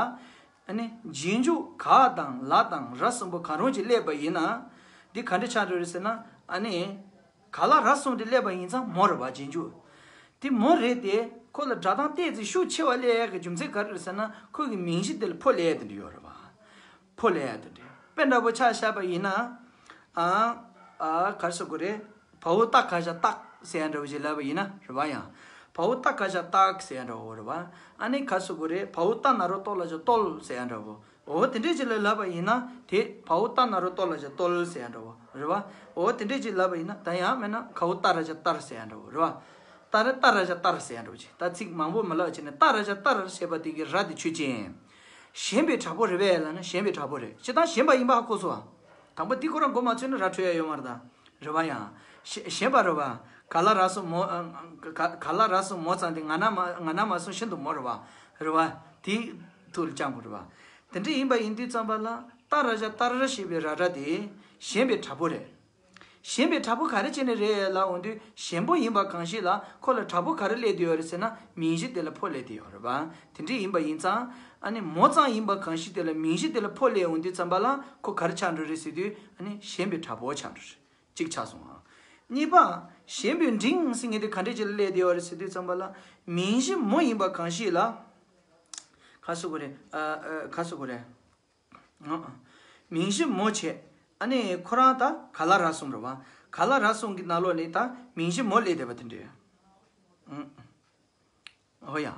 ཨ་ནི་རྗེས་འཇུག་ག་དང་ལ་དང་ར་གསུམ་པོ་གང་རུང་ཅིག་སླེབས་པ་ཡིན་ན། འདི་ག་འདྲས་ཆགས་འགྲོ་རེད་ཟེར་ན། ཨ་ནི་ག་ལ་ར་གསུམ་དེ་སླེབས་པ་ཡིན་ཙང་མོ་རེད་པ། རྗེས་འཇུག་དེ་མོ་རེད་དེ། ཁོ་ལ་སྒྲ་གདངས་ཏོག་ཙམ་ཤུགས་ཆེ་བ་སླེབས་ཡ་གི་རྒྱུ་མཚན་ག་རེ་རེད་ཟེར་ན། ཁོ་གི་མིང་གཞི་དེ་ལ་ཕོ་སླེབས་ཡ་དེ་འདྲ་ཡོད་རེད་པ། ཕོ་སླེབས་ཡ་དེ་འདྲ། དཔེ་འདྲ་པོ་ཆ་བཞག་པ་ཡིན་ན། ཨ། ཨ། ག་རེ་ཟེར་དགོས་རེད། བའོ་ཏ་ག་ཞབས་སྟག་ཟེར་ཡ་འདྲ་པོ་ཅིག་ལབ་པ་ཡིན་ན་རེད་པ། ཡང་བའོ་ཏ་ག་ཞབས་སྟག་ཟེར་ཡ་འདྲ་པོ་རེད་པ། ཨ་ནི་ག་རེ་ཟེར་དགོས་རེད། བའོ་ཏ་ན་རོ་ཏོ་ལ་ཞབས་སྟོལ་ཟེར་ཡ་འདྲ་པོ། འོ་དེ་འདྲས་ཅིག་ལ་ལབ་པ་ཡིན་ན། དེ་བའོ་ཏ་ན་རོ་ཏོ་ལ་ཞབས་སྟོལ་ཟེར་ཡ་འདྲ་པོ་རེད་པ། འོ་དེ་འདྲས་ཅིག་ལབ་པ་ཡིན་ན། ད་ཡང་མིན་ན་གའོ་ཏ་ར་ཞབས་སྟར་ཟེར་ཡ་འདྲ་པོ་རེད་པ། ཏ་ར་ཏ་ར་ཞབས་སྟར་ཟེར་ཡ་འདྲ་པོ་ཅིག་ད་ཚིག་མང་པོ་མི་ལབ་བྱས་ནས། ཏ་ར་ཞབས་སྟར་ཞེས་པ་དེ་གི་ར་དེ་ཆོས་ཅན། ཞེན་པའི་དྲག་པོ་རེད་པས་ལབ་ན། ཞེན་པའི་དྲག་པོ་རེད། སྤྱིར་བཏང་ཞེན་པ་ཡིན་པ་ཧ་གོ་སོང་ཨ། དང་པོ་འདི་ཁོ་རང་མགོ་མ་ཚོས་ན་ར་འཕྲོད་ཡ་ཡོད་མ་རེད་ད། རེད་པ། ཡང་ཞེ- ཞེན་པ་རེད་པ། ག་ལ་ར་གསུམ་མོ། ཨ། ག- ག་ལ་ར་གསུམ་མོ་ཙམ་དེ་ང་ན་མ- ང་ན་མ་གསུམ་ཤིན་ཏུ་མོ་རེད་པ། རེད་པ། དེ་ཐུགས་ལ་བཅངས་དགོས་རེད་པ། དེ་འདྲ་ཡིན་པ་ཡིན་དུས་ཙམ་པ་ལ། ཏ་ར་ཞབས་སྟར་ཞེས་པའི་ར་སྒྲ་དེ་ཞེན་པའི་དྲག་པོ་རེད། ཞེན་པའི་དྲག་པོ་ག་རེ་བྱས་ནས་རེད་ལབ་འོང་དུས། ཞེན་པོ་ཡིན་པ་གང་ཞིག་ལ་ཁོ་ལ་དྲག་པོ་ག་རེ་སླེབས་བསྡད་ཡོད་རེད་ཟེར་ན། མིང་གཞི་དེ་ལ་ཕོ་སླེབས་བསྡད་ཡོད་རེད་པ། དེ་འདྲ་ཡིན་པ་ཡིན་ཙང་། ཨ་ནི་མོ་ཙམ་ཡིན་པ་གང་ཞིག་དེ་ལ་མིང་གཞི་དེ་ལ་ཕོ་སླེབས་འོང་དུས་ཙམ་པ་ལ། ཁོ་ག་རེ་ཆགས་འགྲོ་རེད་ཟེར་དུས། ཨ་ནི་ཞེན་པའི་དྲག་པོ་ཆགས་འགྲོ་རེད། གཅིག་ཆགས་སོང་ཨ། གཉིས་པ། ཞེན་པའི་འབྲིང་ཟེར་མཁན་དེ་ག་འདྲས་ཅིག་ལ་སླེབས་བསྡད་ཡོད་རེད་ཟེར་དུས་ཙམ་པ་ལ། མིང་གཞི་མོ་ཡིན་པ་གང་ཞིག་ལ། ག་རེ་ཟེར་དགོས་རེད། ཨ། ཨ། ག་རེ་ཟེར་དགོས་རེད། ཨ། མིང་གཞི་མོ་བྱས། ཨ་ནི་ཁོ་རང་ད་ག་ལ་ར་གསུམ་རེད་པ། ག་ལ་ར་གསུམ་གྱི་ནང་ལོགས་ནས་ད་མིང་གཞི་མོ་སླེབས་བསྡད་པ་དེ་འདྲས། ཨ། འོ་ཡ།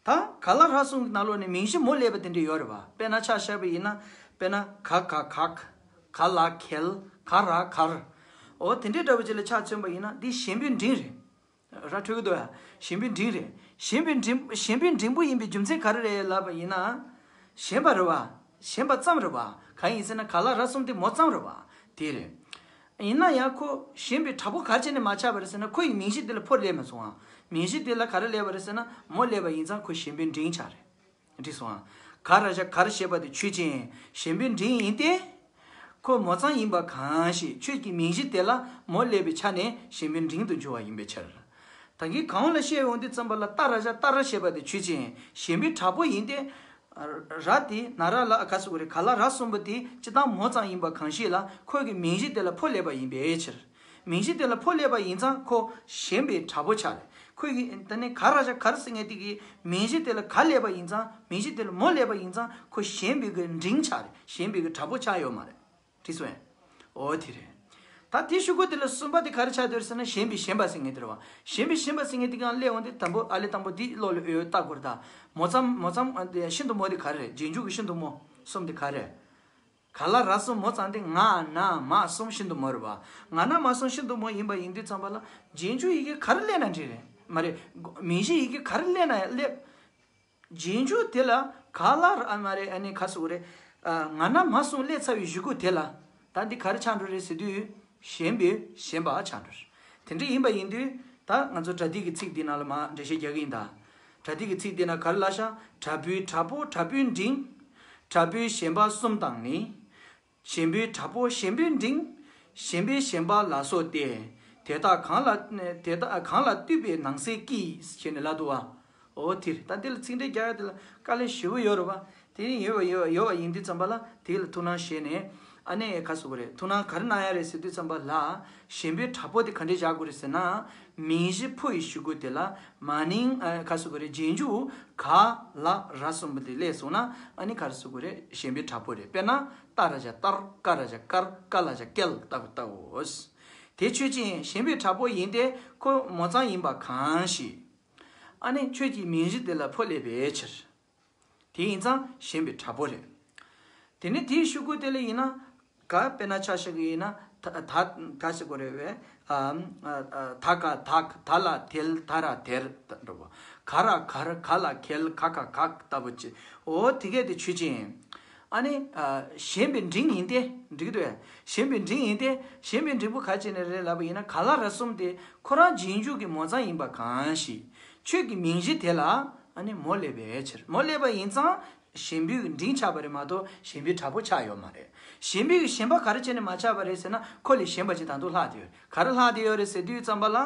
ད་ག་ལ་ར་གསུམ་གྱི་ནང་ལོགས་ནས་མིང་གཞི་མོ་སླེབས་པ་དེ་འདྲས་ཡོད་རེད་པ། དཔེར་ན་ཆ་བཞག་པ་ཡིན་ན། དཔེར་ན་ག་ག་གག་ག་ལ་གལ། ག་ར་གར། འོ་དེ་འདྲས་འདྲ་པོ་ཅིག་ལ་ཆ་མཚོན་པ་ཡིན་ན། འདི་ཞེན་པའི་འབྲིང་རེད། ར་འཕྲོད་ཀྱི་འདུག་ཡ། ཞེན་པའི་འབྲིང་རེད། ཞེན་པའི་འབྲིང་། ཞེན་པའི་འབྲིང་པོ་ཡིན་པའི་རྒྱུ་མཚན་ག་རེ་རེད་ལབ་པ་ཡིན་ན། ཞེན་པ་རེད་པ། ཞེན་པ་ཙམ་རེད་པ། གང་ཡིན་ཟེར་ན་ག་ལ་ར་གསུམ་དེ་མོ་ཙམ་རེད་པ། དེ་རེད། ཡིན་ན་ཡང་ཁོ་ཞེན་པའི་དྲག་པོ་ག་རེ་བྱས་ནས་མ་ཆགས་པ་རེད་ཟེར་ན། ཁོ་ཡི་མིང་གཞི་དེ་ལ་ཕོ་སླེབས་མ་སོང་ཨ། མིང་གཞི་དེ་ལ་ག་རེ་སླེབས་པ་རེད་ཟེར་ན། མོ་སླེབས་པ་ཡིན་ཙང་ཁོ་ཞེན་པའི་འབྲིང་ཆགས་རེད། འགྲིག་སོང་ཨ། ག་ར་ཞབས་གར་ཞེས་པ་དེ་ཆོས་ཅན། ཞེན་པའི་འབྲིང་ཡིན་ཏེ། ཁོ་མོ་ཙམ་ཡིན་པ་གང་ཞིག་ཁྱོད་ཀྱི་མིང་གཞི་དེ་ལ་མོ་སླེབས་པའི་ཆ་ནས་ཞེན་པའི་འབྲིང་དུ་འགྱུར་བ་ཡིན་པའི་ཕྱིར། ད་གིན་གང་ལ་བཤད་ཡོང་དུས་ཙམ་པ་ལ། ཏ་ར་ཞབས་སྟར་ཞེས་པ་དེ་ཆོས་ཅན། ཞེན་པའི་དྲག་པོ་ཡིན་ཏེ། ར་དེ་ན་ར་ལ་ག་ཟེར་དགོས་རེད། ག་ལ་ར་གསུམ་པོ་དེ་སྤྱིར་བཏང་མོ་ཙམ་ཡིན་པ་གང་ཞིག་ལ་ཁོ་གི་མིང་གཞི་དེ་ལ་ཕོ་སླེབས་པ་ཡིན་པའི་ཕྱིར། མིང་གཞི་དེ་ལ་ཕོ་སླེབས་པ་ཡིན་ཙང་ཁོ་ཞེན་པའི་དྲག་པོ་ཆགས་རེད། ཁོ་གི་དེ་ནས་ག་ར་ཞབས་གར་ཟེར་མཁན་དེ་གི་མིང་གཞི་དེ་ལ་ག་སླེབས་པ་ཡིན་ཙང་། མིང་གཞི་དེ་ལ་མོ་སླེབས་པ་ཡིན་ཙང་ཁོ་ཞེན་པའི་གི་འབྲིང་ཆགས་རེད། ཞེན་པའི་གི་དྲག་པོ་ཆགས་ཡོད་མ་རེད། འགྲིག་སོང་ངས། འོ་དེ་རེད། ད་དེའི་ཤུ་གུ་དེ་ལ་གསུམ་པ་དེ་ག་རེ་ཆགས་བསྡད་རེད་ཟེར་ན། ཞེན་པའི་ཞེན་པ་ཟེར་མཁན་དེ་རེད་པ། ཞེན་པའི་ཞེན་པ་ཟེར་མཁན་དེ་གང་སླེབས་འོང་དུས། དང་པོ་ཨ་ལས་དང་པོ་དེ་བློ་ལ་ཡོད་ལྟ་དགོས་རེད་ད། མོ་ཙམ་མོ་ཙམ། ཨ། དེ་ཤིན་ཏུ་མོ་དེ་ག་རེ་རེད། རྗེས་འཇུག་གི་ཤིན་ཏུ་མོ་གསུམ་དེ་ག་རེ་རེད། ག་ལ་ར་གསུམ་མོ་ཙམ་དེ་ང་ན་མ་གསུམ་ཤིན་ཏུ་མོ་རེད་པ། ང་ན་མ་གསུམ་ཤིན་ཏུ་མོ་ཡིན་པ་ཡིན་དུས་ཙམ་པ་ལ། རྗེས་འཇུག་ཡི་གེ་ག་རེ་སླེབས་ན་འགྲིག་རེད། མ་རེད། མིང་གཞི་ཡི་གེ་ག་རེ་སླེབས་ན་སླེབས། རྗེས་འཇུག་དེ་ལ་ག་ལ་ར། ཨ། མ་རེད། ཨ་ནི་ག་ཟེར་དགོས་རེད། ཨ། ང་ན་མ་གསུམ་སླེབས་ཚར་བའི་གཞུག་གུ་དེ་ལ། ད་འདི་ག་རེ་ཆགས་འགྲོ་རེད་ཟེར་དུས། ཞེན་པའི་ཞེན་པ་ཆགས་འགྲོ་རེད། དེ་འདྲ་ཡིན་པ་ཡིན་དུས། ད་ང་ཚོ་པྲ་ཏི་གི་ཚིག་འདི་ནང་ལ་མར་འགྲེལ་བཤད་རྒྱག་གི་ཡིན་ད། པྲ་ཏི་གི་ཚིག་འདི་ན་ག་རེ་ལབ་ཤག་དྲག་པོའི་དྲག་པོ་དྲག་པོའི་འབྲིང་། དྲག་པོའི་ཞེན་པ་གསུམ་དང་ནི། ཞེན་པའི་དྲག་པོ་ཞེན་པའི་འབྲིང་། ཞེན་པའི་ཞེན་པ་ལ་སོགས་ཏེ། དེ་དག་གང་ལ། དེ་དག་གང་ལ་བཏུད་པའི་ནང་གསེས་ཀྱིས་ཞེས་ནས་ལབ་འདུག་པ། འོ་དེ་རེད། ད་འདི་ལ་ཚིག་འགྲེལ་རྒྱག་ཡ་དེ་ལ་དཀའ་ལས་ཞེ་པོ་ཡོད་རེད་པ། དེ་ཡིན་ཡོད་པ་ཡོད་པ་ཡོད་པ་ཡིན་དུས་ཙམ་པ་ལ། དེ་ལ་ཐུགས་སྣང་བཞེས་ནས། ཨ་ནི་ག་ཟེར་དགོས་རེད། ཐུགས་སྣང་ག་རེ་གནང་ཡ་རེད་ཟེར་དུས་ཙམ་པ་ལ། ཞེན་པའི་དྲག་པོ་དེ་ག་འདྲས་བཞག་དགོས་རེད་ཟེར་ན། མིང་གཞི་ཕོ་ཡི་གཞུག་གུ་དེ་ལ་མ་ནིང་། ཨ། ག་ཟེར་དགོས་རེད། རྗེས་འཇུག་ག་ལ་ར་གསུམ་པོ་དེ་སླེབས་སོང་ན། ཨ་ནི་ག་རེ་ཟེར་དགོས་རེད། ཞེན་པའི་དྲག་པོ་རེད། དཔེར་ན། ཏ་ར་ཞབས་སྟར། ཀ་ར་ཞབས་ཀར། ཀ་ལ་ཞབས་ཀལ་ལྟ་བུ་ལྟ་བུའོ། དེ་ཆོས་ཅན། ཞེན་པའི་དྲག་པོ་ཡིན་ཏེ། ཁོ་མོ་ཙམ་ཡིན་པ་གང་ཞིག་ཨ་ནི་ཁྱོད་ཀྱི་མིང་གཞི་དེ་ལ་ཕོ་སླེབས་པའི་ཕྱིར། དེ་ཡིན་ཙང་ཞེན་པའི་དྲག་པོ་རེད། དེ་ནས་དེའི་གཞུག་གུ་དེ་ལ་ཡིན་ན། ག། དཔེར་ན་ཆ་བཞག་གི་ཡིན་ན། ད་ད་ག་ཟེར་དགོས་རེད་པས། ཨ། ཨ། ཨ། ད་ག་དག་ད་ལ་དལ། ད་ར་དལ་འགྲོ་བ། ག་ར་གར། ག་ལ་གལ། ག་ག་གག་ལྟ་བུ་ཅིག་འོ་དེ་གས་དེ་ཆོས་ཅན། ཨ་ནི། ཨ། ཞེན་པའི་འབྲིང་ཡིན་ཏེ། འགྲིག་འདུག་གས། ཞེན་པའི་འབྲིང་ཡིན་ཏེ། ཞེན་པའི་འབྲིང་པོ་ག་བྱས་ནས་རེད་ལབ་པ་ཡིན་ན། ག་ལ་ར་གསུམ་དེ་ཁོ་རང་རྗེས་འཇུག་གི་མོ་ཙམ་ཡིན་པ་གང་ཞིག་ཁྱོད་ཀྱི་མིང་གཞི་དེ་ལ། ཨ་ནི་མོ་སླེབས་པའི་ཕྱིར། མོ་སླེབས་པ་ཡིན་ཙང་གཞན་པའི་འབྲིང་ཆགས་པ་རེད་མ་གཏོགས་གཞན་པའི་དྲག་པོ་ཆགས་ཡོད་མ་རེད། གཞན་པའི་ཞེན་པ་ག་རེ་བྱས་ནས་མ་ཆགས་པ་རེད་ཟེར་ན། ཁོ་ལས་གཞན་པ་ཅིག་ད་དུང་ལྷག་བསྡད་ཡོད། ག་རེ་ལྷག་བསྡད་ཡོད་རེད་ཟེར་དུས་ཙམ་པ་ལ།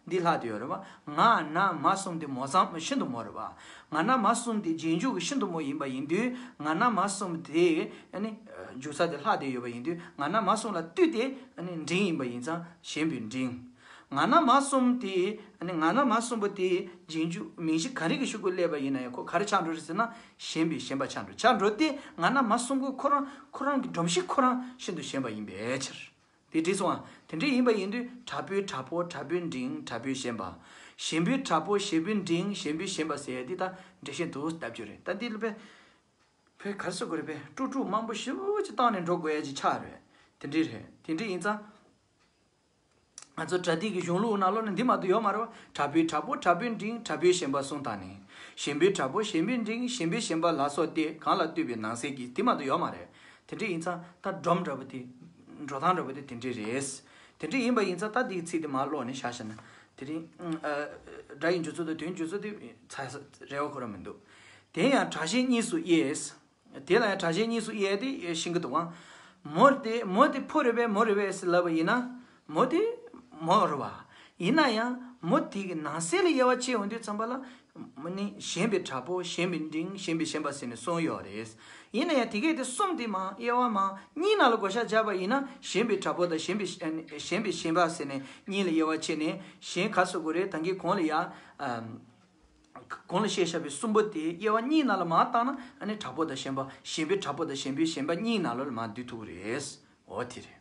འདི་ལྷག་བསྡད་ཡོད་རེད་བ། ང་ན་མ་གསུམ་དེ་མོ་ཙམ་ཤིན་ཏུ་མོ་རེད་བ། ང་ན་མ་གསུམ་དེ་རྗེས་འཇུག་གི་ཤིན་ཏུ་མོ་ཡིན་པ་ཡིན་དུས། ང་ན་མ་གསུམ་དེ་ཨ་ནི་འཇུག་ས་དེ་ལྷག་བསྡད་ཡོད་པ་ཡིན་དུས། ང་ན་མ་གསུམ་ལ་ལྟོས་ཏེ་ཨ་ནི་འབྲིང་ཡིན་པ་ཡིན་ཙང་གཞན་པའི་འབྲིང་། ང་ན་མ་གསུམ་དེ་ཨ་ནི་ང་ན་མ་གསུམ་པོ་དེ་རྗེས་འཇུག་མིང་གཞི་ག་རེ་གི་ཤུགས་ཀྱིས་སླེབས་པ་ཡིན་ན་ཡང་ཁོ་ག་རེ་ཆགས་འགྲོ་རེད་ཟེར་ན། གཞན་པའི་ཞེན་པ་ཆགས་འགྲོ། ཆགས་འགྲོ་སྟེ་ང་ན་མ་གསུམ་པོ་ཁོ་རང་ཁོ་རང་གི་སྒྲོམ་གཞི་ཁོ་རང་ཤིན་ཏུ་ཞན་པ་ཡིན་པའི་ཕྱིར། དེ་འགྲིག་སོང་ཨ། དེ་འདྲ་ཡིན་པ་ཡིན་དུས་དྲག་པོའི་དྲག་པོ་དྲག་པོའི་འབྲིང་དྲག་པོའི་ཞན་པ། ཞན་པའི་དྲག་པོ་ཞན་པའི་འབྲིང་ཞན་པའི་ཞན་པ་ཟེར་ཡ་འདི་ད་འགྲེལ་བཤད་འདུག་ལྟ་རྒྱུ་རེད། ད་འདི་ལ་དཔེ་དཔེ་ག་རེ་ཟེར་དགོས་རེད། དཔེ་དཀྲུག་དཀྲུག་མང་པོ་ཞེ་པོ་ཅིག་བཏང་ནས་འགྲོ་དགོས་ཡ་ཅིག་ཆགས་རེད། དེ་འདྲ་རེད། དེ་འདྲ་ཡིན་ཙང་། ང་ཚོ་སྒྲ་སྡུད་ཀྱི་གཞུང་ལུགས་ནང་ལོགས་ནས་འདི་མ་གཏོགས་ཡོད་མ་རེད་བ། དྲག་པོའི་དྲག་པོ་དྲག་པོའི་འབྲིང་དྲག་པོའི་ཞན་པ་གསུམ་དང་ནི། ཞན་པའི་དྲག་པོ་ཞན་པའི་འབྲིང་ཞན་པའི་ཞན་པ་ལ་སོགས་ཏེ། གང་ལ་ལྟོས་པའི་ནང་གསེས་ཀྱིས། དེ་མ་གཏོགས་ཡོད་མ་རེད། དེ་འདྲ་ཡིན་ཙང་ད་སྒྲོམ་འདྲ་པོ་དེ། འགྲོ་སྟངས་འདྲ་པོ་དེ་དེ་འདྲ་རེད། དེ་འདྲ་ཡིན་པ་ཡིན་ཙང་ད་འདིའི་ཚིག་དེ་མར་ཀློག་ནས་བཞག་བཞག་ན། དེ་རིང་ཨ་སྒྲ་ཡི་འཇུག་ཚུལ་དང་དོན་འཇུག་ཚུལ་དེ་ཚ་རེ་བ་ཁོ་རང་མི་འདུག་དེ་ཡང་དྲག་ཞན་གཉིས་སུ་དབྱེ། དེ་ལ་ཡང་དྲག་ཞན་གཉིས་སུ་དབྱེ་དེ་ཤེས་ཀྱི་འདུག་ག་མོ་དེ་མོ་དེ་ཕོ་རེད་པས་མོ་རེད་པས་ཟེར་ལབ་པ་ཡིན་ན། མོ་དེ་མོ་རེད་བ། ཡིན་ན་ཡང་མོ་དེ་གི་ནང་གསེས་ལ་དབྱེ་བ་ཕྱེ་ཡོང་དུས་ཙམ་པ་ལ། མོ་ནི་ཞན་པའི་དྲག་པོ་ཞན་པའི་འབྲིང་ཞན་པའི་ཞན་པ་ཟེར་ནས་གསུངས་ཡོད་རེད། ཡིན་ན་ཡང་དེ་གས་དེ་གསུམ་དེ་མ་དབྱེ་བ་མ་གཉིས་ནང་ལ་བགོ་བཤའ་བརྒྱབ་པ་ཡིན་ན། ཞན་པའི་དྲག་པོ་དང་ཞན་པའི་ཞན་པའི་ཞན་པ་ཟེར་ནས་གཉིས་ལ་དབྱེ་བ་ཕྱེ་ནས། གཞན་ག་རེ་ཟེར་དགོས་རེད། ད་གིན་གོང་ལ་ཡ། གོང་ལ་བཤད་བཞག་པའི་གསུམ་པོ་དེ་དབྱེ་བ་གཉིས་ནང་ལ་མར་བཏང་ན། ཨ་ནི་དྲག་པོ་དང་ཞན་པ། ཞན་པའི་དྲག་པོ་དང་ཞན་པའི་ཞན་པ་གཉིས་ནང་ལོགས་ལ་མར་བསྡུ་ཐུབ་ཀྱི་རེད། འོ་དེ་རེད།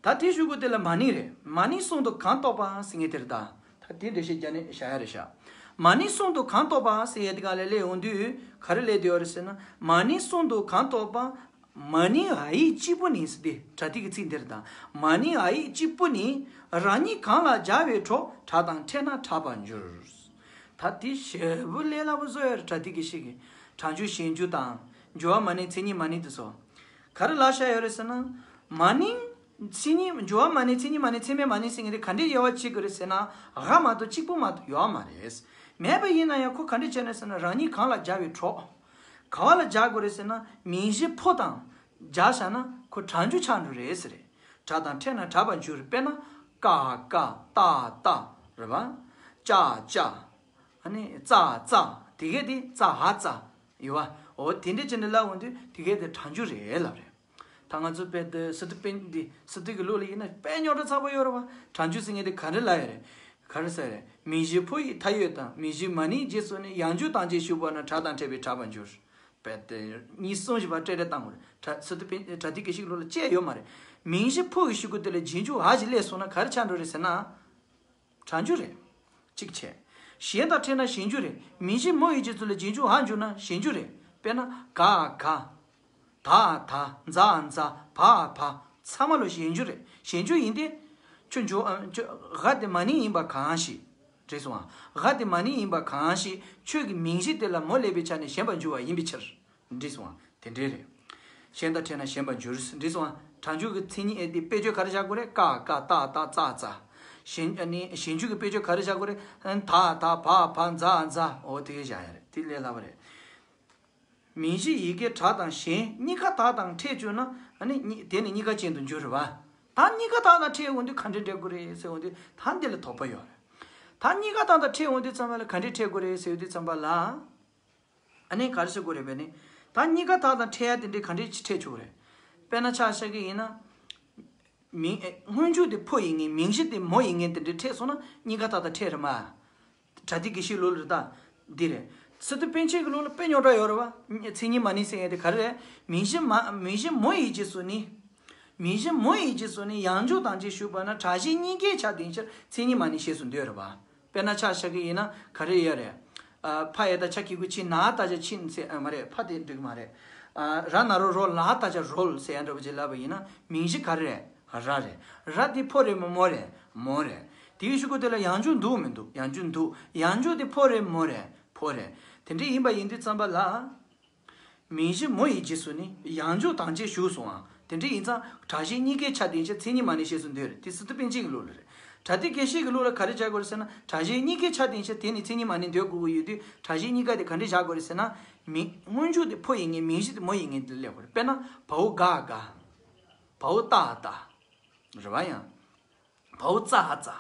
ད་དེ་ཞུ་དགོས་དེ་ལ་མ་ནིང་རེད། མ་ནིང་གསུམ་དུ་གང་གཏོགས་པ་ཟེར་མཁན་དེ་རེད་ད། ད་དེ་འགྲེལ་བཤད་རྒྱག་ནས་བཞག་ཡ་རེད་ཤག་མ་ནིང་གསུམ་དུ་གང་གཏོགས་པ་ཟེར་ཡ་དེ་ག་ལ་སླེབས་ཡོང་དུས་ག་རེ་སླེབས་བསྡད་ཡོད་རེད་ཟེར་ན། མ་ནིང་གསུམ་དུ་གང་གཏོགས་པ། མ་ནིང་འ་ཡིག་གཅིག་པུ་ནི་ཟེར་ཏེ་སྒྲ་སྡུད་ཀྱི་ཚིག་འདི་རེད་ད། མ་ནིང་འ་ཡིག་གཅིག་པུ་ནི་རང་ཉིད་གང་ལ་སྦྱར་བའི་གྲོགས་དྲག་དང་ཕྲད་ན་དྲག་པར་འགྱུར། ད་དེ་ཞེ་པོ་ལས་སླ་པོ་བཟོ་ཡ་རེད། སྒྲ་སྡུད་ཀྱི་ཤེས་ཀྱི། གྲངས་འཇུག་གཞན་འཇུག་དང་། འགྱུར་བ་མ་ནིང་མཚན་ཉིད་མ་ནིང་དེ་ཚོ། ག་རེ་ལབ་བཞག་ཡོད་རེད་ཟེར་ན། མ་ནིང་མཚན་ཉིད། འགྱུར་བ་མ་ནིང་མཚན་ཉིད་མ་ནིང་མཚན་མེད་མ་ནིང་ཟེར་མཁན་དེ་ག་འདྲས་དབྱེ་བ་ཕྱེ་དགོས་རེད་ཟེར་ན། འ་མ་གཏོགས་གཅིག་པུ་མ་གཏོགས་ཡོད་མ་རེད། མེད་པ་ཡིན་ན་ཡང་ཁོ་ག་འདྲས་བྱས་ནས་ཟེར་ན། རང་ཉིད་གང་ལ་སྦྱར་བའི་གྲོགས། ག་བ་ལ་སྦྱར་དགོས་རེད་ཟེར་ན། མིང་གཞི་ཕོ་དང་སྦྱར་བཞག་ན་ཁོ་གྲངས་འཇུག་ཆགས་འགྲོ་རེད་ཟེར་རེད། དྲག་དང་ཕྲད་ན་དྲག་པར་འགྱུར། དཔེར་ན། ཀ་ཀ་ཏ་ཏ་རེད་པ། ཅ་ཅ། ཨ་ནི་ཙ་ཙ། དེ་གས་དེ་ཙ་འ་ཙ་ཡོད་པ། འོ་དེ་འདྲས་བྱས་ནས་ལབ་འོང་དུས་དེ་གས་དེ་གྲངས་འཇུག་རེད་ལབ་རེད། ད་ང་ཚོ་དཔེ་དེ་སི་ཏུ་པཎ་འདི་སི་ཏུ་གི་ལུགས་ལ་ཡིན་ན་དཔེ་རྙོག་དྲ་ཚ་པོ་ཡོད་རེད་པ། གྲངས་འཇུག་ཟེར་མཁན་དེ་ག་འདྲས་ལབ་ཡོད་རེད། ག་རེ་ཟེར་རེད། མིང་གཞི་ཕོ་ཡི་མཐའ་ཡོད་དང་། མིང་གཞི་མ་ནིང་རྗེས་སུ་ནི། ཡང་འཇུག་དང་བཅས་ཞུགས་པ་ན། དྲག་དང་ཕྲད་པས་དྲག་པར་འགྱུར། དཔེ་དེ་གཉིས་གསུམ་བཞི་བ་སྤྲད་སྤྲད་བཏང་དགོས་རེད། སི་ཏུ་པཎ་སྒྲ་སྡུད་ཀྱི་ཤེས་ཀྱི་ལུགས་ལ་བཅད་ཡོད་མ་རེད། མིང་གཞི་ཕོ་ཡི་གཞུག་གུ་དེ་ལ་རྗེས་འཇུག་འ་ཞིག་སླེབས་སོང་ན་ག་རེ་ཆགས་འགྲོ་རེད་ཟེར་ན། གྲངས་འཇུག་རེད། གཅིག་བྱས། གཞན་དང་ཕྲད་ན་གཞན་འཇུག་རེད། མིང་གཞི་མོ་ཡི་རྗེས་སུ་ལ་རྗེས་འཇུག་འ་འཇུག་ན་གཞན་འཇུག་རེད། དཔེར་ན། ག་ག་ད་ད། ཛ་ཛ། བ་བ། ཚང་མ་ལོ་གཞན་འཇུག་རེད། གཞན་འཇུག་ཡིན་ཏེ། ཁྱོད་འཇུག་ཨ། ཁྱོད་འ་དེ་མ་ནིང་ཡིན་པ་གང་ཞིག་རེད་སོང་ཨ། འ་དེ་མ་ནིང་ཡིན་པ་གང་ཞིག་ཁྱོད་ཀྱི་མིང་གཞི་དེ་ལ་མོ་སླེབས་པའི་ཆ་ནས་ཞན་པར་འགྱུར་བ་ཡིན་པའི་ཕྱིར། འགྲིག་སོང་ཨ། དེ་འདྲས་རེད། གཞན་དང་ཕྲད་ན་ཞན་པར་འགྱུར། འགྲིག་སོང་ཨ། གྲངས་འཇུག་གི་མཚན་ཉིད་ཨེ་དེ་དཔེ་བརྗོད་ག་རེ་བཞག་དགོས་རེད། ཀ་ཀ་ཏ་ཏ་ཙ་ཙ། གཞན་ཨ་ནི་གཞན་འཇུག་གི་དཔེ་བརྗོད་ག་རེ་བཞག་དགོས་རེད། ད་ད་བ་བ་ཛ་ཛ། འོ་དེ་གས་བཞག་ཡ་རེད། དེ་ལས་སླ་པོ་རེད། མིང་གཞི་ཡི་གེ་དྲག་དང་ཞན་གཉིས་ཀ་དྲག་དང་ཕྲད་བཅུག་ན། ཨ་ནི་གཉིས་དེ་ནི་གཉིས་ཀ་ཅན་དུ་འགྱུར་རེད་པ། ད་གཉིས་ཀ་དྲག་དང་ཕྲད་འོང་དུས་ག་འདྲས་འགྲིག་དགོས་རེད་ཟེར་འོང་དུས་ད་འདི་ལ་དོགས་པ་ཡོད་རེད། ད་གཉིས་ཀ་དྲག་དང་ཕྲད་འོང་དུས་ཙམ་པ་ལ་ག་འདྲས་འཕྲད་དགོས་རེད་ཟེར་དུས་ཙམ་པ་ལ། ཨ་ནི་ག་རེ་ཟེར་དགོས་རེད་པས་ནི། ད་གཉིས་ཀ་དྲག་དང་ཕྲད་ཡ་དེ་འདྲས་ག་འདྲས་ཅིག་འཕྲད་ཆོག་གི་རེད། དཔེར་ན་ཆ་བཞག་གི་ཡིན་ན། མིང་ཨེ་སྔོན་འཇུག་དེ་ཕོ་ཡིན་ངེས། མིང་གཞི་དེ་མོ་ཡིན་ངེས་དེ་འདྲས་འཕྲད་སོང་ན་གཉིས་ཀ་དྲག་དང་ཕྲད་རེད་མ། སྒྲ་སྡུད་ཀྱི་ཤེས་ལུགས་ལ་ད་འདི་རེད། སི་ཏུ་པཎ་ཆེན་གྱི་ལུགས་ལ་དཔེ་རྙོག་དྲ་ཡོད་རེད་པ། མཚན་ཉིད་མ་ནིང་ཟེར་མཁན་དེ་ག་རེ་རེད། མིང་གཞི་མ་མིང་གཞི་མོ་ཡི་རྗེས་སུ་ནི། མིང་གཞི་མོ་ཡི་རྗེས་སུ་ནི་ཡང་འཇུག་དང་བཅས་ཞུགས་པ་ན་དྲག་ཞན་གཉིས་ཀའི་ཆ་ལྡན་ཕྱིར་མཚན་ཉིད་མ་ནིང་ཞེས་སུ་འདོད་རེད་པ། དཔེར་ན་ཆ་བཞག་གི་ཡིན་ན་ག་རེ་ཡོད་རེད། ཨ། ཕ་ཡ་བཏགས་ཕྱ་གི་གུ་ཕྱི། ན་བཏགས་ཇ་ཕྱིན་ཟེར་ཨ་མ་རེད། ཕ་དེ་འགྲིག་མ་རེད། ཨ། ར་ན་རོ་རོ། ལ་བཏགས་ཇ་རོལ་ཟེར་ཡ་འདྲ་པོ་ཅིག་ལབ་པ་ཡིན་ན་མིང་གཞི་ག་རེ་རེད། ར་རེད། ར་དེ་ཕོ་རེད་མོ་རེད། མོ་རེད། དེའི་གཞུག་གུ་དེ་ལ་ཡང་འཇུག་འདུག་མི་འདུག་ཡང་འཇུག་འདུག་ཡང་འཇུག་དེ་ཕོ་རེད་མོ་རེད། ཕོ་རེད། དེ་འདྲ་ཡིན་པ་ཡིན་དུས་ཙམ་པ་ལ། མིང་གཞི་མོ་ཡི་རྗེས་སུ་ནི་ཡང་འཇུག་དང་བཅས་ཞུགས་སོང་ཨ། དེ་འདྲ་ཡིན་ཙང་དྲག་ཞན་གཉིས་ཀའི་ཆ་ལྡན་ཕྱིར་མཚན་ཉིད་མ་ནིང་ཞེས་སུ་འདོད་རེད། དེ་སི་ཏུ་པཎ་ཆེན་གྱི་ལུགས་ལ་རེད། སྒྲ་སྡེབ་སྐད་བཤད་ཀྱི་ལུགས་ལ་ག་རེ་བྱ་དགོས་རེད་ཟེར་ན། སྒྲ་གཞན་གཉིས་ཀའི་ཆ་བདེན་ཕྱིར་དེ་ནི་མཚན་ཉིད་མ་ནིང་འདོད་དགོས་ཀྱི་ཡོད་དུས། སྒྲ་གཞན་གཉིས་ཀ་དེ་ག་འདྲས་བཞག་དགོས་རེད་ཟེར་ན། མིང་སྔོན་འཇུག་དེ་ཕོ་ཡིན་ངེས། མིང་གཞི་དེ་མོ་ཡིན་ངེས་དེ་ལ་སླེབས་དགོས་རེད། དཔེར་ན་བའོ་ག་ག་བའོ་ཏ་ཏ། རེད་བ། ཡང་བའོ་ཙ་ཧ་ཙ།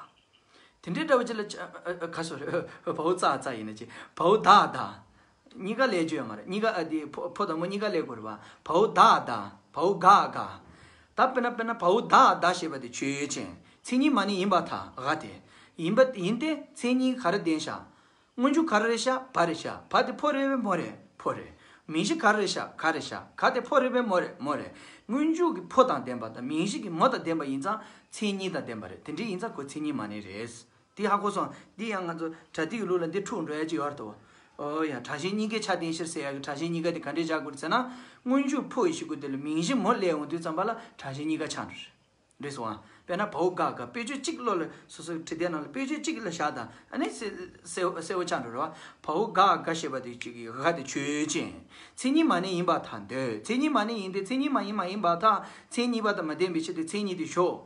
དེ་འདྲའི་འདྲ་བོ་ཅིག་ལ་ཅ་ཨ་ཨ་ག་སོ་རེད། བའོ་ཙ་ཧ་ཙ་ཡིན་ན་ཅི། བའོ་ད་ད། གཉིས་ཀ་ལས་རྒྱུ་ཡོད་མ་རེད། གཉིས་ཀ་ཨ་དེ་ཕོ་ཕོ་དང་མོ་གཉིས་ཀ་ལས་དགོས་རེད་བ། བའོ་ད་ད། བའོ་ག་ག་ད་དཔེར་ན་དཔེར་ན་བའོ་ད་ད་ཞེས་པ་དེ་ཆོས་ཅན། མཚན་ཉིད་མ་ནིང་ཡིན་པར་ཐལ། ག་དེ་ཡིན་པ་ཡིན་ཏེ། མཚན་ཉིད་ག་རེ་ལྡན་ཤག་སྔོན་འཇུག་ག་རེ་རེད་ཤག་བ་རེད་ཤག་བ་དེ་ཕོ་རེད་པས་མོ་རེད། ཕོ་རེད། མིང་གཞི་ག་རེ་རེད་ཤག་ག་རེད་ཤག་ག་དེ་ཕོ་རེད་པས་མོ་རེད། མོ་རེད། སྔོན་འཇུག་གི་ཕོ་དང་ལྡན་པ་དང་མིང་གཞི་གི་མོ་དང་ལྡན་པ་ཡིན་ཙང་མཚན་ཉིད་དང་ལྡན་པ་རེད། དེ་འདྲ་ཡིན་ཙང་ཁོ་མཚན་ཉིད་མ་ནིང་རེད། འདི་ཧ་གོ་སོང་། འདི་ཡང་ང་ཚོ་སྒྲ་སྡེབ་ཀྱི་ལུགས་ལ་འདི་འཁྲུག་འགྲོ་ཡ་ཅིག་ཡོད་རེད་དོ། ཨོ་ཡ། སྒྲ་གཞན་གཉིས་ཀའི་ཆ་བདེན་ཕྱིར་ཟེར་ཡ་གི་སྒྲ་གཞན་གཉིས་ཀ་དེ་ག་འདྲས་བཞག་དགོས་རེད་ཟེར་ན། སྔོན་འཇུག་ཕོ་ཡི་གཞིག་གུ་དེ་ལ་མིང་གཞི་མོ་སླེབས་ཡོང་དུས་ཙམ་པ་ལ་སྒྲ་གཞན་གཉིས་ཀ་ཆགས་འགྲོ་རེད། རེད་སོང་ཨ། དཔེར་ན་བའོ་ག་ག་དཔེ་བརྗོད་གཅིག་བློ་ལ་སོ་སོའི་བྲིས་དེབ་ནང་ལ་དཔེ་བརྗོད་གཅིག་ལ་བཞག་དང་ཨ་ནི་གསལ་གསལ་གསལ་བོ་ཆགས་འགྲོ་རེད་བ། བའོ་ག་ག་ཞེས་པ་དེ་གཅིག་གི་ག་དེ་ཆོས་ཅན། མཚན་ཉིད་མ་ནིང་ཡིན་པར་ཐལ་འདོད། མཚན་ཉིད་མ་ནིང་ཡིན་ཏེ། མཚན་ཉིད་མ་ཡིན་མ་ཡིན་པར་ཐལ། མཚན་ཉིད་པ་དང་མ་ལྡན་པའི་ཕྱིར་ཏེ། མཚན་ཉིད་དེ་ཞོག་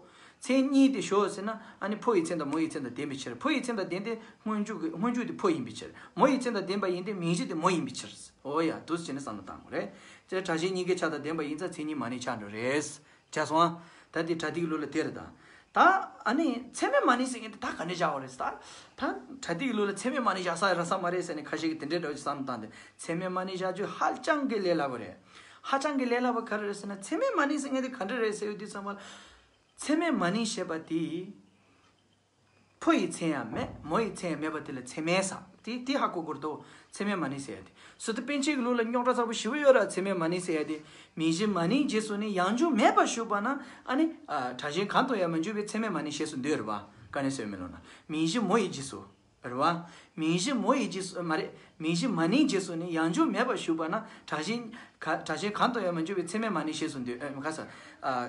མཚན་ཉིད་དེ་ཞོག་ཟེར་ན་ཨ་ནི་ཕོ་ཡི་མཚན་དང་མོ་ཡི་མཚན་དང་ལྡན་པའི་ཕྱིར། ཕོ་ཡི་མཚན་དང་ལྡན་ཏེ་སྔོན་འཇུག་གི་སྔོན་འཇུག་དེ་ཕོ་ཡིན་པའི་ཕྱིར། མོ་ཡི་མཚན་དང་ལྡན་པ་ཡིན་ཏེ་མིང་གཞི་དེ་མོ་ཡིན་པའི་ཕྱིར། ཨོ་ཡ། འདུག་སེ་བྱས་ནས་བསམ་བློ་བཏང་དགོས་རེད། དེ་སྒྲ་གཞན་གཉིས་ཀའི་ཆ་དང་ལྡན་པ་ཡིན་ཙང་མཚན་ཉིད་མ་ནིང་ཆགས་འགྲོ་རེད། བྱས་སོང་ཨ། ད་དེ་སྒྲ་སྡེབ་ཀྱི་ལུགས་ལ་དེ་རེད་ད། ད་ཨ་ནི་མཚན་མེད་མ་ནིང་ཟེར་མཁན་དེ་ད་ག་འདྲས་བཞག་པ་རེད་ད། ད་སྒྲ་སྡེབ་ཀྱི་ལུགས་ལ་མཚན་མེད་མ་ནིང་བཞག་ས་རག་ས་མ་རེད་ཟེར་ནས་ཁ་ཤས་ཀྱིས་དེ་འདྲའི་འདྲ་བོ་ཅིག་བསམ་བློ་བཏང་སྟེ། མཚན་མེད་མ་ནིང་བཞག་རྒྱུ་ཧ་ཅང་གི་ལས་སླ་པོ་རེད། ཧ་ཅང་གི་ལས་སླ་པོ་ག་རེ་རེད་ཟེར་ན། མཚན་མེད་མ་ནིང་ཟེར་མཁན་དེ་ག་འདྲ་རེད་ཟེར་དུས་ཙམ་པ་ལ། མཚན་མེད་མ་ནིང་ཞེས་པ་དེ། ཕོ་ཡི་མཚན་ཡང་མེད། མོ་ཡི་མཚན་ཡང་མེད་པ་དེ་ལ་མཚན་མེད་ཟེར། དེ་དེ་ཧ་གོ་དགོས་འདུག་མཚན་མེད་མ་ནིང་ཟེར་ཡ་དེ། སི་ཏུ་པཎ་ཆེན་གྱི་ལུགས་ལ་རྙོག་དྲ་ཚ་པོ་ཞེ་པོ་ཡོད་རེད། མཚན་མེད་མ་ནིང་ཟེར་ཡ་དེ། མིང་གཞི་མ་ནིང་རྗེས་སུ་ནི་ཡང་འཇུག་མེད་པར་ཞུགས་པ་ན། ཨ་ནི་ཨ། སྒྲ་གཞན་གང་དུ་ཡང་མ་འཇུག་པའི་མཚན་མེད་མ་ནིང་ཞེས་སུ་འདོད་རེད་པ། དཀའ་གནད་བཟོས་མེད་ལོ་ན། མིང་གཞི་མོ་ཡི་རྗེས་སུ། རེད་བ། མིང་གཞི་མོ་ཡི་རྗེས་སུ་མ་རེད། མིང་གཞི་མ་ནིང་རྗེས་སུ་ནི་ཡང་འཇུག་མེད་པར་ཞུགས་པ་ན། སྒྲ་གཞན་ག་སྒྲ་གཞན་གང་དུ་ཡང་མ་འཇུག་པའི་མཚན་མེད་མ་ནིང་ཞེས་སུ་འདོད། ཨ། ག་ས། ཨ།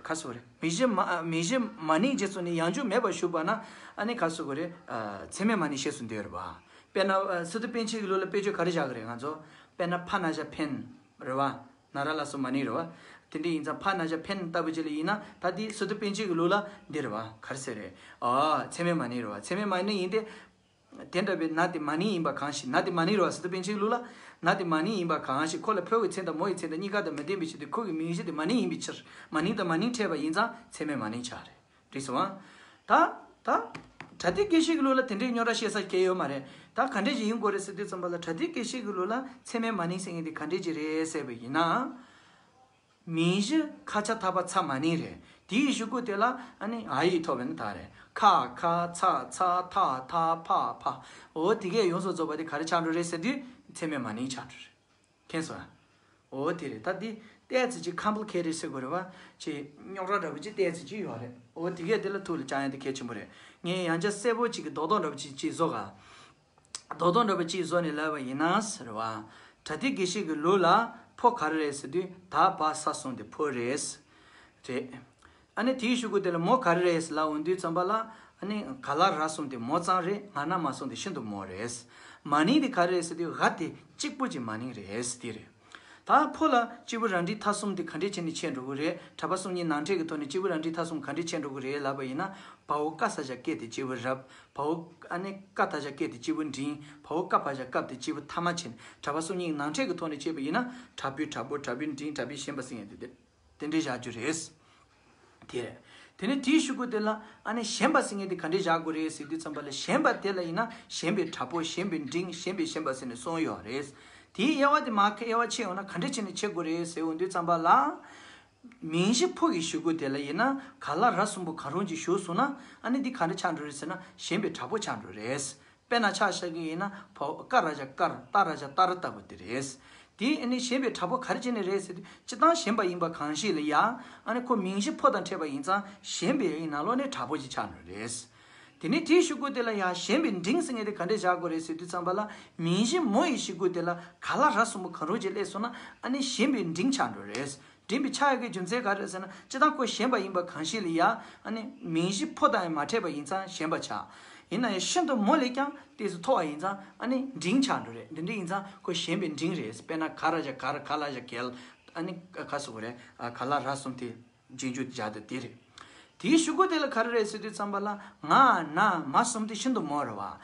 ག་ས་རེད། མིང་གཞི་མ་མིང་གཞི་མ་ནིང་རྗེས་སུ་ནི་ཡང་འཇུག་མེད་པར་ཞུགས་པ་ན། ཨ་ནི་ག་ས་གོ་རེད། ཨ། མཚན་མེད་མ་ནིང་ཞེས་སུ་འདོད་རེད་བ། དཔེར་ན། ཨ། སི་ཏུ་པཎ་ཆེན་གྱི་ལུགས་ལ་དཔེ་བརྗོད་ག་རེ་བཞག་གི་རེད་ང་ཚོ། དཔེར་ན་ཕ་ན་བྱ་ཕན། རེད་བ། ན་ར་ལ་སོགས་མ་ནིང་རེད་བ། དེ་འདྲ་ཡིན་ཙང་ཕ་ན་བྱ་ཕན་ལྟ་བུ་ཅིག་ལ་ཡིན་ན། ད་དེ་སི་ཏུ་པཎ་ཆེན་གྱི་ལུགས་ལ་འདི་རེད་བ། ག་རེ་ཟེར་རེད། ཨ། མཚན་མེད་མ་ནིང་རེད་བ། མཚན་མེད་མ་ནིང་ཡིན་ཏེ། དེ་འདྲ་བའི་ན་དེ་མ་ནིང་ཡིན་པ་གང་ཞིག་ན་དེ་མ་ནིང་རེད་བ། སི་ཏུ་པཎ་ཆེན་གྱི་ལུགས་ལ། ན་དེ་མ་ནིང་ཡིན་པ་གང་ཞིག་ཁོ་ལ་ཕོ་ཡི་མཚན་དང་མོ་ཡི་མཚན་དང་གཉིས་ཀ་དང་མི་ལྡན་པའི་ཕྱིར་ཏེ། ཁོ་གི་མིང་གཞི་དེ་མ་ནིང་ཡིན་པའི་ཕྱིར། མ་ནིང་དང་མ་ནིང་ཕྲད་པ་ཡིན་ཙང་མཚན་མེད་མ་ནིང་ཆགས་རེད། འགྲིག་སོང་ཨ། ད། ད། སྒྲ་སྡེབ་སྐད་བཤད་ཀྱི་ལུགས་ལ་དེ་འདྲའི་རྙོག་དྲ་བཤད་ས་གང་ཡང་ཡོད་མ་རེད། ད་ག་འདྲས་ཞིག་ཡིན་དགོས་རེད་ཟེར་དུས་ཙམ་པ་ལ། སྒྲ་སྡེབ་སྐད་བཤད་ཀྱི་ལུགས་ལ་མཚན་མེད་མ་ནིང་ཟེར་མཁན་དེ་ག་འདྲས་ཅིག་རེད་ཟེར་བ་ཡིན་ན། མིང་གཞི་ཁ་ཆ་ཐ་བ་ཚ་མ་ནིང་རེད། དེའི་གཞུག་གུ་དེ་ལ་ཨ་ནི་འ་ཡིག་ཐོབ་པ་ཡིན་ན་ད་རེད། ཁ་ཁ་ཚ་ཚ་ཐ་ཐ་ཕ་ཕ། འོ་དེ་གས་ཡོངས་སུ་རྫོགས་པ་དེ་ག་རེ་ཆགས་འགྲོ་རེད་ཟེར་དུས་མཚན་མེད་མ་ནིང་ཆགས་འགྲོ་རེད། མཁྱེན་སོང་ཨ། འོ་དེ་རེད། ད་འདི་ཏོག་ཙམ་ཅིག་ཁམ་པི་ལི་ཁེ་ཊེཌ་ཟེར་དགོས་རེད་བ། ཅིག་རྙོག་དྲ་འདྲ་པོ་ཅིག་ཏོག་ཙམ་ཅིག་ཡོད་རེད། འོ་དེ་གས་དེ་ལ་ཐུགས་ལ་བཅངས་ཡ་དེ་གལ་ཆེན་པོ་རེད། ངས་ཡང་བསྐྱར་གསལ་པོ་ཅིག་གི་རྡོག་རྡོག་འདྲ་པོ་ཅིག་ཅིག་བཟོ་ག་རྡོག་རྡོག་འདྲ་པོ་ཅིག་བཟོ་ནས་ལབ་པ་ཡིན་ན་ཟེར་བ། སྒྲ་སྡེབ་སྐད་བཤད་ཀྱི་ལུགས་ལ་ཕོ་ག་རེ་རེད་ཟེར་དུས་ད་བ་ས་གསུམ་དེ་ཕོ་རེད། རེད། ཨ་ནི་དེའི་གཞུག་གུ་དེ་ལ་མོ་ག་རེ་རེད་ཟེར་ལབ་འོང་དུས་ཙམ་པ་ལ། ཨ་ནི་ག་ལ་ར་གསུམ་དེ་མོ་ཙང་རེད། ང་ན་མ་གསུམ་དེ་ཤིན་ཏུ་མོ་རེད། མ་ནིང་དེ་ག་རེ་རེད་ཟེར་དུས་ག་དེ་གཅིག་པུ་ཅིག་མ་ནིང་རེད་དེ་རེད། ད་ཕོ་ལ་སྤྱི་བོ་རལ་གྲི་ཐ་གསུམ་དེ་ག་འདྲས་བྱས་ནས་ཆད་འགྲོ་གི་རེད། གྲྭ་པ་གསུམ་གཉིས་ནང་ཕྲད་ཀྱི་ཐོག་ནས་སྤྱི་བོ་རལ་གྲི་ཐ་གསུམ་ག་འདྲས་ཆད་འགྲོ་གི་རེད་ལབ་པ་ཡིན་ན། བའོ་ཀ་ས་བཞག་ཀེ་དེ་སྤྱི་བོ་རབ། བའོ་ཨ་ནི་ཀ་ད་བཞག་ཀེ་དེ་སྤྱི་བོ་འབྲིང་། བའོ་ཀ་བ་བཞག་ཀབ་དེ་སྤྱི་བོ་ཐ་མ་ཆད་ནས་གྲྭ་པ་གསུམ་གཉིས་ནང་ཕྲད་ཀྱི་ཐོག་ནས་བྱས་པ་ཡིན་ན། དྲག་པོའི་དྲག་པོ། དྲག་པོའི་འབྲིང་། དྲག་པོའི་ཞན་པ་ཟེར་མཁན་དེ་དེ་དེ་འདྲས་བཞག་རྒྱུ་རེད། དེ་རེད། དེ་ནས་དེའི་གཞུག་གུ་དེ་ལ་ཨ་ནི་ཞན་པ་ཟེར་མཁན་དེ་ག་འདྲས་བཞག་དགོས་རེད་ཟེར་དུས་ཙམ་པ་ལ། ཞན་པ་དེ་ལ་ཡིན་ན་ཞན་པའི་དྲག་པོ། ཞན་པའི་འབྲིང་། ཞན་པའི་ཞན་པ་ཟེར་ནས་གསུངས་ཡོད་རེད། དེའི་དབྱེ་བ་དེ་མར་ཁ་དབྱེ་བ་ཕྱེ་ཡོང་ན་ག་འདྲས་བྱས་ནས་ཕྱེ་དགོས་རེད་ཟེར་འོང་དུས་ཙམ་པ་ལ། མིང་གཞི་ཕོ་གི་གཞུག་གུ་དེ་ལ་ཡིན་ན་ག་ལ་ར་གསུམ་པོ་གང་རུང་ཅིག་ཞུགས་སོང་ན། ཨ་ནི་འདི་ག་འདྲ་ཆགས་འགྲོ་རེད་ཟེར་ན། ཞན་པའི་དྲག་པོ་ཆགས་འགྲོ་རེད། དཔེར་ན་ཆ་བཞག་གི་ཡིན་ན། བའོ་ཀ་ར་བཞག་ཀར། ཏ་ར་བཞག་ཏར་ལྟ་བུ་དེ་རེད། དེ་ཨ་ནི་ཞན་པའི་དྲག་པོ་ག་རེ་བྱས་ནས་རེད་ཟེར་དུས། སྤྱིར་བཏང་ཞན་པ་ཡིན་པ་གང་ཞིག་ལ་ཡ། ཨ་ནི་ཁོ་མིང་གཞི་ཕོ་དང་ཕྲད་པ་ཡིན་ཙང་ཞན་པའི་ནང་ལོགས་ནས་དྲག་པོ་ཞིག་ཆགས་འགྲོ་རེད། དེ་ནས་དེའི་གཞུག་གུ་དེ་ལ་ཡ་ཞན་པའི་འབྲིང་ཟེར་མཁན་དེ་ག་འདྲས་བཞག་དགོས་རེད་ཟེར་དུས་ཙམ་པ་ལ། མིང་གཞི་མོ་ཡི་གཞུག་གུ་དེ་ལ་ག་ལ་ར་གསུམ་པོ་གང་རུང་ཅིག་སླེབས་སོང་ན། ཨ་ནི་ཞན་པའི་འབྲིང་ཆགས་འགྲོ་རེད། འབྲིང་པོ་ཆགས་ཡག་གི་རྒྱུ་མཚན་ག་རེ་རེད་ཟེར་ན། སྤྱིར་བཏང་ཁོ་ཞན་པ་ཡིན་པ་གང་ཞིག་ལ་ཡ། ཨ་ནི་མིང་གཞི་ཕོ་དང་ཡང་མ་ཕྲད་པ་ཡིན་ཙང་ཞན་པ་ཆགས། ཡིན་ན་ཡང་ཤིན་ཏུ་མོ་ལས་ཀྱང་ཏོག་ཙམ་མཐོ་བ་ཡིན་ཙང་ཨ་ནི་འབྲིང་ཆགས་འགྲོ་རེད། འདི་འདྲ་ཡིན་ཙང་ཁོ་ཞན་པའི་འབྲིང་རེད། དཔེར་ན་ག་ར་བཞག་གར། ག་ལ་བཞག་གལ། ཨ་ནི་ག་ཟེར་དགོས་རེད། ཨ། ག་ལ་ར་གསུམ་དེ་རྗེས་འཇུག་བཞག་དེ་དེ་རེད། དེའི་གཞུག་གུ་དེ་ལ་ག་རེ་རེད་ཟེར་དུས་ཙམ་པ་ལ་ང་ན་མ་གསུམ་དེ་ཤིན་ཏུ་མོ་རེད་བ།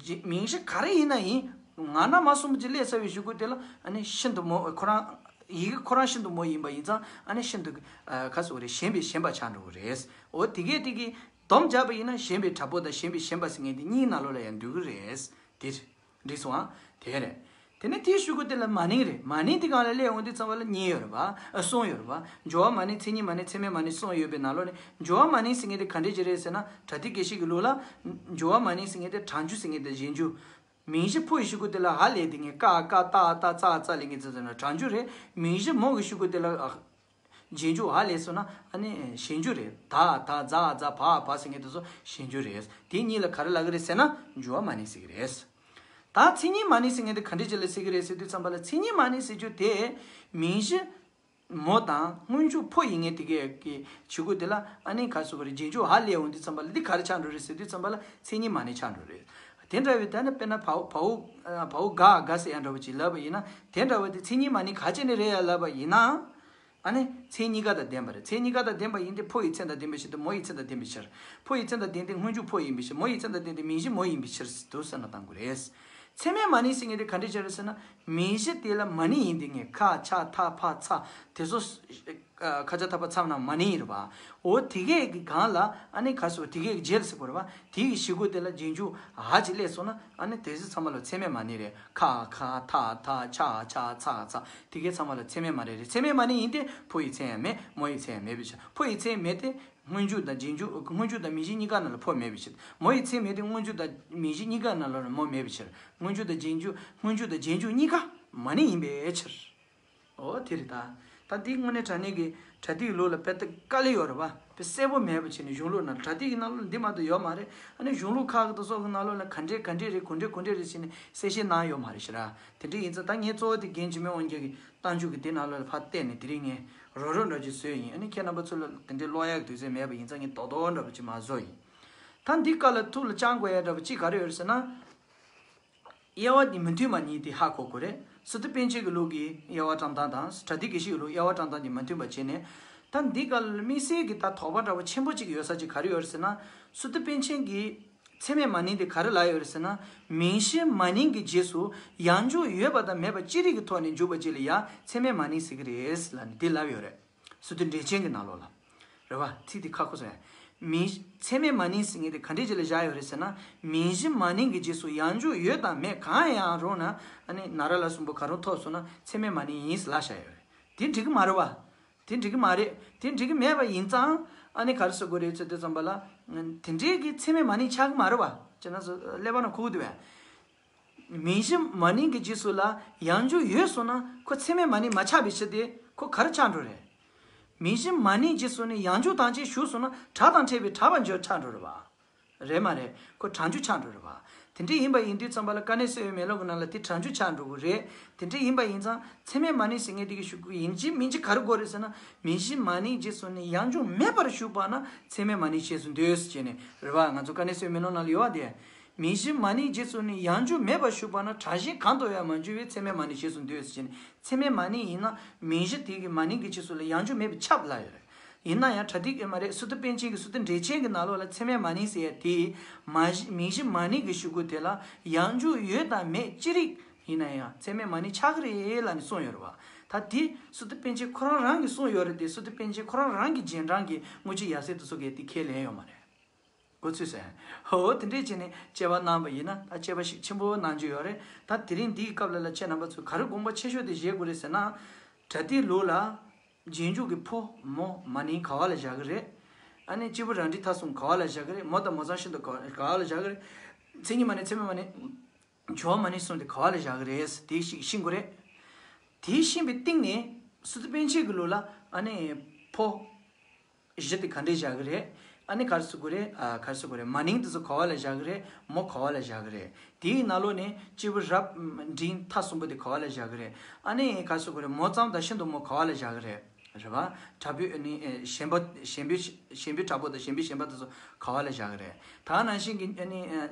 ཇི་མིང་གཞི་ག་རེ་ཡིན་ན་ཡིན། ང་ན་མ་གསུམ་གྱི་སླེབས་ཚར་བའི་གཞུག་གུ་དེ་ལ་ཨ་ནི་ཤིན་ཏུ་མོ་ཁོ་རང་ཡི་གེ་ཁོ་རང་ཤིན་ཏུ་མོ་ཡིན་པ་ཡིན་ཙང་ཨ་ནི་ཤིན་ཏུ་ཨ་ག་ཟེར་དགོས་རེད། ཞན་པའི་ཞན་པ་ཆགས་འགྲོ་གི་རེད། འོ་དེ་གས་དེ་གས་སྡོམ་བརྒྱབ་པ་ཡིན་ན་ཞན་པའི་དྲག་པོ་དང་ཞན་པའི་ཞན་པ་ཟེར་མཁན་དེ་གཉིས་ནང་ལོགས་ལ་ཡང་འདུས་ཀྱི་རེད། དེ་རེད། འགྲིག་སོང་ཨ། དེ་རེད། དེ་ནས་དེའི་གཞུག་གུ་དེ་ལ་མ་ནིང་རེད། མ་ནིང་དེ་སྒང་ལ་སླེབས་འོང་དུས་ཙམ་པ་ལ་གཉིས་ཡོད་རེད་པ། ཨ་གསུམ་ཡོད་རེད་པ། སྦྱོར་བ་མ་ནིང་མཚན་ཉིད་མ་ནིང་མཚན་མའི་མ་ནིང་གསུམ་ཡོད་པའི་ནང་ལོགས་ནས་སྦྱོར་བ་མ་ནིང་ཟེར་མཁན་དེ་ག་འདྲས་ཅིག་རེད་ཟེར་ན། པྲ་ཏི་གེ་ཤི་གི་ལུགས་ལ་སྦྱོར་བ་མ་ནིང་ཟེར་མཁན་དེ་གྲངས་འཇུག་ཟེར་མཁན་དེ་རྗེས་འཇུག་མིང་གཞི་ཕོ་ཡི་གཞུག་གུ་དེ་ལ་ཧ་ལས་དེ་ངས་ཀ་ཀ་ཏ་ཏ་ཙ་ཙ་ལས་ངས་ཙི་ཙི་ན་གྲངས་འཇུག་རེད། མིང་གཞི་མོ་གི་གཞུག་གུ་དེ་ལ་ཨ་རྗེས་འཇུག་ཧ་ལས་སོང་ན་ཨ་ནི་ཞན་འཇུག་རེད། ད་ད་ཛ་ཛ་བ་བ་ཟེར་མཁན་དེ་ཚོ་ཞན་འཇུག་རེད། དེ་གཉིས་ལ་ག་རེ་ལབ་ཀྱི་རེད་ཟེར་ན་སྦྱོར་བ་མ་ནིང་ཟེར་གྱི་རེད། ད་མཚན་ཉིད་མ་ནིང་ཟེར་མཁན་དེ་ག་འདྲས་ཅིག་ལ་ཟེར་གྱི་རེད་ཟེར་དུས་ཙམ་པ་ལ་མཚན་ཉིད་མ་ནིང་ཟེར་རྒྱུ་དེ་མིང་གཞི་མོ་དང་སྔོན་འཇུག་ཕོ་ཡིན་མཁན་དེ་གའི་གི་གཞུག་གུ་དེ་ལ་ཨ་ནི་ག་རེ་ཟེར་དགོས་རེད། རྗེས་འཇུག་ཧ་ལས་འོང་དུས་ཙམ་པ་ལ་འདི་ག་རེ་ཆགས་འགྲོ་རེད་ཟེར་དུས་ཙམ་པ་ལ་མཚན་ཉིད་མ་ནིང་ཆགས་འགྲོ་རེད། དེ་འདྲ་བའི་ད་ནི་དཔེར་ན་བའོ་བའོ་བའོ་ག་ག་ཟེར་ཡ་འདྲ་བོ་ཅིག་ལབ་པ་ཡིན་ན་དེ་འདྲ་བ་དེ་མཚན་ཉིད་མ་ནིང་ག་ཅི་ནས་རེད་ཡ་ལབ་པ་ཡིན་ན། ཨ་ནི་མཚན་གཉིས་ཀ་དང་ལྡན་པ་རེད། མཚན་གཉིས་ཀ་དང་ལྡན་པ་ཡིན་ཏེ་ཕོ་ཡི་མཚན་དང་ལྡན་པའི་ཕྱིར་དང་མོ་ཡི་མཚན་དང་ལྡན་པའི་ཕྱིར། ཕོ་ཡི་མཚན་དང་ལྡན་ཏེ་སྔོན་འཇུག་ཕོ་ཡིན་པའི་ཕྱིར། མོ་ཡི་མཚན་དང་ལྡན་ཏེ་མིང་གཞི་མོ་ཡིན་པའི་ཕྱིར་དུ་བསམ་བློ་བཏང་དགོས་རེད། མཚན་མའི་མ་ནིང་ཟེར་མཁན་དེ་ག་འདྲས་ཅིག་རེད་ཟེར་ན། མིང་གཞི་དེ་ལ་མ་ནིང་ཡིན་དེ་ངས་ཁ་ཆ་ཐ་ཕ་ཚ་དེ་ཚོ་ཁ་ཆ་ཐ་ཕ་ཚ་ན་མ་ནིང་ཡིན་རེད་པ། འོ་དེ་གས་ཀྱི་སྒང་ལ་ཨ་ནི་ག་རེ་ཟེར་དེ་གས་ཀྱི་རྗེས་ལ་ཟེར་དགོས་རེད་པ། དེ་གི་གཞུག་གུ་དེ་ལ་རྗེས་འཇུག་ཧ་ཅིག་སླེབས་སོང་ན་ཨ་ནི་དེ་ཚོ་ཚང་མ་ལ་མཚན་མའི་མ་ནིང་རེད། ཁ་ཁ་ཐ་ཐ་ཆ་ཆ་ཚ་ཚ་དེ་གས་ཚང་མ་ལ་མཚན་མའི་མ་ནིང་རེད། མཚན་མའི་མ་ནིང་ཡིན་ཏེ་ཕོ་ཡི་མཚན་ཡང་མེད། མོ་ཡི་མཚན་ཡང་མེད་པའི་ཕྱིར། ཕོ་ཡི་མཚན་མེད་དེ་སྔོན་འཇུག་དང་རྗེས་འཇུག་སྔོན་འཇུག་དང་མིང་གཞི་གཉིས་ཀ་ནང་ལ་ཕོ་མེད་པའི་ཕྱིར། མོ་ཡི་མཚན་མེད་དེ་སྔོན་འཇུག་དང་མིང་གཞི་གཉིས་ཀ་ནང་ལ་མོ་མེད་པའི་ཕྱིར། སྔོན་འཇུག་དང་རྗེས་འཇུག་སྔོན་འཇུག་དང་རྗེས་འཇུག་གཉིས་ཀ་མ་ནིང་ཡིན་པའི་ཕྱིར། འོ་དེ་རེད་ད། ད་འདི་དངོས་གནས་དྲང་གནས་ཀྱི་པྲ་ཏི་གི་ལུགས་ལ་དཔེ་ལྟ་དཀའ་ལས་ཡོད་རེད་པ། དཔེ་གསལ་པོ་མེད་པ་བྱས་ནས་གཞུང་ལུགས་ནང་པྲ་ཏི་གི་ནང་ལོགས་ལ་འདི་མ་གཏོགས་ཡོད་མ་རེད། ཨ་ནི་གཞུང་ལུགས་ཁག་གི་དེ་ཚོ་གི་ནང་ལོགས་ལ་ག་འདྲས་ག་འདྲས་རེད་ག་འདྲས་ག་འདྲས་རེད་ཟེར་ནས་གསལ་བཤད་གནང་ཡོད་མ་རེད་ཤི་ར། དེ་འདྲས་ཡིན་ཙང་ད་ངས་གཙོ་བོ་དེ་རྒན་འཇིགས་མེད་དབང་རྒྱལ་གྱི་རྟགས་འཇུག་གི་དེ་ནང་ལོགས་ལ་ཕར་བལྟས་ནས་དེ་རིང་ངས་རོ་རོ་འདྲ་ཅིག་བཟོས་ཡིན། ཨ་ནི་ཁྱེད་རྣམ་པ་ཚོ་ལ་དེ་འདྲས་ཀློག་ཡག་གི་དུས་ཚོད་མེད་པ་ཡིན་ཙང་ངས་རྡོག་རྡོག་འདྲ་པོ་ཅིག་མར་བཟོས་ཡིན། ད་འདི་སྐབས་ལ་ཐུགས་ལ་བཅངས་དགོས་ཡ་འདྲ་པོ་ཅིག་ག་རེ་ཡོད་རེད་ཟེར་ན། དབྱེ་བ་འདི་མི་མཐུན་པ་གཉིས་དེ་ཧ་གོ་དགོས་རེད། སི་ཏུ་པཎ་ཆེན་གྱི་ལུགས་ཀྱི་དབྱེ་བ་བཀྲམ་སྟངས་དང་པྲ་ཏི་གེ་ཤི་ཡི་ལུགས་དབྱེ་བ་བཀྲམ་སྟངས་འདི་མི་མཐུན་པ་བྱས་ནས། ད་འདི་སྐབས་ལ་དམིགས་བསལ་གྱི་ད་དོགས་པ་འདྲ་པོ་ཆེན་པོ་གཅིག་ཡོད་ས་ཅིག་ག་རེ་ཡོད་རེད་ཟེར་ན། སི་ཏུ་པཎ་ཆེན་གྱིས་མཚན་མའི་མ་ནིང་དེ་ག་རེ་ལབ་ཡོད་རེད་ཟེར་ན། མིང་གཞི་མ་ནིང་གི་རྗེས་སུ་ཡང་འཇུག་ཡོད་པ་དང་མེད་པ་ཅི་རིགས་ཀྱི་ཐོག་ནས་འཇུག་པ་ཅིག་ལ་ཡང་མཚན་མའི་མ་ནིང་ཟེར་གྱི་རེད་ལབ་ནས་འདི་ལབ་ཡོད་རེད། སི་ཏུ་འགྲེལ་ཆེན་གྱི་ནང་ལོགས་ལ། རེད་བ། ཚིག་དེ་ཁ་ཁོ་སོང་ཡ། མིང་མཚན་མའི་མ་ནིང་ཟེར་མཁན་དེ་ག་འདྲས་ཅིག་ལ་བཞག་ཡོད་རེད་ཟེར་ན། མིང་གཞི་མ་ནིང་གི་རྗེས་སུ་ཡང་འཇུག་ཡོད་དང་མེད་གང་ཡང་རུང་ན་ཨ་ནི་ན་ར་ལ་གསུམ་པོ་ག་རུང་ཐོབ་སོང་ན་མཚན་མའི་མ་ནིང་ཡིན་ལབ་བཞག་ཡོད་རེད། དེ་འགྲིག་གི་མ་རེད་བ། དེ་འགྲིག་གི་མ་རེད། དེ་འགྲིག་གི་མེད་པ་ཡིན་ཙང་ཨ་ནི་ག་རེ་ཟེར་དགོས་རེད་ཟེར་དུས་ཙམ་པ་ལ། དེ་འདྲས་ཀྱི་མཚན་མའི་མ་ནིང་ཆགས་གི་མ་རེད་བ། ཅེ་ན་ཚོ་ཀླད་པ་ནང་ཁུག་འདུག་བས། མིང་གཞི་མ་ནིང་གི་རྗེས་སུ་ལ་ཡང་འཇུག་ཡོད་སོང་ན་ཁོ་མཚན་མའི་མ་ནིང་མ་ཆགས་པའི་ཕྱིར་ཏེ་ཁོ་ག་རེ་ཆགས་འགྲོ་རེད། མིང་གཞི་མ་ནིང་རྗེས་སུ་ནི་ཡང་འཇུག་དང་བཅས་ཞུགས་སོང་ན་སྒྲ་དང་ཕྲད་པའི་སྒྲ་བ་འཇུག་ཆགས་འགྲོ་རེད་བ། རེད་མ་རེད། ཁོ་སྒྲ་འཇུག་ཆགས་འགྲོ་རེད་བ། དེ་འདྲས་ཡིན་པ་ཡིན་དུས་ཙམ་པ་ལ་དཀའ་གནད་གསལ་བའི་མེ་ལོང་གི་ནང་ལ་དེ་སྒྲ་འཇུག་ཆགས་འགྲོ་གི་རེད། དེ་འདྲས་ཡིན་པ་ཡིན་ཙང་མཚན་མའི་མ་ནིང་ཟེར་མཁན་དེ་གི་ཞུ་གི་ཡིན་གཅིག་མིན་གཅིག་ག་རེ་དགོས་རེད་ཟེར་ན། མིང་གཞི་མ་ནིང་རྗེས་སུ་ནི་ཡང་འཇུག་མེད་པར་ཞུགས་པ་ན་མཚན་མའི་མ་ནིང་ཞེས་སུ་འདོད་ཟེར་ནས་རེད་བ། ང་ཚོ་དཀའ་གནད་གསལ་བའི་མེ་ལོང་ནང་ལ་ཡོད་བ་དེ། མིང་གཞི་མ་ནིང་རྗེས་སུ་ནི་ཡང་འཇུག་མེད་པར་ཞུགས་པ་ན་སྒྲ་གཞན་གང་དུ་ཡང་མ་འཇུག་པས་མཚན་མའི་མ་ནིང་ཞེས་སུ་འདོད་ཟེར་ནས། མཚན་མའི་མ་ནིང་ཡིན་ན་མིང་གཞི་དེ་གི་མ་ནིང་གི་རྗེས་སུ་ལ་ཡང་འཇུག་མེད་པས་ཁྱབ་ལབ་ཡོད་རེད། ཡིན་ན་ཡང་པྲ་ཏི་གི་མ་རེད། སི་ཏུ་པཎ་ཆེན་གྱི་སི་ཏུ་འགྲེལ་ཆེན་གྱི་ནང་ལོགས་ལ་མཚན་མའི་མ་ནིང་ཟེར་ཡ་དེ། མ་གཞི་མིང་གཞི་མ་ནིང་གི་ཞུ་སྒོ་དེ་ལ་ཡང་འཇུག་ཡོད་དང་མེད་ཅི་རིགས་ཡིན་ན་ཡང་མཚན་མའི་མ་ནིང་ཆགས་ཀྱི་རེད་ལབ་ནས་གསུངས་ཡོད་རེད་བ། ད་དེ་སི་ཏུ་པཎ་ཆེན་ཁོ་རང་རང་གིས་གསུངས་ཡོད་རེད་དེ། སི་ཏུ་པཎ་ཆེན་ཁོ་རང་རང་གི་རྗེས་འབྲང་གི་དངོས་གཞི་ཡབ་སྲས་དེ་ཚོ་གིས་དེ་ཁས་ལེན་ཡོད་མ་རེད། འགོ་ཚུགས་སོང་། འོ་དེ་འདྲས་བྱས་ནས་དཔྱད་པ་གནང་བ་ཡིན་ན་ད་དཔྱད་པ་ཞིབ་ཆེན་པོ་གནང་རྒྱུ་ཡོད་རེད། ད་དེ་རིང་འདིའི་སྐབས་ལ་ལ་ཁྱེད་རྣམ་པ་ཚོས་ག་རེ་དགོངས་པ་ཆེ་ཤོས་དེ་བཞེས་དགོས་རེད་ཟེར་ན། པྲ་ཏིའི་ལུགས་ལ་རྗེས་འཇུག་གི་ཕོ་མོ་མ་ནིང་ག་བ་ལ་བཞག་གི་རེད། ཨ་ནི་སྐྱེས་བུ་རང་འགྲེལ་མཐའ་གསུམ་ག་བ་ལ་བཞག་གི་རེད། མོ་དང་མོ་ཚང་ཤིན་ཏུ་ག་ག་བ་ལ་བཞག་གི་རེད། མཚན་ཉིད་མ་ནིང་མཚན་མའི་མ་ནིང་། སྦྱོར་བ་མ་ནིང་གསུམ་དེ་ག་བ་ལ་བཞག་གི་རེད། དེ་ཞིག་ཤེས་དགོས་རེད། དེ་ཤེས་པའི་སྟེང་ནས་སི་ཏུ་པཎ་ཆེན་གྱི་ལུགས་ལ་ཨ་ནི་ཕོ་གཞི་དེ་ག་འདྲས་བཞག་གི་རེད། ཨ་ནི་ག་རེ་ཟེར་དགོས་རེད། ཨ་ག་རེ་ཟེར་དགོས་རེད། མ་ནིང་དེ་ཚོ་ག་བ་ལ་བཞག་གི་རེད། མོ་ག་བ་ལ་བཞག་གི་རེད། དེའི་ནང་ལོགས་ནས་སྐྱེས་བུ་རབ་འབྲིང་མཐའ་གསུམ་པོ་དེ་ག་བ་ལ་བཞག་གི་རེད། ཨ་ནི་ག་རེ་ཟེར་དགོས་རེད། མོ་ཙམ་དང་ཤིན་ཏུ་མོ་ག་བ་ལ་བཞག་གི་རེད། རེད་བ། དྲག་པོའི་ཨ་ནི་ཨེ་ཞན་པ་ཞན་པའི་ཞན་པའི་དྲག་པོ་དང་ཞན་པའི་ཞན་པ་དེ་ཚོ་ག་བ་ལ་བཞག་གི་རེད། ད་ནང་བཞིན་གྱི་ཨ་ནི་ཨེ་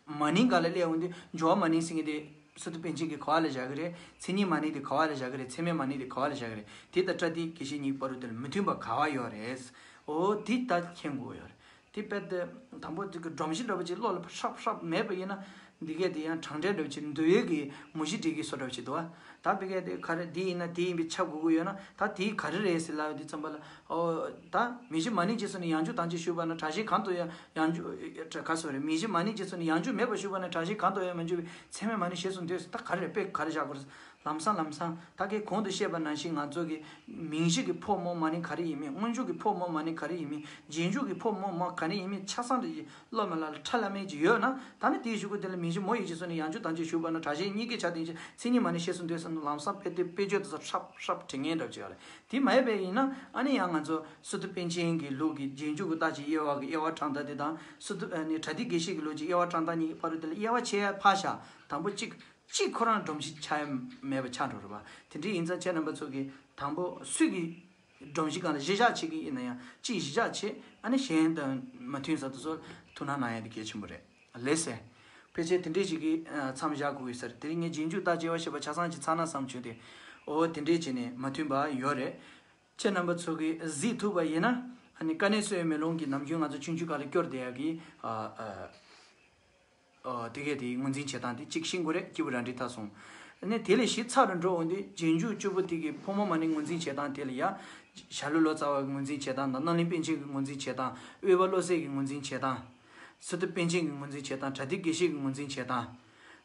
མ་ནིང་སྒང་ལ་སླེབས་འོང་དུས་སྦྱོར་བ་མ་ནིང་ཟེར་མཁན་དེ་སི་ཏུ་པཎ་ཆེན་གྱིས་ག་བ་ལ་བཞག་གི་རེད། མཚན་ཉིད་མ་ནིང་དེ་ག་བ་ལ་བཞག་གི་རེད། མཚན་མའི་མ་ནིང་དེ་ག་བ་ལ་བཞག་གི་རེད། དེ་དང་པྲ་ཏི་གེ་ཤི་གཉིས་བར་དུ་དེ་ལ་མི་མཐུན་པ་ག་བ་ཡོད་རེད། འོ་དེ་ད་མཁྱེན་དགོས་ཡོད་རེད། དེ་དཔེ་དེ་དང་པོ་དེ་གི་སྒྲོམ་གཞི་འདྲ་པོ་ཅིག་བློ་ལ་ཧྲབ་ཧྲབ་མེད་པ་ཡིན་ན། འདི་གས་དེ་ཡང་གྲངས་འདྲེན་འདྲ་པོ་ཅིག་འདུལ་བའི་གི་མུ་བཞི་སྒྲིལ་གྱི་བཟོ་འདྲ་པོ་ཅིག་འདུག་བ། ད་དཔེ་གས་དེ་ག་རེ་འདི་ཡིན་ན་དེ་ཡིན་པའི་ཆ་དགོས་ཀྱི་ཡོད་ན། ད་དེ་ག་རེ་རེད་ཟེར་ལབ་དུས་ཙམ་པ་ལ། ཨོ་ད་མི་གཞི་མ་ནིང་རྗེས་སུ་ནི་ཡང་འཇུག་དང་ཅིག་ཞུས་པ་ན། དྲག་ཤེས་གང་དུ་ཡང་ཡང་འཇུག་ག་སོ་རེད། མི་གཞི་མ་ནིང་རྗེས་སུ་ནི་ཡང་འཇུག་མེད་པར་ཞུས་པ་ན། དྲག་ཤེས་གང་དུ་ཡང་མི་འཇུག་པའི་ཚད་མས་མ་ནིང་ཞེས་སུ་འདོད་ཟེར། ད་ག་རེ་རེད། དཔེ་ག་རེ་བཞག་དགོས་རེད། ལམ་སང་ལམ་སང་ད་གིན་གོང་དུ་བཤད་པ་ནང་བཞིན་ང་ཚོ་གི་མིང་གཞི་གི་ཕོ་མོ་མ་ནིང་ག་རེ་ཡིན་མིན། སྔོན་འཇུག་གི་ཕོ་མོ་མ་ནིང་ག་རེ་ཡིན་མིན། རྗེས་འཇུག་གི་ཕོ་མོ་མ་ག་རེ་ཡིན་མིན་ཆ་ཚང་དེ་བློ་མ་ལ་ལ་ཁྲ་ལ་མེད་ཅིག་ཡོད་ན། ད་ནི་དེའི་གཞུག་གུ་དེ་ལ་མིང་གཞི་མོ་ཡི་རྗེས་སུ་ནི་ཡང་འཇུག་དང་ཅིག་ཞུགས་པ་ན། དྲག་ཤེས་གཉིས་ཀའི་ཆ་དེ་ཡིན་ཕྱིར་མཚན་ཉིད་མ་ནིང་ཞེས་སུ་འདོད་ཟེར་ན། ལམ་སང་དཔེ་དེ་དཔེ་བརྗོད་དེ་ཚོ་ཧྲབ་ཧྲབ་བྲི་མཁན་འདྲ་པོ་ཅིག་ཡོད་རེད། དེ་མ་ཡིན་པ་ཡིན་ན། ཨ་ནི་ཡང་ང་ཚོ་སི་ཏུ་པཎ་ཆེན་གྱི་ལུགས་ཀྱི་རྗེས་འཇུག་གི་རྟགས་ཀྱི་དབྱེ་བ་གི་དབྱེ་བ་གྲངས་རྟགས་དེ་དང་། སི་ཏུ་ཨ་ནི་བྲ་ཏི་དགེ་བཤེས་ཀྱི་ལུགས་ཀྱི་དབྱེ་བ་གྲངས་རྟགས་གཉིས་ཀྱི་བར་དུ་དེ་ལ་དབྱེ་བ་ཕྱེ་ཡ་ཕར་བཞག་དང་པོ་གཅིག་གཅིག་ཁོ་རང་སྒྲོམ་གཞི་ཆགས་ཡ་མེད་པ་ཆགས་འགྲོ་རེད་པ། དེ་འདྲ་ཡིན་ཙང་ཁྱེད་རྣམ་པ་ཚོ་གིས་དང་པོ་སུས་ཀྱི་སྒྲོམ་གཞི་སྒང་ལ་གཞི་བཞག་བྱེད་ཀྱི་ཡིན་ན་ཡང་གཅིག་གཞི་བཞག་བྱེད། ཨ་ནི་གཞན་དང་མ་མཐུན་ས་དེ་ཚོ་ཐུགས་སྣང་གནང་ཡ་དེ་གལ་ཆེན་པོ་རེད། ལགས་སེ། ཕལ་ཆེར་དེ་འདྲས་ཞིག་གིས་ཨ་མཚམས་བཞག་དགོས་ཀྱི་ས་རེད། དེ་རིང་ངས་རྗེས་འཇུག་རྟགས་དབྱེ་བ་ཞེས་པ་ཆ་ཚང་ཅིག་ཚར་ན་བསམ་བྱུང་སྟེ། འོ་དེ་འདྲས་བྱས་ནས་མ་མཐུན་པ་ཡོད་རེད། ཁྱེད་རྣམ་པ་ཚོ་གིས་གཟིགས་ཐུབ་པ་ཡིན་ན། ཨ་ནི་དཀའ་གནད་གསོ་བའི་མེ་ལོང་གི་ནམ་རྒྱུན་ང་ཚོ་ཆུང་ཆུང་སྒང་ལ་སྐྱོར་བསྡད་ཡག་གི་ཨ་ཨ་ཨ་དེ་གས་དེའི་ངོས་འཛིན་བྱེད་སྟངས་དེ་གཅིག་ཤེས་དགོས་རེད། སྐྱེས་བུ་རང་འགྲེལ་ཐ་སོང་། ཨ་ནི་དེ་ལས་ཞིབ་ཚགས་རུ་འགྲོ་འོང་དུས། རྗེས་འཇུག་བཅུ་པོ་དེ་གི་ཕོ་མོ་མ་ནིང་ངོས་འཛིན་བྱེད་སྟངས་དེ་ལ་ཡ། ཞྭ་ལུ་ལོ་ཙཱ་བ་གི་ངོས་འཛིན་བྱེད་སྟངས་དང་། རྣམ་གླིང་པཎ་ཆེན་གྱི་ངོས་འཛིན་བྱེད་སྟངས། དབུས་པ་བློ་གསལ་གྱི་ངོས་འཛིན་བྱེད་སྟངས། སི་ཏུ་པཎ་ཆེན་གྱི་ངོས་འཛིན་བྱེད་སྟངས། བྲ་ཏི་དགེ་བཤེས་ཀྱི་ངོས་འཛིན་བྱེད་སྟངས།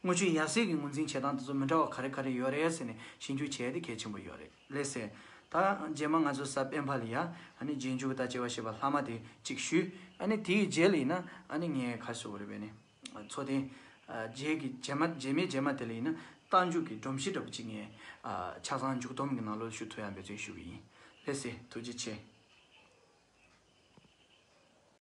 དངུལ་ཆུ་ཡབ་སྲས་ཀྱི་ངོས་འཛིན་བྱེད་སྟངས་དེ་ཚོ་མི་འདྲ་བ་ག་རེ་ག་རེ་ཡོད་རེད་ཟེར་ནས་ཞིབ་འཇུག་བྱས་ཏེ་གལ་ཆེན་པོ་ཡོད་རེད། ལགས་སེ། ད་རྗེས་མ་ང་ཚོ་གཟའ་སྤེན་པ་ལ་ཡ། ཨ་ནི་རྗེས་འཇུག་གི་རྟགས་དབྱེ་བ་ཞེས་པ་ལྷག་མ་དེ་གཅིག་ཞུས། ཨ་ནི་དེའི་རྗེས་ལ་ཡིན་ན། ཨ་ནི་ངས་ག་རེ་ཟེར་དགོས་རེད་པས་ནི། ཚོ་དེ་ཨ་རྗེས་ཀྱི་རྗེས་མ་རྗེས་མའི་རྗེས་མ་དེ་ལ་ཡིན་ན། རྟགས་འཇུག་གི་སྒྲོམ་གཞི་འདྲ་པོ་གཅིག་ངས་ཨ་ཆ་ཚང་མཇུག་སྡོམ་གྱི་ནང་ལོགས་ཞུ་ཐུབ་ཡ་འབད་བརྩོན་ཞུ་གི་ཡིན། ལགས་སེ། ཐུགས་རྗེ་ཆེ།